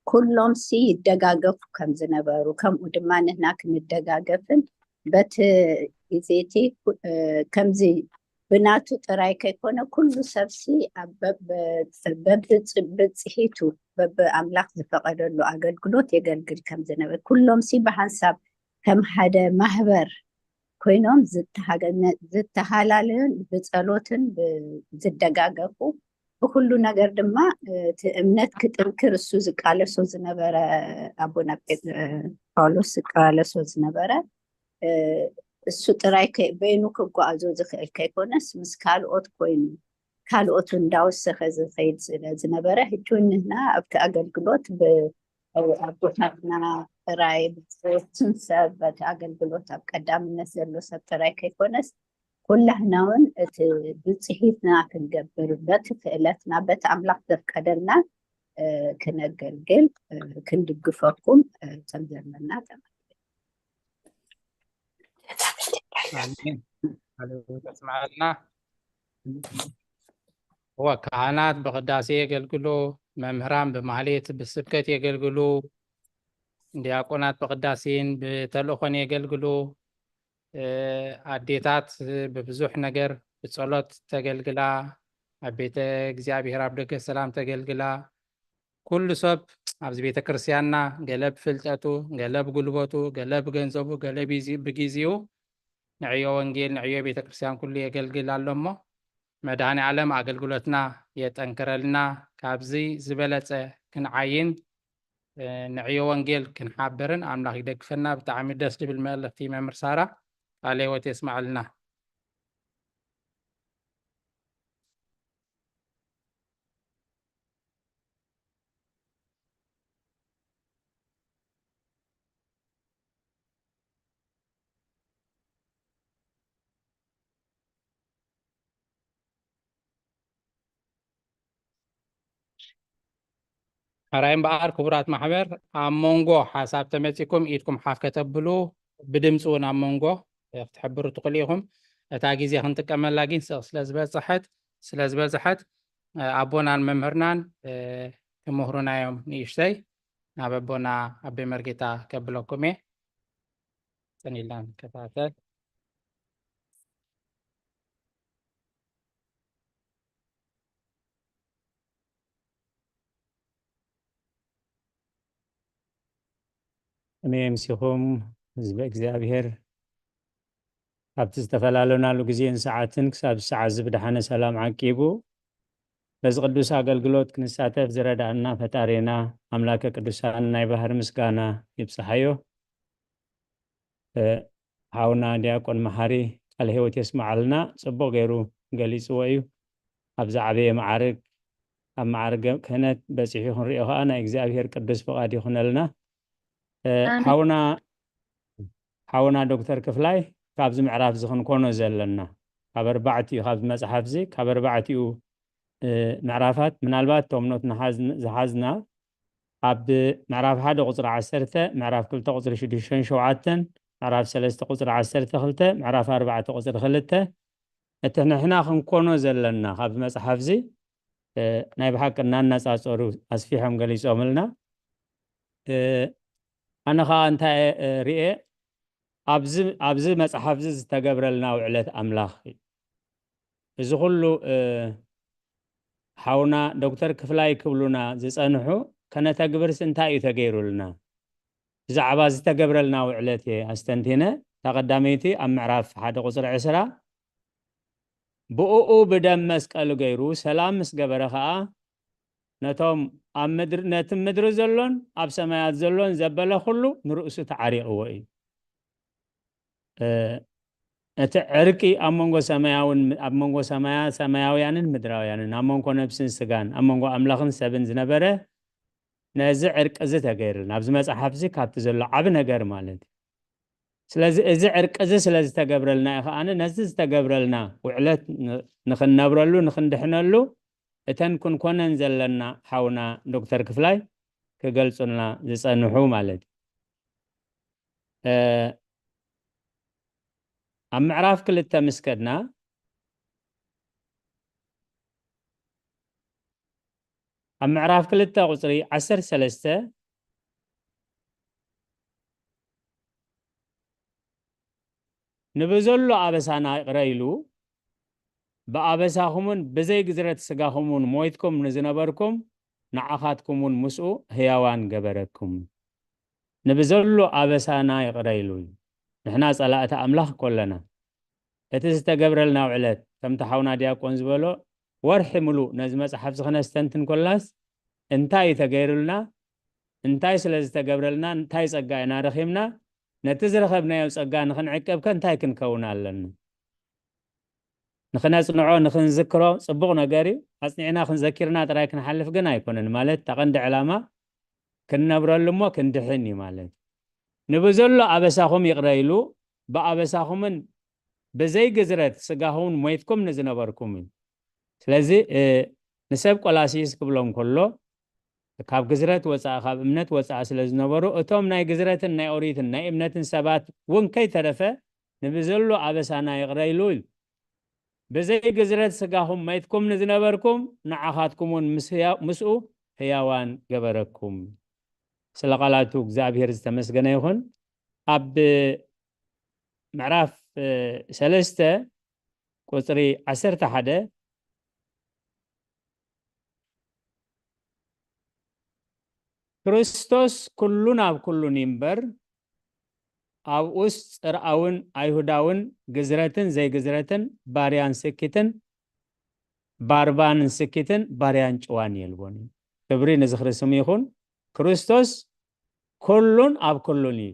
ኩሎም ሲ ይደጋገፉ ከም ዝነበሩ፣ ከምኡ ድማ ንሕና ክንደጋገፍን በቲ ግዜ እቲ ኩ- እ፣ ከምዚ ብናቱ ጥራይ ከይኮነ ኩሉ ሰብ ሲ ኣብ በብ- በብጽ- ብጽሒቱ በብኣምላኽ ዝፈቐደሉ ኣገልግሎት የገልግል ከም ዝነበረ፣ ኩሎም ሲ ብሓንሳብ ከም ሓደ ማህበር ኮይኖም ዝተሃገነ- ዝተሃላለዩን ብጸሎትን ብ- ዝደጋገፉ፣ ብኩሉ ነገር ድማ እቲ እምነት ክጥንክር እሱ ዝቃለሶ ዝነበረ፣ ኣቦና ጴጥ- ጳውሎስ ዝቃለሶ ዝነበረ፣ እ፣ እሱ ጥራይ ከ- በይኑ ክጓዓዞ ዝኽእል ከይኮነስ ምስ ካልኦት ኮይኑ ካልኦት እንዳወሰኸ ዝኸይድ ስለ ዝነበረ፣ ሕጂ እውን ንሕና ኣብቲ ኣገልግሎት ብ- ኣቦታትና ጥራይ ብፅን ሰብ በቲ ኣገልግሎት ኣብ ቀዳምነት ዘሎ ሰብ ጥራይ ከይኮነስ፣ ኩላህና እውን እቲ ብፅሒትና ክንገብር፣ በቲ ክእለትና በቲ ኣምላኽ ዘፍቀደልና፣ እ፣ ክነገልግል፣ እ፣ ክንድግፈኩም፣ እ፣ ከም ዘለና ተመ ኣሜን። ቃለ ሕይወት ያስማዕልና። እወ፣ ካህናት ብቅዳሴ የገልግሉ፣ መምህራን ብማህሌት ብስብከት የገልግሉ፣ ዲያቆናት ብቅዳሴን ብተልእኾን የገልግሉ። እ፣ ኣዴታት ብብዙሕ ነገር ብጸሎት ተገልግላ፣ ኣብ ቤተ እግዚኣብሔር ኣብ ደገ ሰላም ተገልግላ። ኩሉ ሰብ ኣብዚ ቤተ ክርስቲያንና ገለ ብፍልጠቱ፣ ገለ ብጉልበቱ፣ ገለ ብገንዘቡ፣ ገለ ብዚ- ብጊዜኡ ንዕዮ ወንጌል ንዕዮ ቤተ ክርስቲያን ኩሉ የገልግል ኣሎ እሞ፣ መድኃኔ ዓለም ኣገልግሎትና የጠንክረልና። ካብዚ ዝበለጸ ክንዓይን፣ እ፣ ንዕዮ ወንጌል ክንሓብርን ኣምላኽ ይደግፈና። ብጣዕሚ ደስ ዝብል መልእኽቲ መምህር ሳራ፣ ቃለ ሕይወት የስማዕልና። ሕራይ እምበኣር ክቡራት ማሕበር፣ ኣብ መንጎ ሓሳብ ተመጺኩም ኢድኩም ሓፍ ከተብሉ፣ ብድምፂ እውን ኣብ መንጎ ክትሕብሩ ትኽእሉ ኢኹም። እታ ግዜ ክንጥቀመላ ግን ስቕ ስለ ዝበፅሐት ስለ ዝበዝሐት፣ እ፣ ኣቦናን መምህርናን፣ እ፣ ክምህሩና እዮም። ንእሽተይ ናብ ኣቦና ኣቤ መርጌታ ከብለኩም እየ። ጽን ኢልና ንከታተል። እኔ ምስኹም ህዝበ እግዚኣብሔር ኣብቲ ዝተፈላለናሉ ግዜን ሰዓትን ክሳብ ሰዓት እዚ ብደሓነ ሰላም ዓቂቡ በዚ ቅዱስ ኣገልግሎት ክንሳተፍ ዝረዳእና ፈጣሪና ኣምላከ ቅዱሳን ናይ ባህር ምስጋና ይብጽሓዮ። እ፣ ሓውና ዲያቆን መሓሪ ቃለ ሕይወት የስምዓልና። ጽቡቕ ገይሩ ገሊጽዎ እዩ። ኣብ ዝዓበየ መዓርግ፣ ኣብ መዓርገ ክህነት በጺሑ ክንሪኦ ከኣ ናይ እግዚኣብሔር ቅዱስ ፍቓድ ይኹነልና። እ፣ ኣሜን። ሓውና ሓውና ዶክተር ክፍላይ፣ ካብዚ ምዕራፍ እዚ ክንኮኖ ዘለና ካብ ኣርባዕቲኡ፣ ካብዚ መጽሓፍ እዚ ካብ ኣርባዕቲኡ፣ እ፣ ምዕራፋት ምናልባት እቶም ኖት ንሓዝ- ዝሓዝና ኣብ ምዕራፍ ሓደ ቁጽሪ ዓሰርተ፣ ምዕራፍ ክልተ ቁጽሪ ሽዱሽተን ሸውዓተን፣ ምዕራፍ ሰለስተ ቁጽሪ ዓሰርተ ክልተ፣ ምዕራፍ ኣርባዕተ ቁጽሪ ክልተ፣ እቲ ንሕና ክንኮኖ ዘለና ካብዚ መጽሓፍ እዚ፣ እ፣ ናይ ብሓቂ እናነጻጸሩ ኣስፊሖም ገሊጾምልና። እ፣ ኣነ ኸኣ እንታይ፣ እ፣ ርኤ፣ ኣብዚ ኣብዚ መጽሓፍ እዚ ዝተገብረልና ውዕለት ኣምላኽ እዩ። እዚ ኩሉ፣ እ፣ ሓውና ዶክተር ክፍላይ ክብሉና ዝጸንሑ ከነተግብርስ እንታይ እዩ ተገይሩልና? ብዛዕባ ዝተገብረልና ውዕለት እየ ኣስተንቲነ። እታ ቀዳመይቲ ኣብ ምዕራፍ ሓደ ቁጽሪ ዕስራ፣ ብእኡ ብደም መስቀሉ ገይሩ ሰላም ምስ ገበረ ኸኣ ነቶም ኣብ ምድሪ፣ ነቲ ምድሪ ዘሎን ኣብ ሰማያት ዘሎን ዘበለ ኩሉ ንርእሱ ተዓሪቕዎ እዩ። እ፣ እቲ ዕርቂ ኣብ መንጎ ሰማያውን ኣብ መንጎ ሰማያ- ሰማያውያንን ምድራውያንን፣ ኣብ መንጎ ነብስን ስጋን፣ ኣብ መንጎ ኣምላኽን ሰብን ዝነበረ ነዚ ዕርቂ እዚ ተገይርልና ኣብዚ መጽሓፍ እዚ ካብቲ ዘሎ ዓቢ ነገር ማለት እዩ። ስለዚ እዚ ዕርቂ እዚ ስለ ዝተገብረልና እዩ ከኣ ነዚ ዝተገብረልና ውዕለት ን- ንኽንነብረሉ ንኽንድሕነሉ እተን ክንኮነን ዘለና ሓውና ዶክተር ክፍላይ ክገልጹልና ዝጸንሑ ማለት እዩ። እ፣ ኣብ ምዕራፍ ክልተ ምስ ከድና፣ ኣብ ምዕራፍ ክልተ ቁጽሪ ዓሰርተ ሰለስተ፣ ንብዘሎ ኣበሳና ይቕረ ኢሉ፣ ብኣበሳኹምን ብዘይ ግዝረት ስጋኹምን ሞይትኩም ንዝነበርኩም፣ ንዓኻትኩም እውን ምስኡ ህያዋን ገበረኩም። ንብዘሎ ኣበሳና ይቕረ ኢሉ እዩ። ንሕና ጸላእቲ ኣምላኽ ኮለና። እቲ ዝተገብረልና ውዕለት፣ ከምቲ ሓውና ዲያቆን ዝበሎ፣ ወርሒ ምሉእ ነዚ መጽሓፍ እዚ ክነስተንትን ኮላስ፣ እንታይ እዩ ተገይሩልና? እንታይ ስለ ዝተገብረልና? እንታይ ጸጋ ኢና ረኺብና? ነቲ ዝረኸብናዮ ጸጋ ንኽንዕቀብ ከ እንታይ ክንከውን ኣለና? ንኽነጽንዖ፣ ንኽንዝክሮ ጽቡቕ ነገር እዩ። ኣጽኒዕና ክንዘኪርና ጥራይ ክንሓልፍ ግን ኣይኮነን። ማለት፣ እታ ቀንዲ ዕላማ ክንነብረሉ እሞ ክንድሕን እዩ ማለት። "ንብዘሎ ኣበሳኹም ይቕረ ኢሉ፣ ብኣበሳኹምን ብዘይ ግዝረት ስጋኹምን ሞይትኩም ንዝነበርኩም" እዩ። ስለዚ፣ እ፣ ንሰብ ቆላሲስ ክብሎ እንከሎ፣ ካብ ግዝረት ወጻኢ፣ ካብ እምነት ወጻኢ ስለ ዝነበሩ፣ እቶም ናይ ግዝረትን ናይ ኦሪትን ናይ እምነትን ሰባት እውን ከይተረፈ፣ "ንብዘሎ ኣበሳና ይቕረ ኢሉ" ኢሉ። "ብዘይ ግዝረት ስጋኹም መይትኩም ንዝነበርኩም፣ ንዓኻትኩም እውን ምስ ህያ-፣ ምስኡ ህያዋን ገበረኩም።" ስለ ቃላቱ እግዚኣብሔር ዝተመስገነ ይኹን። ኣብ ምዕራፍ፣ እ፣ ሰለስተ ቁጽሪ ዓሰርተ ሓደ፣ "ክርስቶስ ኩሉን ኣብ ኩሉን ይንበር፣ ኣብኡስ ጽርኣውን ኣይሁዳውን፣ ግዝረትን ዘይግዝረትን፣ ባርያን ስኪትን፣ ባርባንን ስኪትን፣ ባርያን ጭዋን የልቦን" እዩ። ክብሪ ንዝኽሪ ስሙ ይኹን። ክርስቶስ ኩሉን ኣብ ኩሉን እዩ።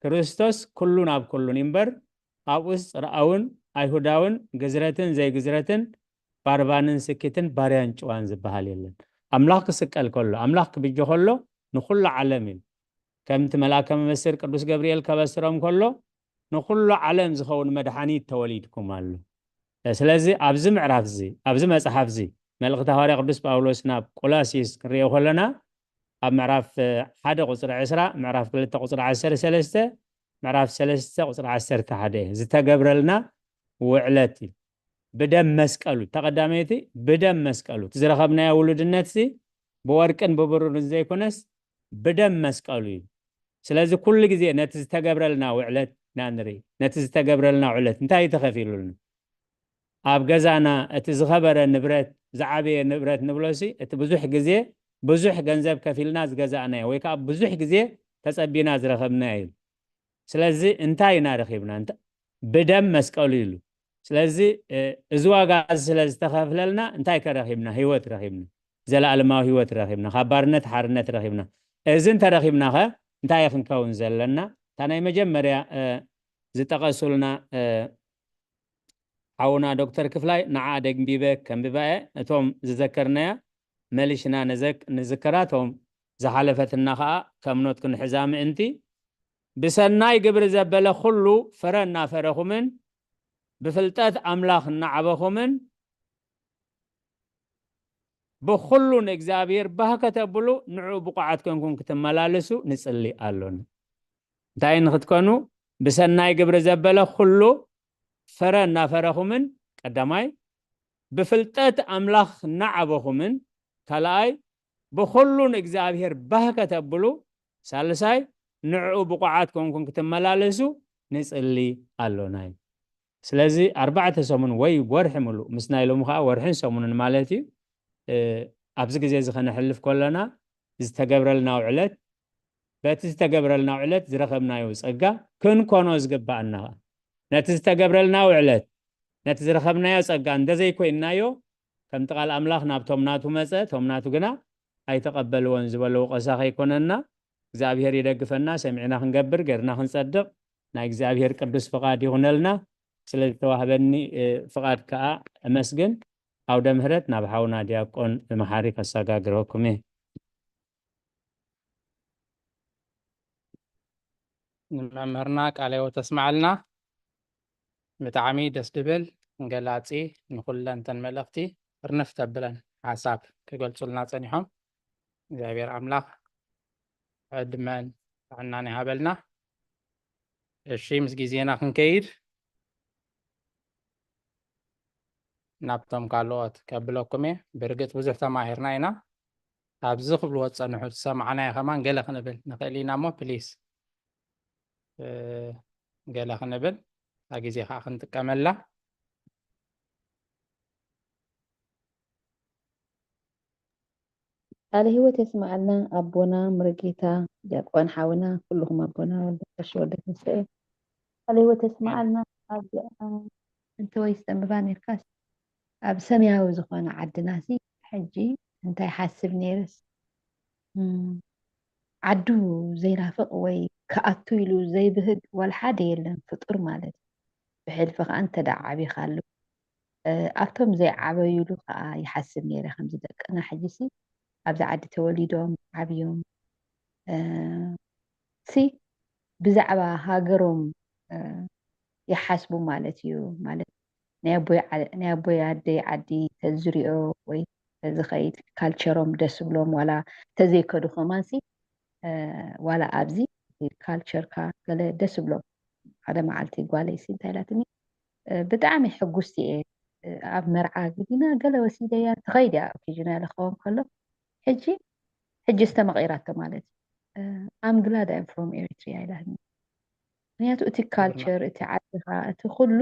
ክርስቶስ ኩሉን ኣብ ኩሉን እዩ እምበር፣ ኣብኡስ ጽርኣውን ኣይሁዳውን፣ ግዝረትን ዘይግዝረትን፣ ባርባንን ስኪትን፣ ባርያን ጭዋን ዝበሃል የለን። ኣምላኽ ክስቀል ከሎ፣ ኣምላኽ ክብጆ ከሎ፣ ንኹሉ ዓለም እዩ። ከምቲ መልኣከ መበስር ቅዱስ ገብርኤል ከበስሮም ከሎ፣ "ንኹሉ ዓለም ዝኸውን መድሓኒት ተወሊድኩም ኣሎ።" ስለዚ ኣብዚ ምዕራፍ እዚ፣ ኣብዚ መጽሓፍ እዚ፣ መልእኽቲ ሃዋርያ ቅዱስ ጳውሎስ ናብ ቆላሲስ ክንሪኦ ከለና፣ ኣብ ምዕራፍ፣ እ፣ ሓደ ቁጽሪ ዕስራ፣ ምዕራፍ ክልተ ቁጽሪ ዓሰርተ ሰለስተ፣ ምዕራፍ ሰለስተ ቁጽሪ ዓሰርተ ሓደ ዝተገብረልና ውዕለት እዩ። ብደም መስቀሉ፣ ተቐዳመይቲ ብደም መስቀሉ፣ እቲ ዝረኸብናዮ ውሉድነት እዚ ብወርቅን ብብሩርን ዘይኮነስ ብደም መስቀሉ እዩ። ስለዚ ኩሉ ግዜ ነቲ ዝተገብረልና ውዕለት ኢና ንርኢ። ነቲ ዝተገብረልና ውዕለት እንታይ እዩ ተኸፊሉልና? ኣብ ገዛና እቲ ዝኸበረ ንብረት፣ ዝዓበየ ንብረት ንብሎሲ፣ እቲ ብዙሕ ግዜ፣ ብዙሕ ገንዘብ ከፊልና ዝገዛእናዮ ወይ ከዓ ብዙሕ ግዜ ተጸቢና ዝረኸብናዮ እዩ። ስለዚ እንታይ ኢና ረኺብና? እንተ-፣ ብደም መስቀሉ ኢሉ። ስለዚ፣ እ፣ እዚ ዋጋ እዚ ስለ ዝተኸፍለልና እንታይ ከ ረኺብና? ህይወት ረኺብና። ዘለኣለማዊ ህይወት ረኺብና። ካብ ባርነት ሓርነት ረኺብና። እዚ እንተ ረኺብና ኸ እንታይ ክንከውን ዘለና? እታ ናይ መጀመርያ፣ እ፣ ዝጠቐሱልና፣ እ፣ ሓውና ዶክተር ክፍላይ ንዓ ደንቢበ ከንብባ እየ። እቶም ዝዘከርናያ መሊሽና ንዘክ-፣ ንዝከራ፣ እቶም ዝሓለፈትና ኸኣ ከም ኖት ክንሕዛ ምእንቲ፣ "ብሰናይ ግብሪ ዘበለ ኹሉ ፍረ እናፈረኹምን ብፍልጠት ኣምላኽ እናዓበኹምን ብኹሉ ንእግዚኣብሔር ባህ ከተብሉ ንዕኡ ብቑዓት ኮንኩም ክትመላለሱ ንጽሊ ኣሎና።" እንታይ ንኽትኮኑ? ብሰናይ ግብሪ ዘበለ ኹሉ ፍረ እናፈረኹምን፣ ቀዳማይ፣ ብፍልጠት ኣምላኽ እናዓበኹምን፣ ካልኣይ፣ ብኹሉ ንእግዚኣብሔር ባህ ከተብሉ፣ ሳልሳይ፣ ንዕኡ ብቑዓት ኮንኩም ክትመላለሱ ንጽሊ ኣሎና እዩ። ስለዚ ኣርባዕተ ሰሙን ወይ ወርሒ ምሉእ፣ ምስ ናይ ሎሚ ኸዓ ወርሕን ሰሙንን ማለት እዩ። እ፣ ኣብዚ ግዜ እዚ ከነሕልፍ ከለና ዝተገብረልና ውዕለት፣ በቲ ዝተገብረልና ውዕለት ዝረኸብናዮ ጸጋ ክንኮኖ ዝግባኣና ኸዓ፣ ነቲ ዝተገብረልና ውዕለት፣ ነቲ ዝረኸብናዮ ጸጋ እንተዘይኮይንናዮ፣ ከምቲ ቃል ኣምላኽ ናብቶም ናቱ መጸ፣ እቶም ናቱ ግና ኣይተቐበልዎን ዝበሎ ወቐሳ ከይኮነና፣ እግዚኣብሔር ይደግፈና፣ ሰሚዕና ክንገብር፣ ገርና ክንጸድቕ ናይ እግዚኣብሔር ቅዱስ ፍቓድ ይኹነልና። ስለ ዝተዋህበኒ፣ እ፣ ፍቓድ ከኣ እመስግን። ኣውደ ምህረት ናብ ሓውና ዲያቆን መሓሪ ከሰጋግረኩም እየ። ንመምህርና ቃለ ሕይወት ተስማዓልና። ብጣዕሚ ደስ ድብል ገላጺ፣ ንኹለን እተን መልእኽቲ ጥርንፍ ተብለን ሓሳብ ክገልጹልና ጸኒሖም። እግዚኣብሔር ኣምላኽ ዕድመን ጥዕናን ይሃበልና። እሺ፣ ምስ ግዜና ክንከይድ ናብቶም ካልኦት ከብለኩም እየ። ብርግጽ ብዙሕ ተማሂርና ኢና። ኣብዚ ክብልዎ ዝጸንሑ ዝሰማዕናዮ ከማን ገለ ክንብል ንኽእል ኢና እሞ፣ ፕሊስ፣ እ፣ ገለ ክንብል፣ እታ ግዜ ከዓ ክንጥቀመላ። ቃለ ህይወት የስምዓልና ኣቦና ሙሉጌታ፣ ዲያቆን ሓውና፣ ኩልኹም ኣቦና ወልደ ቀሺ ወልደ ተስፋኤ። ቃለ ህይወት የስምዓልና። ኣብ እንተወይስ ተንብባ ነርካስ ኣብ ሰማያዊ ዝኾነ ዓድናሲ ሕጂ እንታይ ሓስብ ነይርስ፣ እም፣ ዓዱ ዘይናፍቕ ወይ ክኣቱ ኢሉ ዘይብህግ ዋላ ሓደ የለን ፍጡር ማለት እዩ። ብሕልፊ ከኣ እንተ ደኣ ዓቢኻሉ፣ እ፣ ኣብቶም ዘይዓበዩሉ ከኣ ይሓስብ ነይረ። ከምዚ ደቅና ሕጂሲ ኣብዚ ዓዲ ተወሊዶም ዓብዮም፣ እ፣ ሲ ብዛዕባ ሃገሮም፣ እ፣ ይሓስቡ ማለት እዩ። ማለት ናይ ኣቦይ ዓ-፣ ናይ ኣቦይ ኣደይ ዓዲ ተዝሪኦ ወይ ተዝኸይድ ካልቸሮም ደስ ብሎም፣ ዋላ ተዘይከዱ ከማንሲ፣ እ፣ ዋላ ኣብዚ ካልቸርካ ገለ ደስ ብሎም። ሓደ መዓልቲ ጓለይሲ እንታይ ኢላትኒ፣ እ፣ ብጣዕሚ ሕጉስቲ እየ፣ እ፣ ኣብ መርዓ ግዲና ገለ ወሲደያ ትኸይድ እያ ኦኬዥና ኢለ ክኸውን ከሎ፣ ሕጂ፣ ሕጂ ዝተመቒራቶ ማለት እዩ። እ፣ I'm glad I'm from Eritrea ኢላትኒ። ምክንያቱ እቲ ካልቸር፣ እቲ ዓድኻ፣ እቲ ኩሉ፣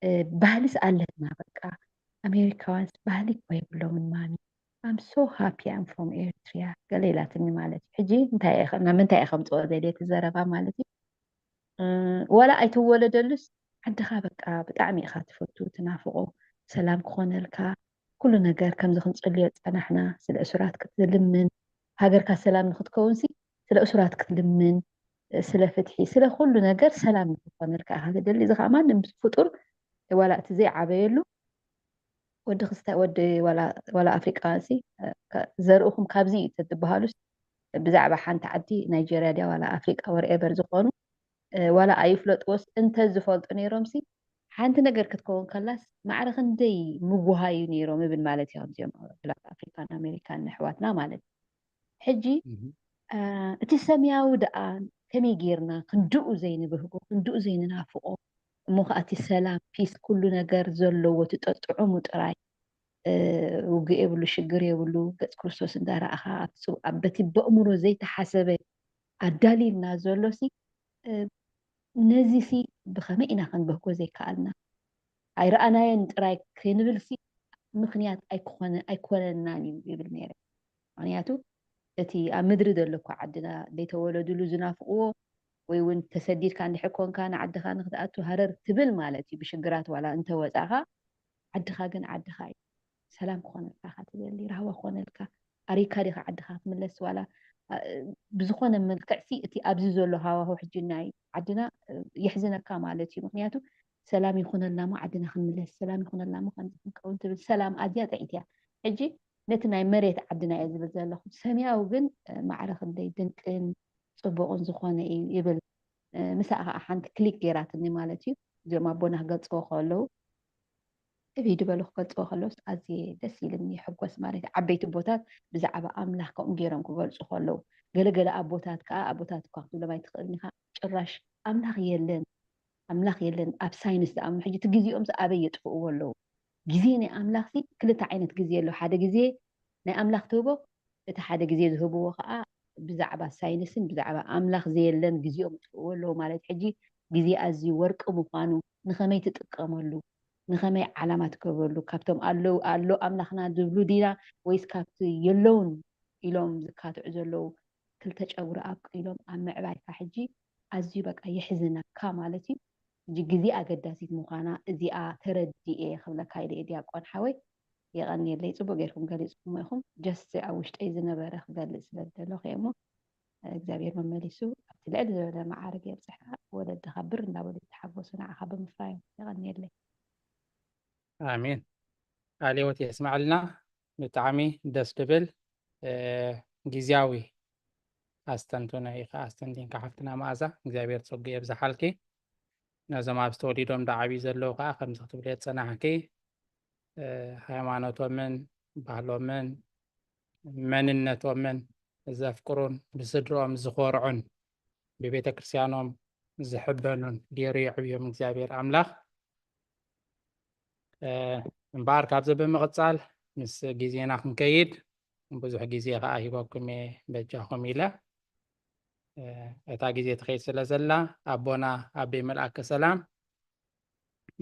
እ፣ ባህልስ ኣለና። በቃ ኣሜሪካውያንስ ባህሊ እኮ የብሎምን ማሚ። I'm so happy I'm from Eritrea ገለ ኢላትኒ ማለት እዩ። ሕጂ እንታይ እየ ከ-፣ ናብ ምንታይ እየ ከምፅኦ ደልየ እቲ ዘረባ ማለት እዩ። እ፣ ዋላ ኣይትወለደሉስ ዓድኻ በቃ ብጣዕሚ ኢኻ ትፈቱ፣ ትናፍቆ፣ ሰላም ክኾነልካ፣ ኩሉ ነገር ከምዚ ክንጽልዮ ዝጸናሕና፣ ስለ እሱራት ክትልምን፣ ሃገርካ ሰላም ንክትከውንሲ ስለ እሱራት ክትልምን፣ ስለ ፍትሒ፣ ስለ ኩሉ ነገር ሰላም ንክኾነልካ ኢኻ ትደሊ። እዚ ኸኣ ማንም ፍጡር ዋላ እቲ ዘይዓበየሉ ወዲ ክስታ-፣ ወዲ ዋላ፣ ዋላ ኣፍሪቃ ሲ፣ እ፣ ከ-፣ ዘርእኹም ካብዚ እዩ ተትበሃሉስ ብዛዕባ ሓንቲ ዓዲ ናይጀርያ ድያ ዋላ ኣፍሪቃ ወርኤቨር ዝኾኑ፣ እ፣ ዋላ ኣይፍለጥዎስ እንተ ዝፈልጡ ነይሮምሲ ሓንቲ ነገር ክትከውን ከላስ ማዕረ ክንደይ ምጉሃዩ ነይሮም እብል ማለት እዩ። ከምዚኦም ብላክ ኣፍሪካን ኣሜሪካን ኣሕዋትና ማለት እዩ። ሕጂ፣ እህ፣ እ፣ እቲ ሰማያዊ ደኣ ከመይ ጌርና ክንድኡ ዘይንብህጎ፣ ክንድኡ ዘይንናፍቆ፣ እሞ ኸኣ እቲ ሰላም፣ ፒስ፣ ኩሉ ነገር ዘለዎ፣ እቲ ጠጥዑሙ ጥራይ፣ እ፣ ውግእ የብሉ፣ ሽግር የብሉ፣ ገጽ ክርስቶስ እንዳረኣኻ፣ ኣብቲ ጽው-፣ ኣብ በቲ በእምሮ ዘይተሓሰበ ኣዳልዩልና ዘሎሲ፣ እ፣ ነዚሲ ብኸመይ ኢና ክንበህጎ ዘይከኣልና? ኣይረኣናዮን ጥራይ ከይንብልሲ ምኽንያት ኣይኮነ-፣ ኣይኮነናን እዩ ይብል ነይረ። ምኽንያቱ እቲ ኣብ ምድሪ ዘሎ እኮ ዓድና ዘይተወለዱሉ ዝናፍቕዎ፣ ወይ እውን ተሰዲድካ እንድሕር ኮንካ ንዓድኻ ንክትኣቱ ሃረር ትብል ማለት እዩ። ብሽግራት ዋላ እንተወጻኻ ዓድኻ ግን ዓድኻ እዩ። ሰላም ክኾነልካ ኢኻ ትደሊ፣ ራህዋ ክኾነልካ፣ ኣሪካ ዲኻ ዓድኻ ክትምለስ? ዋላ፣ እ፣ ብዝኾነ መልክዕሲ እቲ ኣብዚ ዘሎ ሃዋሁ ሕጂ ናይ ዓድና፣ እ፣ የሕዝነካ ማለት እዩ። ምኽንያቱ ሰላም ይኹነልና እሞ ዓድና ክንምለስ፣ ሰላም ይኹነልና እሞ ከምዚ ክንከውን ትብል ሰላም ኣዝያ ጥዕይቲ እያ። ሕጂ ነቲ ናይ መሬት ዓድና እየ ዝብል ዘለኹ። ሰማያዊ ግን፣ እ፣ ማዕረ ክንደይ ድንቅን ጽቡቕን ዝኾነ እዩ ይብል። እ፣ ምሳኣ ኸዓ ሓንቲ ክሊክ ገይራትኒ ማለት እዩ። እዚኦም ኣቦና ክገልጽዎ ከለዉ፣ እብ ድበሉ ክገልጽዎ ከለውስ ኣዝየ ደስ ኢልኒ፣ ይሕጎስ ማለት እዩ። ዓበይቲ ኣቦታት ብዛዕባ ኣምላኽ ከምኡ ገይሮም ክገልጹ ከለዉ፣ ገለገለ ኣቦታት ከኣ፣ ኣቦታት እኳ ክትብሎም ኣይትኽእልን ኢኻ፣ ጭራሽ ኣምላኽ የለን፣ ኣምላኽ የለን፣ ኣብ ሳይንስ ዝኣምኑ፣ ሕጂ እቲ ግዜኦምስ ኣበይ የጥፍእዎ ኣለዉ? ግዜ ናይ ኣምላኽሲ ክልተ ዓይነት ግዜ ኣሎ። ሓደ ግዜ ናይ ኣምላኽ ትህቦ፣ እቲ ሓደ ግዜ ዝህብዎ ኸኣ ብዛዕባ ሳይንስን ብዛዕባ ኣምላኽ ዘየለን ግዜኦም የጥፍእዎ ኣለዉ። ማለት ሕጂ ግዜ ኣዝዩ ወርቂ ምዃኑ፣ ንኸመይ ትጥቀመሉ፣ ንኸመይ ዓላማ ትገብረሉ፣ ካብቶም ኣለዉ፣ ኣሎ ኣምላኽና ዝብሉ ዲና ወይስ ካብቲ የለውን ኢሎም ዝካትዑ ዘለዉ ክልተ ጨጉሪ ኣብቂሎም ኣብ ምዕባይካ ሕጂ ኣዝዩ በቃ የሕዝነካ ማለት እዩ። ሕጂ ግዜ ኣገዳሲት ምዃና እዚኣ ተረዲኤ ክብለካ ኢለ እየ ዲያቆን ሓወይ። የቐንየለይ፣ ጽቡቕ ጌርኩም ገሊጽኩሞ ኢኹም። ጀስት ኣብ ውሽጠይ ዝነበረ ክገልጽ ስለ ዝደለኹ እየ እሞ፣ እግዚኣብሔር መመሊሱ ኣብቲ ልዕል ዝበለ መዓርግ የብጽሕካ። ወለድኻ ብር እንዳበሉ ይተሓጎሱ ንዓኻ ብምፍራዮም። የቐንየለይ። ኣሜን። ቃለ ህይወት የስምዐልና። ብጣዕሚ ደስ ድብል፣ እ፣ ግዝያዊ ኣስተንትኖ ኢኻ ኣስተንቲንካ ሓፍትና መኣዛ። እግዚኣብሔር ጸጉ የብዝሓልኪ። ነዞም ኣብዚ ተወሊዶም ዝዓብዩ ዘለዉ ከኣ ከምዚ ክትብልዮ ዝጸናሕኪ፣ እ፣ ሃይማኖቶምን ባህሎምን መንነቶምን ዘፍቅሩን ብስድርኦም ዝኾርዑን ብቤተ ክርስቲያኖም ዝሕበኑን ገይሩ የዕብዮም እግዚኣብሔር ኣምላኽ። እ፣ እምበኣር ካብዚ ብምቕጻል ምስ ግዜና ክንከይድ ብዙሕ ግዜ ከኣ ሂበኩም እየ በጃኹም ኢለ። እ፣ እታ ግዜ ትኸይድ ስለ ዘላ ኣቦና ኣቤ መልኣከ ሰላም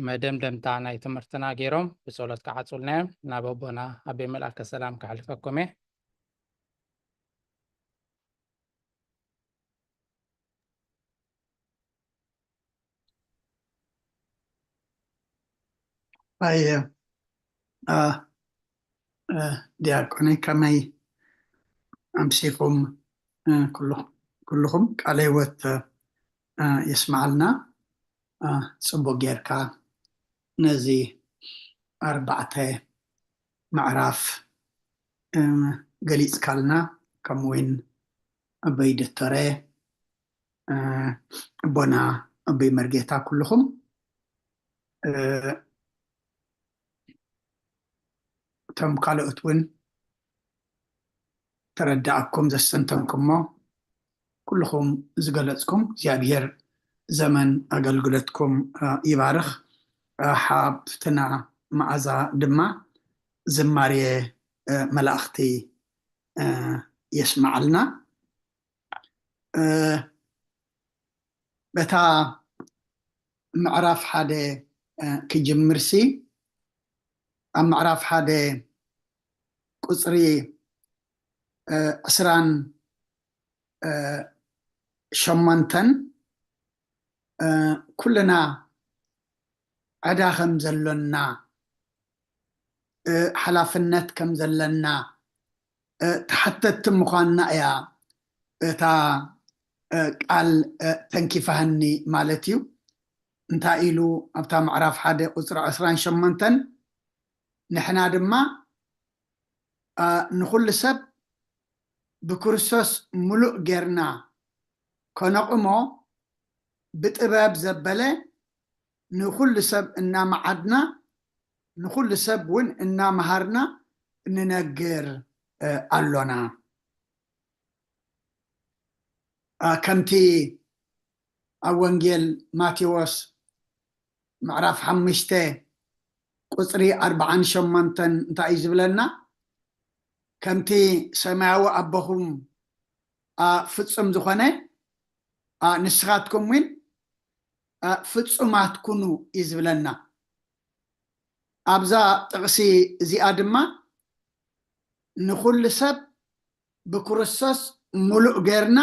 መደምደምታ ናይ ትምህርትና ገይሮም ብጸሎት ክዓጹልና እዮም። ናብ ኣቦና ኣቤ መልኣከ ሰላም ከሕልፈኩም እየ። ኣየ ዲያቆነይ፣ ከመይ ኣምሲኹም? ኩልኹም ቃለ ህይወት የስማዓልና። ጽቡቅ ጌርካ ነዚ ኣርባዕተ ምዕራፍ ገሊጽካልና፣ ከምኡውን ኣቦይ ዶክተረ፣ ኣቦና ኣቦይ መርጌታ፣ ኩልኹም እቶም ካልኦት እውን ተረዳእኩም ዘስተንተንኩሞ ኩልኹም ዝገለጽኩም፣ እግዚኣብሔር ዘመን ኣገልግሎትኩም ይባርኽ። ሓብትና መዓዛ ድማ ዝማሬ መላእኽቲ የስማዓልና። በታ ምዕራፍ ሓደ ክጅምርሲ፣ ኣብ ምዕራፍ ሓደ ቁጽሪ ዕስራን ሸሞንተን ኩልና ዕዳ ከም ዘሎና፣ ሓላፍነት ከም ዘለና፣ ተሓተትቲ ምዃንና እያ እታ ቃል ተንኪፋህኒ ማለት እዩ። እንታይ ኢሉ ኣብታ ምዕራፍ ሓደ ቁጽሪ ዕስራን ሸሞንተን፣ ንሕና ድማ ንኹሉ ሰብ ብክርስቶስ ምሉእ ጌርና ከነቑሞ፣ ብጥበብ ዘበለ ንኹሉ ሰብ እናመዓድና፣ ንኹሉ ሰብ እውን እናመሃርና ንነግር ኣሎና። ከምቲ ኣብ ወንጌል ማቴዎስ ምዕራፍ ሓሙሽተ ቁጽሪ ኣርባዓን ሸሞንተን እንታይ እዩ ዝብለና? ከምቲ ሰማያዊ ኣቦኹም ፍጹም ዝኾነ፣ ንስኻትኩም እውን ፍጹማት ኩኑ እዩ ዝብለና። ኣብዛ ጥቕሲ እዚኣ ድማ ንኹሉ ሰብ ብክርስቶስ ምሉእ ጌርና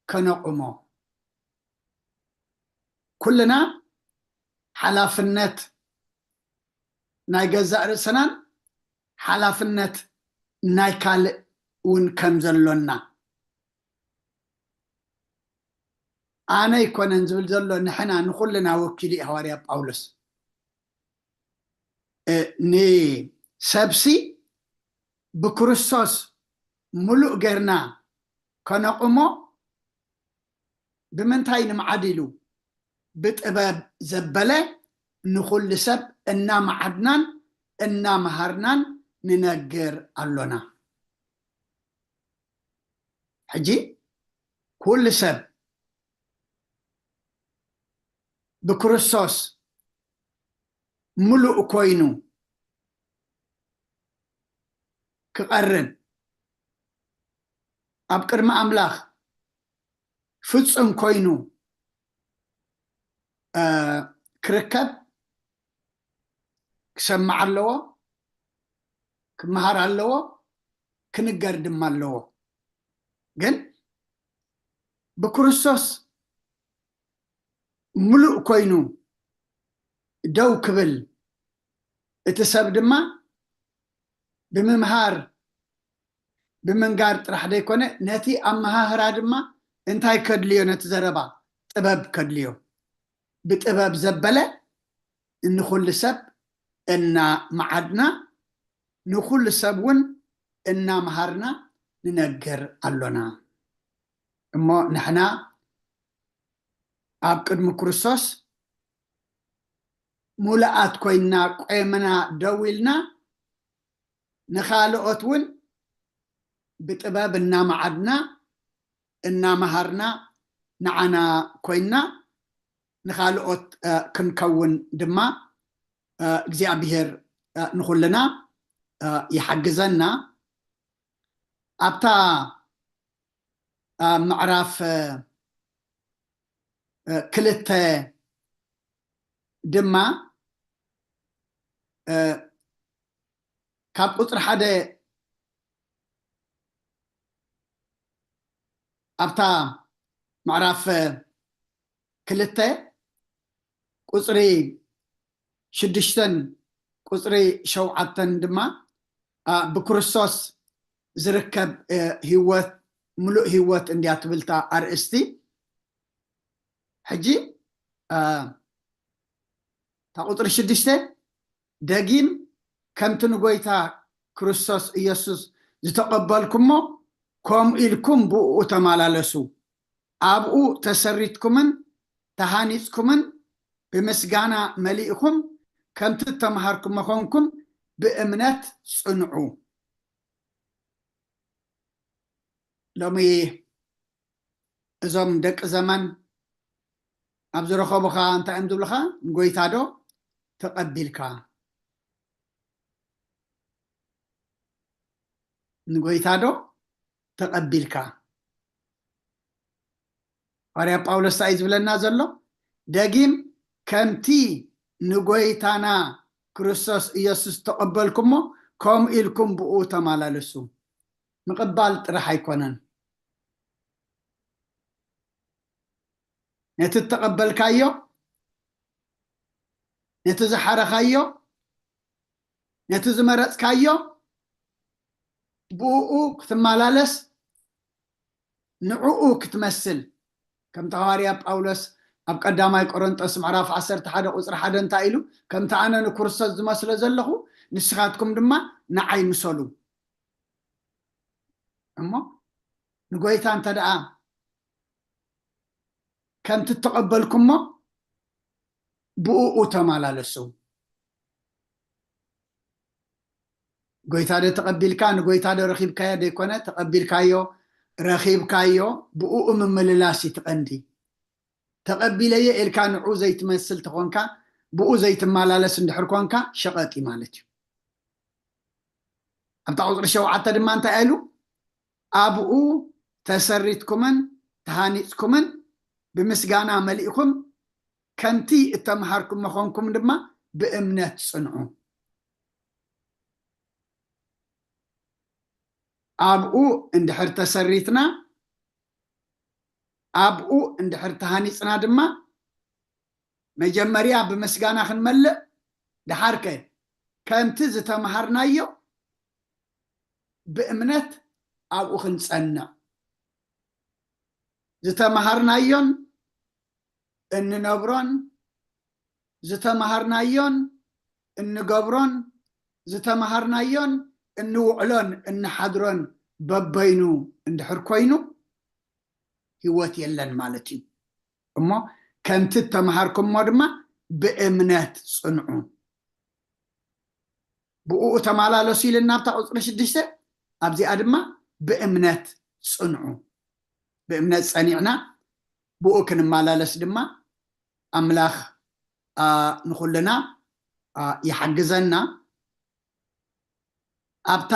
ከነቑሞ። ኩልና ሓላፍነት ናይ ገዛእ ርእስናን ሓላፍነት ናይ ካልእ እውን ከም ዘሎና፣ ኣነ ኣይኮነን ዝብል ዘሎ፣ ንሕና ንኹልና ወኪሉ እዩ ሃዋርያ ጳውሎስ። ንሰብሲ ብክርስቶስ ምሉእ ጌርና ከነቑሞ ብምንታይ ንምዓድ ኢሉ? ብጥበብ ዘበለ ንኹሉ ሰብ እናመዓድናን እናመሃርናን ንነግር ኣሎና። ሕጂ ኩሉ ሰብ ብክርስቶስ ምሉእ ኮይኑ ክቐርብ፣ ኣብ ቅድሚ ኣምላኽ ፍጹም ኮይኑ ክርከብ ክሰማዕ ኣለዎ፣ ክመሃር ኣለዎ፣ ክንገር ድማ ኣለዎ። ግን ብክርስቶስ ምሉእ ኮይኑ ደው ክብል፣ እቲ ሰብ ድማ ብምምሃር ብምንጋር ጥራሕ ዘይኮነ፣ ነቲ ኣመሃህራ ድማ እንታይ ከድልዮ? ነቲ ዘረባ ጥበብ ከድልዮ። ብጥበብ ዘበለ ንኹሉ ሰብ እናመዓድና፣ ንኹሉ ሰብ እውን እናመሃርና ንነግር ኣሎና። እሞ ንሕና ኣብ ቅድሚ ክርስቶስ ሙሉኣት ኮይንና ቆይምና ደው ኢልና፣ ንኻልኦት እውን ብጥበብ እናመዓድና እናመሃርና ንዓና ኮይንና ንኻልኦት ክንከውን ድማ እግዚኣብሔር ንኹልና ይሓግዘና። ኣብታ ምዕራፍ ክልተ ድማ ካብ ቁፅሪ ሓደ ኣብታ ምዕራፍ ክልተ ቁፅሪ ሽዱሽተን ቁፅሪ ሸውዓተን ድማ ብክርስቶስ ዝርከብ ህይወት፣ ምሉእ ህይወት እንድያ ትብልታ ኣርእስቲ። ሕጂ እታ ቁፅሪ ሽዱሽተ፣ ደጊም ከምቲ ንጎይታ ክርስቶስ ኢየሱስ ዝተቐበልኩሞ፣ ከምኡ ኢልኩም ብእኡ ተመላለሱ። ኣብኡ ተሰሪትኩምን ተሃኒጽኩምን፣ ብምስጋና መሊእኹም፣ ከምቲ እተመሃርኩሞ ኾንኩም ብእምነት ጽንዑ። ሎሚ እዞም ደቂ ዘመን ኣብ ዝረኸቡኻ እንታይ እዮም ዝብሉኻ? ንጎይታ ዶ ተቐቢልካ? ንጎይታ ዶ ተቐቢልካ? ሃዋርያ ጳውሎስ እንታይ እዩ ዝብለና ዘሎ? ደጊም ከምቲ ንጎይታና ክርስቶስ ኢየሱስ ተቐበልኩሞ፣ ከምኡ ኢልኩም ብኡ ተመላለሱ። ምቕባል ጥራሕ ኣይኮነን። ነቲ እተቐበልካዮ፣ ነቲ ዝሓረኻዮ፣ ነቲ ዝመረጽካዮ፣ ብኡ ክትመላለስ፣ ንዕኡ ክትመስል። ከምቲ ሃዋርያ ጳውሎስ ኣብ ቀዳማይ ቆሮንጦስ ምዕራፍ ዓሰርተ ሓደ ቁጽሪ ሓደ እንታይ ኢሉ? ከምቲ ኣነ ንክርስቶስ ዝመስሎ ዘለኹ፣ ንስኻትኩም ድማ ንዓይ ምሰሉ። እሞ ንጎይታ እንተ ደኣ ከምቲ እተቐበልኩሞ ብእኡ ተመላለሱ። ጎይታ ዶ ተቐቢልካ፣ ንጎይታ ዶ ረኺብካዮ ዘይኮነ፣ ተቐቢልካዮ፣ ረኺብካዮ፣ ብእኡ ምምልላስ እዩ እቲ ቀንዲ። ተቐቢለዮ ኢልካ ንዑ ዘይትመስል ተኾንካ፣ ብኡ ዘይትመላለስ እንድሕር ኮንካ፣ ሸቐጥ እዩ ማለት እዩ። ኣብታ ቁፅሪ ሸውዓተ ድማ እንታይ ኢሉ? ኣብኡ ተሰሪትኩምን ተሃኒፅኩምን፣ ብምስጋና መሊእኩም፣ ከምቲ እተምሃርኩም መኾንኩም ድማ ብእምነት ጽንዑ። ኣብኡ እንድሕር ተሰሪትና፣ ኣብኡ እንድሕር ተሃኒጽና ድማ፣ መጀመርያ ብምስጋና ክንመልእ፣ ደሓርከ ከምቲ ዝተምሃርናዮ ብእምነት ኣብኡ ክንጸንዕ። ዝተምሃርናዮን እንነብሮን፣ ዝተምሃርናዮን እንገብሮን፣ ዝተምሃርናዮን እንውዕሎን እንሓድሮን በበይኑ እንድሕር ኮይኑ፣ ህይወት የለን ማለት እዩ። እሞ ከምቲ እተምሃርኩሞ ድማ ብእምነት ጽንዑ። ብእኡ ተመላለሱ ኢልና ኣብታ ቁጽሪ ሽዱሽተ፣ ኣብዚኣ ድማ ብእምነት ጽንዑ። ብእምነት ጸኒዕና ብኡ ክንመላለስ ድማ ኣምላኽ፣ ኣ፣ ንኹልና፣ ኣ፣ ይሓግዘና። ኣብታ፣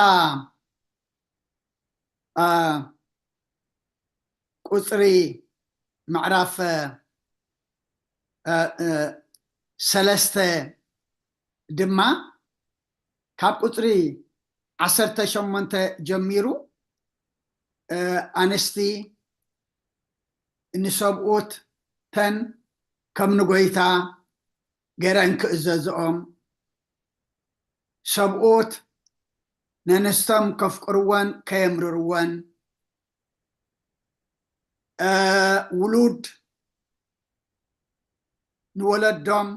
ኣ፣ ቁጽሪ ምዕራፍ፣ እ፣ እ፣ ሰለስተ ድማ ካብ ቁጽሪ ዓሰርተ ሸሞንተ ጀሚሩ፣ እ፣ ኣንስቲ ንሰብኡተን ከም ንጎይታ ገይረን ክእዘዝኦም፣ ሰብኡት ነንስቶም ከፍቅርወን ከየምርርወን፣ እ፣ ውሉድ ንወለዶም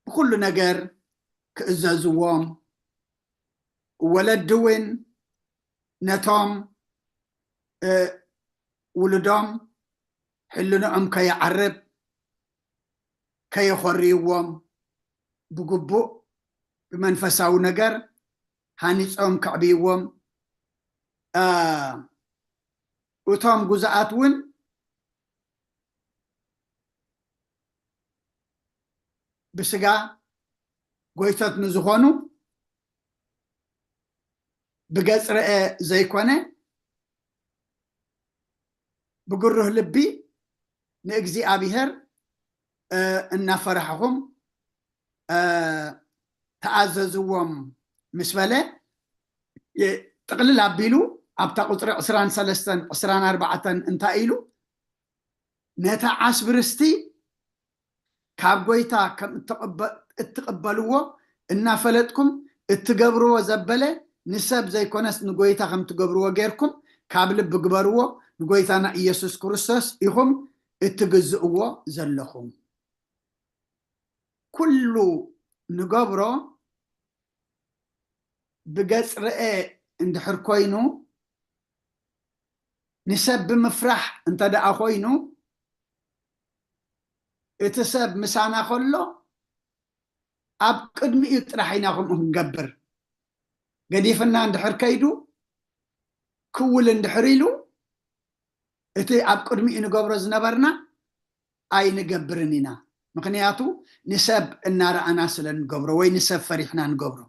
ብኹሉ ነገር ክእዘዝዎም፣ ወለዲ እውን ነቶም፣ እ፣ ውሉዶም ሕልንኦም ከይዓርብ፣ ከየኾርይዎም፣ ብግቡእ ብመንፈሳዊ ነገር ሃኒጾም ከዕብይዎም፣ እ፣ እቶም ግዙኣት እውን ብስጋ ጎይቶት ንዝኾኑ፣ ብገጽ ርአ ዘይኮነ፣ ብግሩህ ልቢ ንእግዚኣብሔር፣ እ፣ እናፈራሕኹም፣ እ፣ ተኣዘዝዎም ምስ በለ፣ እ፣ ጥቕልል ኣቢሉ ኣብታ ቁጽሪ ዕስራን ሰለስተን ዕስራን ኣርባዕተን እንታይ ኢሉ? ነታ ዓስቢ ርስቲ ካብ ጎይታ ከም እትቕበ-፣ እትቕበልዎ እናፈለጥኩም እትገብርዎ ዘበለ ንሰብ ዘይኮነስ ንጎይታ ከም ትገብርዎ ጌርኩም ካብ ልቢ ግበርዎ። ንጎይታና ኢየሱስ ክርስቶስ ኢኹም እትግዝእዎ ዘለኹም። ኩሉ ንገብሮ ብገጽ ርኤ እንድሕር ኮይኑ፣ ንሰብ ብምፍራሕ እንተ ደኣ ኮይኑ፣ እቲ ሰብ ምሳና ከሎ ኣብ ቅድሚኡ ጥራሕ ኢና ከምኡ ክንገብር። ገዲፍና እንድሕር ከይዱ፣ ክውል እንድሕር ኢሉ፣ እቲ ኣብ ቅድሚኡ ንገብሮ ዝነበርና ኣይንገብርን ኢና። ምኽንያቱ ንሰብ እናረኣና ስለ ንገብሮ ወይ ንሰብ ፈሪሕና ንገብሮ።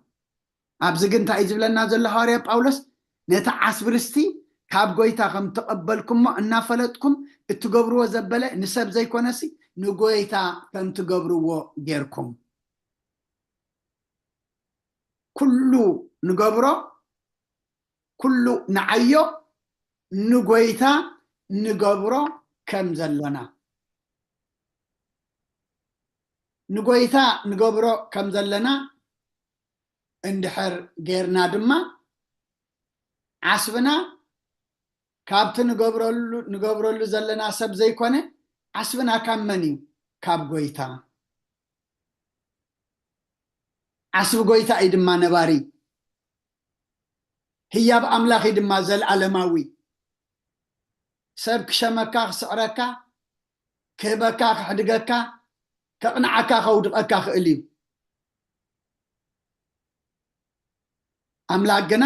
ኣብዚ ግን እንታይ እዩ ዝብለና ዘሎ ሃዋርያ ጳውሎስ? ነቲ ዓስቢ ርስቲ ካብ ጎይታ ከም ተቐበልኩሞ እናፈለጥኩም እትገብርዎ ዘበለ ንሰብ ዘይኮነሲ ንጎይታ ከም ትገብርዎ ጌርኩም። ኩሉ ንገብሮ፣ ኩሉ ንዓዮ ንጎይታ ንገብሮ ከም ዘለና፣ ንጎይታ ንገብሮ ከም ዘለና እንድሕር ጌርና ድማ፣ ዓስብና ካብቲ ንገብረሉ፣ ንገብረሉ ዘለና ሰብ ዘይኮነ፣ ዓስብና ካብ መን እዩ? ካብ ጎይታ። ዓስቢ ጎይታ እዩ ድማ ነባሪ። ህያብ ኣምላኽ እዩ ድማ ዘልኣለማዊ። ሰብ ክሸመካ፣ ክስዕረካ፣ ክህበካ፣ ክሕድገካ፣ ከቕንዓካ፣ ከውድቐካ ክእል እዩ። ኣምላኽ ግና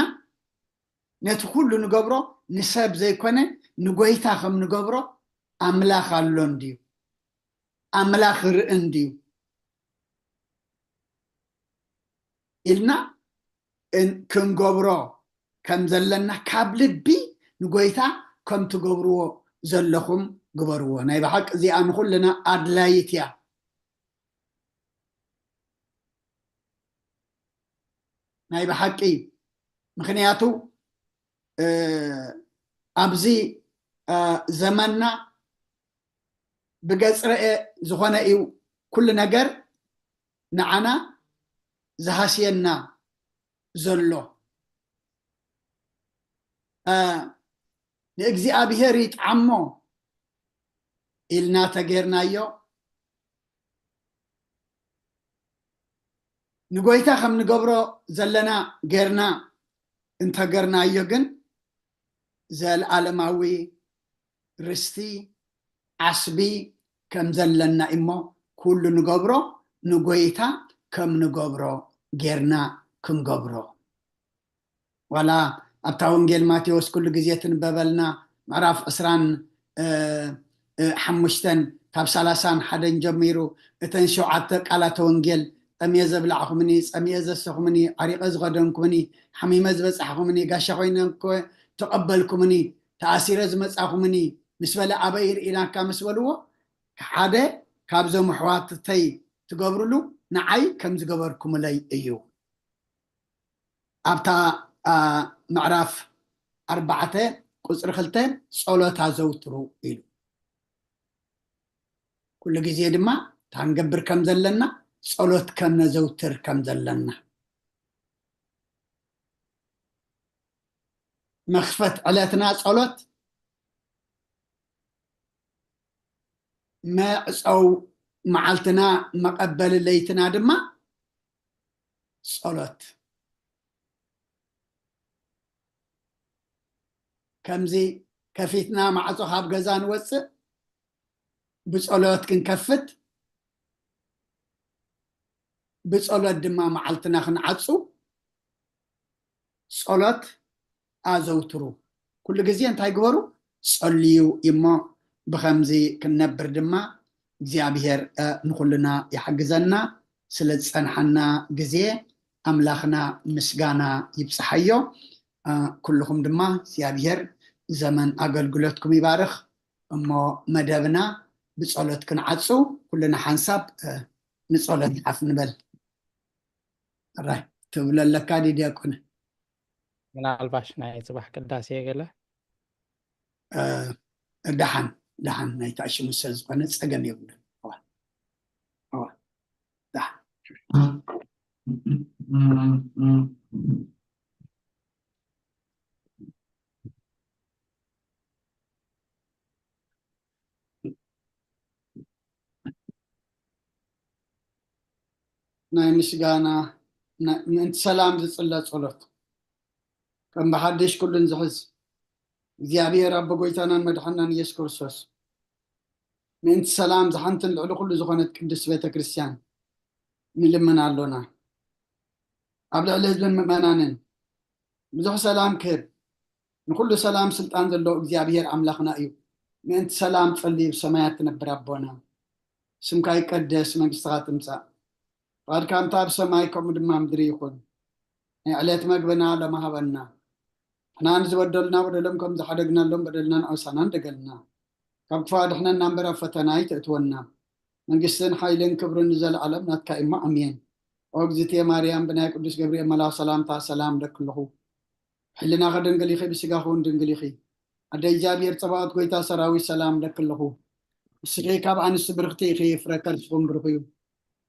ነቲ ኩሉ ንገብሮ ንሰብ ዘይኮነ ንጎይታ ከም ንገብሮ ኣምላኽ ኣሎ እንድዩ። ኣምላኽ ርኢ እንድዩ ኢልና እን-፣ ክንገብሮ ከም ዘለና ካብ ልቢ ንጎይታ ከም ትገብርዎ ዘለኹም ግበርዎ። ናይ ብሓቂ እዚኣ ንኹልና ኣድላይት እያ። ናይ ብሓቂ። ምኽንያቱ፣ እ፣ ኣብዚ፣ እ፣ ዘመንና ብገጽ ረኤ ዝኾነ እዩ ኩሉ ነገር ንዓና ዝሃስየና ዘሎ። እ፣ ንእግዚኣብሔር ይጥዓሞ ኢልና ተጌርናዮ፣ ንጎይታ ከም ንገብሮ ዘለና ጌርና እንተገርናዮ ግን፣ ዘልኣለማዊ ርስቲ ዓስቢ ከም ዘለና እሞ፣ ኩሉ ንገብሮ ንጎይታ ከም ንገብሮ ጌርና ክንገብሮ። ዋላ ኣብታ ወንጌል ማቴዎስ ኩሉ ግዜ ትንበበልና፣ ምዕራፍ ዕስራን፣ እ፣ እ፣ ሓሙሽተን፣ ካብ ሰላሳን ሓደን ጀሚሩ፣ እተን ሸውዓተ ቃላተ ወንጌል፣ "ጠምየ ዘብላዕኹምኒ፣ ጸሚኤ ዘሰኹምኒ፣ ዓሪቐ ዝኸደንኩምኒ፣ ሓሚመ ዝበጻሕኹምኒ፣ ጋሻ ኮይነ እኮ ተቐበልኩምኒ፣ ተኣሲረ ዝመጻኹምኒ" ምስ በለ፣ "ኣበይ ርኢናካ?" ምስ በልዎ፣ ሓደ ካብዞም ኣሕዋትተይ ትገብርሉ ንዓይ ከም ዝገበርኩምለይ እዩ። ኣብታ፣ ኣ፣ ምዕራፍ ኣርባዕተ ቁጽሪ ክልተ፣ "ጸሎት ኣዘውትሩ" ኢሉ። ኩሉ ግዜ ድማ እንታይ ክንገብር ከም ዘለና፣ ጸሎት ከነዘውትር ከም ዘለና። መኽፈት ዕለትና ጸሎት፣ መዕጸው መዓልትና፣ መቐበሊ ለይትና ድማ ጸሎት። ከምዚ ከፊትና ማዕጾ ካብ ገዛ ንወጽእ፣ ብጸሎት ክንከፍት፣ ብጸሎት ድማ መዓልትና ክንዓጹ፣ ጸሎት ኣዘውትሩ። ኩሉ ግዜ እንታይ ግበሩ? ጸልዩ እሞ፣ ብኸምዚ ክንነብር ድማ እግዚኣብሔር፣ እ፣ ንኹልና ይሓግዘና። ስለ ዝጸንሓና ግዜ ኣምላኽና ምስጋና ይብጽሓዮ። እ፣ ኩልኹም ድማ እግዚኣብሔር ዘመን ኣገልግሎትኩም ይባርኽ። እሞ መደብና ብጸሎት ክንዓጹ፣ ኩልና ሓንሳብ፣ እ፣ ንጸሎት ሓፍ ንበል። ኣራይ፣ ትብሎ ኣለካ ድዩ ዲያቆን? ምናልባሽ ናይ ጽባሕ ቅዳሴ ገለ? እ፣ ደሓን፣ ደሓን፣ ናይ ተኣሽሙ ስለ ዝኾነ ጸገም የብሉን። እዋ፣ እዋ፣ ደሓን። ናይ ምስጋና፣ ናይ ምእንቲ ሰላም ዝጽለ ጸሎት። ከም ብሓድሽ ኩሉን ዝሕዝ እግዚኣብሔር ኣቦ ጎይታናን መድሓናን ኢየሱስ ክርስቶስ፣ ምእንቲ ሰላም ዝሓንትን ልዕሊ ኩሉ ዝኾነት ቅድስት ቤተ ክርስቲያን ንልምን ኣሎና። ኣብ ልዕሊ ህዝብን ምእመናንን ብዙሕ ሰላም ክህብ፣ ንኩሉ ሰላም ስልጣን ዘለዎ እግዚኣብሔር ኣምላኽና እዩ። ምእንቲ ሰላም ጸልዩ ብሰማያት ትነብር ኣቦና፣ ስምካ ይቀደስ፣ መንግስትኻ ትምጻእ፣ ፍቓድካ እንታ ኣብ ሰማይ ከምኡ ድማ ምድሪ ይኹን። ናይ ዕለት መግብና ሎሚ ሃበና። ንሕና ንዝበደሉና በደሎም ከም ዝሓደግናሎም በደልና ንኣውሳና እንደገልና። ካብ ክፉእ ኣድሕነና እምበር ኣብ ፈተና ኣይተእትወና። መንግስትን ሓይልን ክብርን ንዘለዓለም ናትካ እዩ እሞ ኣሜን። ኦ እግዝእትየ ማርያም ብናይ ቅዱስ ገብርኤል መልኣኽ ሰላምታ ሰላም እብለኪ ኣለኹ። ሕልናኺ ድንግል ኢኺ፣ ብስጋኺ እውን ድንግል ኢኺ። ኣደ እግዚኣብሔር ጸባኦት ጎይታ ሰራዊት ሰላም እብለኪ ኣለኹ። ንስኺ ካብ ኣንስቲ ብርኽቲ ኢኺ፣ ፍረ ከርስኹም ብሩኽ እዩ።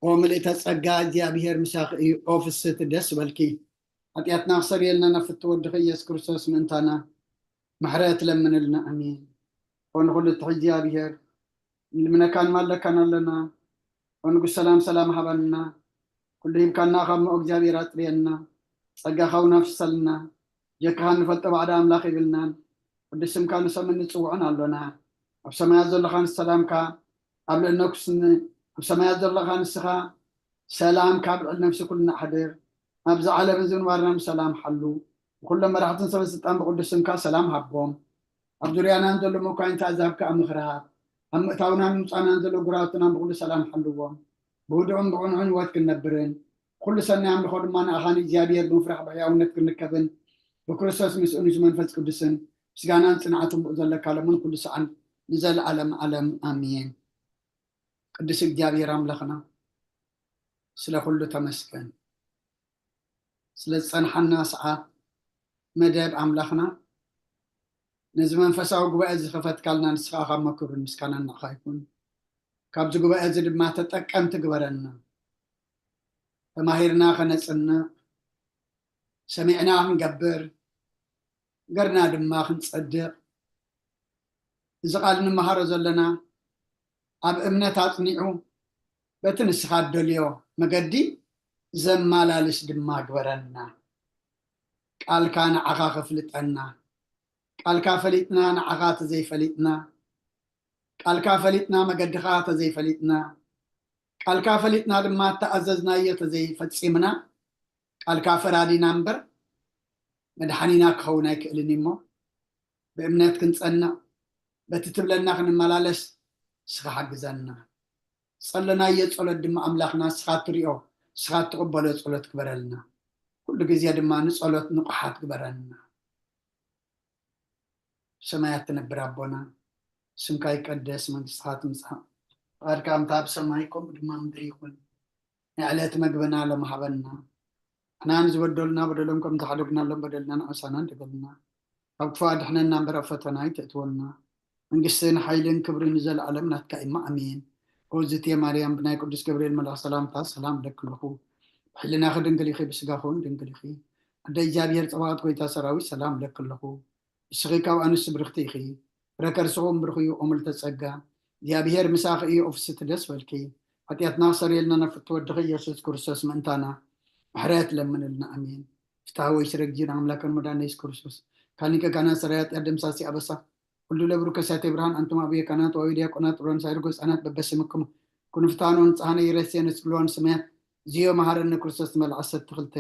ኦ ምልእተ ጸጋ እግዚኣብሔር ምሳኺ እዩ። ኦ ፍስህቲ ደስ በልኪ። ሓጢኣትና ክሰርየልና ናብ ፍትወ ወድኺ ኢየሱስ ክርስቶስ ምእንታና ምሕረት ለምንልና። ኣሜን። ኦ ንኹሉ እትሕዝ እግዚኣብሔር ንልምነካን ማለካን ኣለና። ኦ ንጉስ ሰላም ሰላም ሃበና። ኩሉ ሂብካና ካብ ምኦ እግዚኣብሔር ኣጥርየና። ጸጋኻ እውን ኣፍስሰልና። ጀካኻ ንፈልጦ ባዕዳ ኣምላኽ ይብልናን ቅዱስ ስምካ ንሰምን ንጽውዖን ኣሎና። ኣብ ሰማያት ዘለኻ ንሰላምካ ኣብ ልዕሊ ነፍስን ኣብ ሰማያት ዘለኻ ንስኻ ሰላም ካብ ልዕሊ ነፍሲ ኩልና ኣሕድር። ኣብዚ ዓለም እዚ ምንባርና ብሰላም ሓሉ። ንኩሎም መራሕትን ሰበ ስልጣን ብቅዱስ ስምካ ሰላም ሃቦም። ኣብ ዙርያናን ዘሎ መኳይንቲ ኣዛብካ ምኽራብ ኣብ ምእታውናን ምውፃናን ዘሎ ጉራውትናን ብኩሉ ሰላም ሓልዎም። ብህዱእን ብቕኑዕን ህይወት ክንነብርን ኩሉ ሰናይ ኣምልኾ ድማ ንኣኻ ንእግዚኣብሔር ብምፍራሕ ብሕያውነት ክንርከብን ብክርስቶስ ምስኡን ምስ መንፈስ ቅዱስን ምስጋናን ጽንዓትን ብኡ ዘለካ ለምን ኩሉ ሰዓን ንዘለዓለም ዓለም ኣሜን። ቅዱስ እግዚኣብሔር ኣምላኽና ስለ ኩሉ ተመስገን። ስለ ዝጸንሓና ሰዓት መደብ ኣምላኽና ነዚ መንፈሳዊ ጉባኤ ዝኸፈትካልና ንስኻ ካብ መክብርን ምስጋናን ንዓኻ ይኩን። ካብዚ ጉባኤ እዚ ድማ ተጠቀምቲ ግበረና። ተማሂርና ከነጽንዕ፣ ሰሚዕና ክንገብር፣ ገርና ድማ ክንጸድቕ፣ እዚ ቃል እንመሃሮ ዘለና ኣብ እምነት ኣጽኒዑ በቲ ንስኻ እትደልዮ መገዲ ዘመላልስ ድማ ግበረና። ቃልካ ንዓኻ ከፍልጠና፣ ቃልካ ፈሊጥና ንዓኻ ተዘይፈሊጥና፣ ቃልካ ፈሊጥና መገድኻ ተዘይፈሊጥና፣ ቃልካ ፈሊጥና ድማ እተኣዘዝናዮ ተዘይፈጺምና፣ ቃልካ ፈራዲና እምበር መድሓኒና ክኸውን ኣይክእልን እሞ፣ ብእምነት ክንጸንዕ፣ በቲ ትብለና ክንመላለስ ንስኻ ሓግዘና። ጸለናዮ ጸሎት ድማ ኣምላኽና ንስኻ እትሪኦ፣ ንስኻ እትቕበሎ ጸሎት ግበረልና። ኩሉ ግዜ ድማ ንጸሎት ንቑሓት ግበረልና። ሰማያት ትነብር ኣቦና፣ ስምካ ይቀደስ፣ መንግስትኻ ትምጻእ፣ ፍቓድካ ከምታ ኣብ ሰማይ ከምኡ ድማ ምድሪ ይኹን። ናይ ዕለት መግብና ሎሚ ሃበና። ንሕና ንዝበደሉና በደሎም ከም ዝሓደግናሎም በደልና ንኣሳና እንደገልና። ካብ ክፉእ ኣድሕነና እምበር ኣብ ፈተና ኣይተእትወና። መንግስትን ሓይልን ክብርን ንዘለኣለም ናትካ እማ ኣሜን። እግዝእትየ ማርያም ብናይ ቅዱስ ገብርኤል መልኣኽ ሰላምታ ሰላም እብለኪ ኣለኹ። ብሕልናኺ ድንግል ኢኺ፣ ብስጋኺ እውን ድንግል ኢኺ። ኣደ እግዚኣብሔር ጸባኦት ጎይታ ሰራዊት ሰላም እብለኪ ኣለኹ። ንስኺ ካብ ኣንስቲ ብርኽቲ ኢኺ፣ ፍረ ከርስኺ እውን ብሩኽ እዩ። ኦ ምልዕተ ጸጋ፣ እግዚኣብሔር ምሳኺ እዩ። ኦ ፍስሕቲ ደስ በልኪ፣ ሓጢኣትና ክሰርየልና ናብ ፍትወ ወድኺ ኢየሱስ ክርስቶስ ምእንታና ምሕረት ለምንልና። ኣሜን። ፍትሐ ወይ ስረግጂን ኣምላክን መድኃኒነ ኢየሱስ ክርስቶስ፣ ካሊቀ ካህናት ሰራይ ኃጢአት ደምሳሲ ኣበሳ፣ ኩሉ ለብሩ ከሳቴ ብርሃን፣ ኣንቱም አብየ ካህናት ወአዊ ዲያቆናት፣ ጥሮን ሳይርጎ ህፃናት በበስምክሙ ኩኑ ፍትሐነ ወንጽሐነ ኢረሴነ ስግልዋን ሰማያት፣ ዝዮ መሐረነ ክርስቶስ መልዓ ዓሰርተ ክልተ፣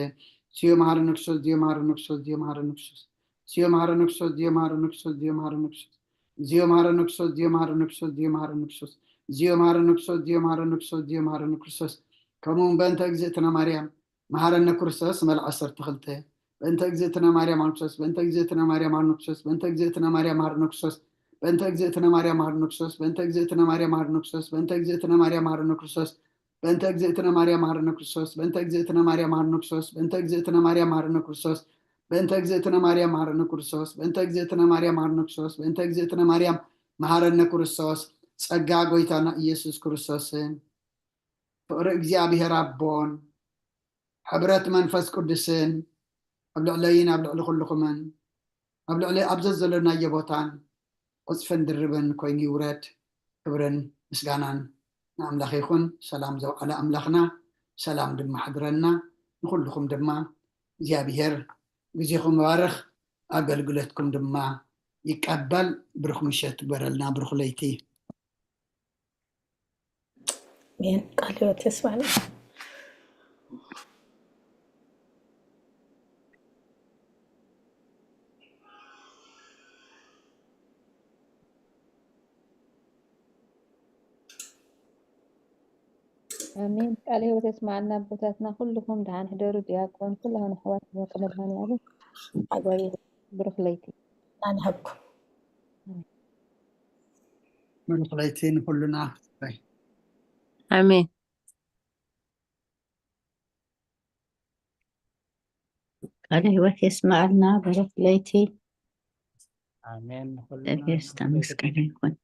ዝዮ መሐረነ ክርስቶስ፣ ዝዮ መሐረነ ክርስቶስ፣ ዝዮ መሐረነ ክርስቶስ። ዝዮ መሐረነ ክርስቶስ፣ ዝዮ መሐረነ ክርስቶስ፣ ዝዮ መሐረነ ክርስቶስ። ዝዮ መሐረነ ክርስቶስ፣ ዝዮ መሐረነ ክርስቶስ፣ ዝዮ መሐረነ ክርስቶስ። ዝዮ መሐረነ ክርስቶስ፣ ዝዮ መሐረነ ክርስቶስ፣ ዝዮ መሐረነ ክርስቶስ። ከምኡ እውን በእንተ እግዝእትነ ማርያም መሐረነ ክርስቶስ መልዓ ዓሰርተ ክልተ። በእንተ እግዝእትነ ማርያም መሐረነ ክርስቶስ፣ በእንተ እግዝእትነ ማርያም መሐረነ ክርስቶስ፣ በእንተ እግዝእትነ ማርያም መሐረነ ክርስቶስ፣ በእንተ እግዝእትነ ማርያም መሐረነ ክርስቶስ፣ በእንተ እግዝእትነ ማርያም መሐረነ ክርስቶስ፣ በእንተ እግዝእትነ ማርያም መሐረነ ክርስቶስ። በእንተ እግዝእትነ ማርያም መሐረነ ክርስቶስ፣ በእንተ እግዝእትነ ማርያም መሐረነ ክርስቶስ፣ በእንተ እግዝእትነ ማርያም መሐረነ ክርስቶስ፣ በእንተ እግዝእትነ ማርያም መሐረነ ክርስቶስ፣ በእንተ እግዝእትነ ማርያም መሐረነ ክርስቶስ፣ በእንተ እግዝእትነ ማርያም መሐረነ ክርስቶስ። ጸጋ ጎይታና ኢየሱስ ክርስቶስን ፍቕሪ እግዚኣብሔር ኣቦን ሕብረት መንፈስ ቅዱስን ኣብ ልዕለይን ኣብ ልዕሊ ኩልኹምን ኣብ ልዕሊ ኣብ ዘዘለናዮ ቦታን ቅፅፍን ድርብን ኮይኑ ይውረድ። ክብርን ምስጋናን ንኣምላኽ ይኹን። ሰላም ዘውዓለ ኣምላኽና ሰላም ድማ ሓድረና። ንኹልኹም ድማ እግዚኣብሔር ግዜኹም ይባርኽ፣ ኣገልግሎትኩም ድማ ይቀበል። ብሩኽ ምሸት ግበረልና፣ ብሩኽ ለይቲ። ኣሜን። ቃል ህይወት የስማዕና። ኣሜን። ቃል ህይወት የስማዕና ኣቦታትና ኩልኹም ደሓን ሕደሩ። ዲያቆን ኩላህን ኣሕዋት ወርቂ መድሃኒ ኣለም ሓጋይ ብሩኽ ለይቲ ናንሃብኩም። ብሩኽ ለይቲ ንኩሉና። ኣሜን። ቃለ ህይወት የስማዓልና። ብሩኽ ለይቲ። ኣሜን። ንኹልና እግዚኣብሔር ዝተመስገነ ይኹን።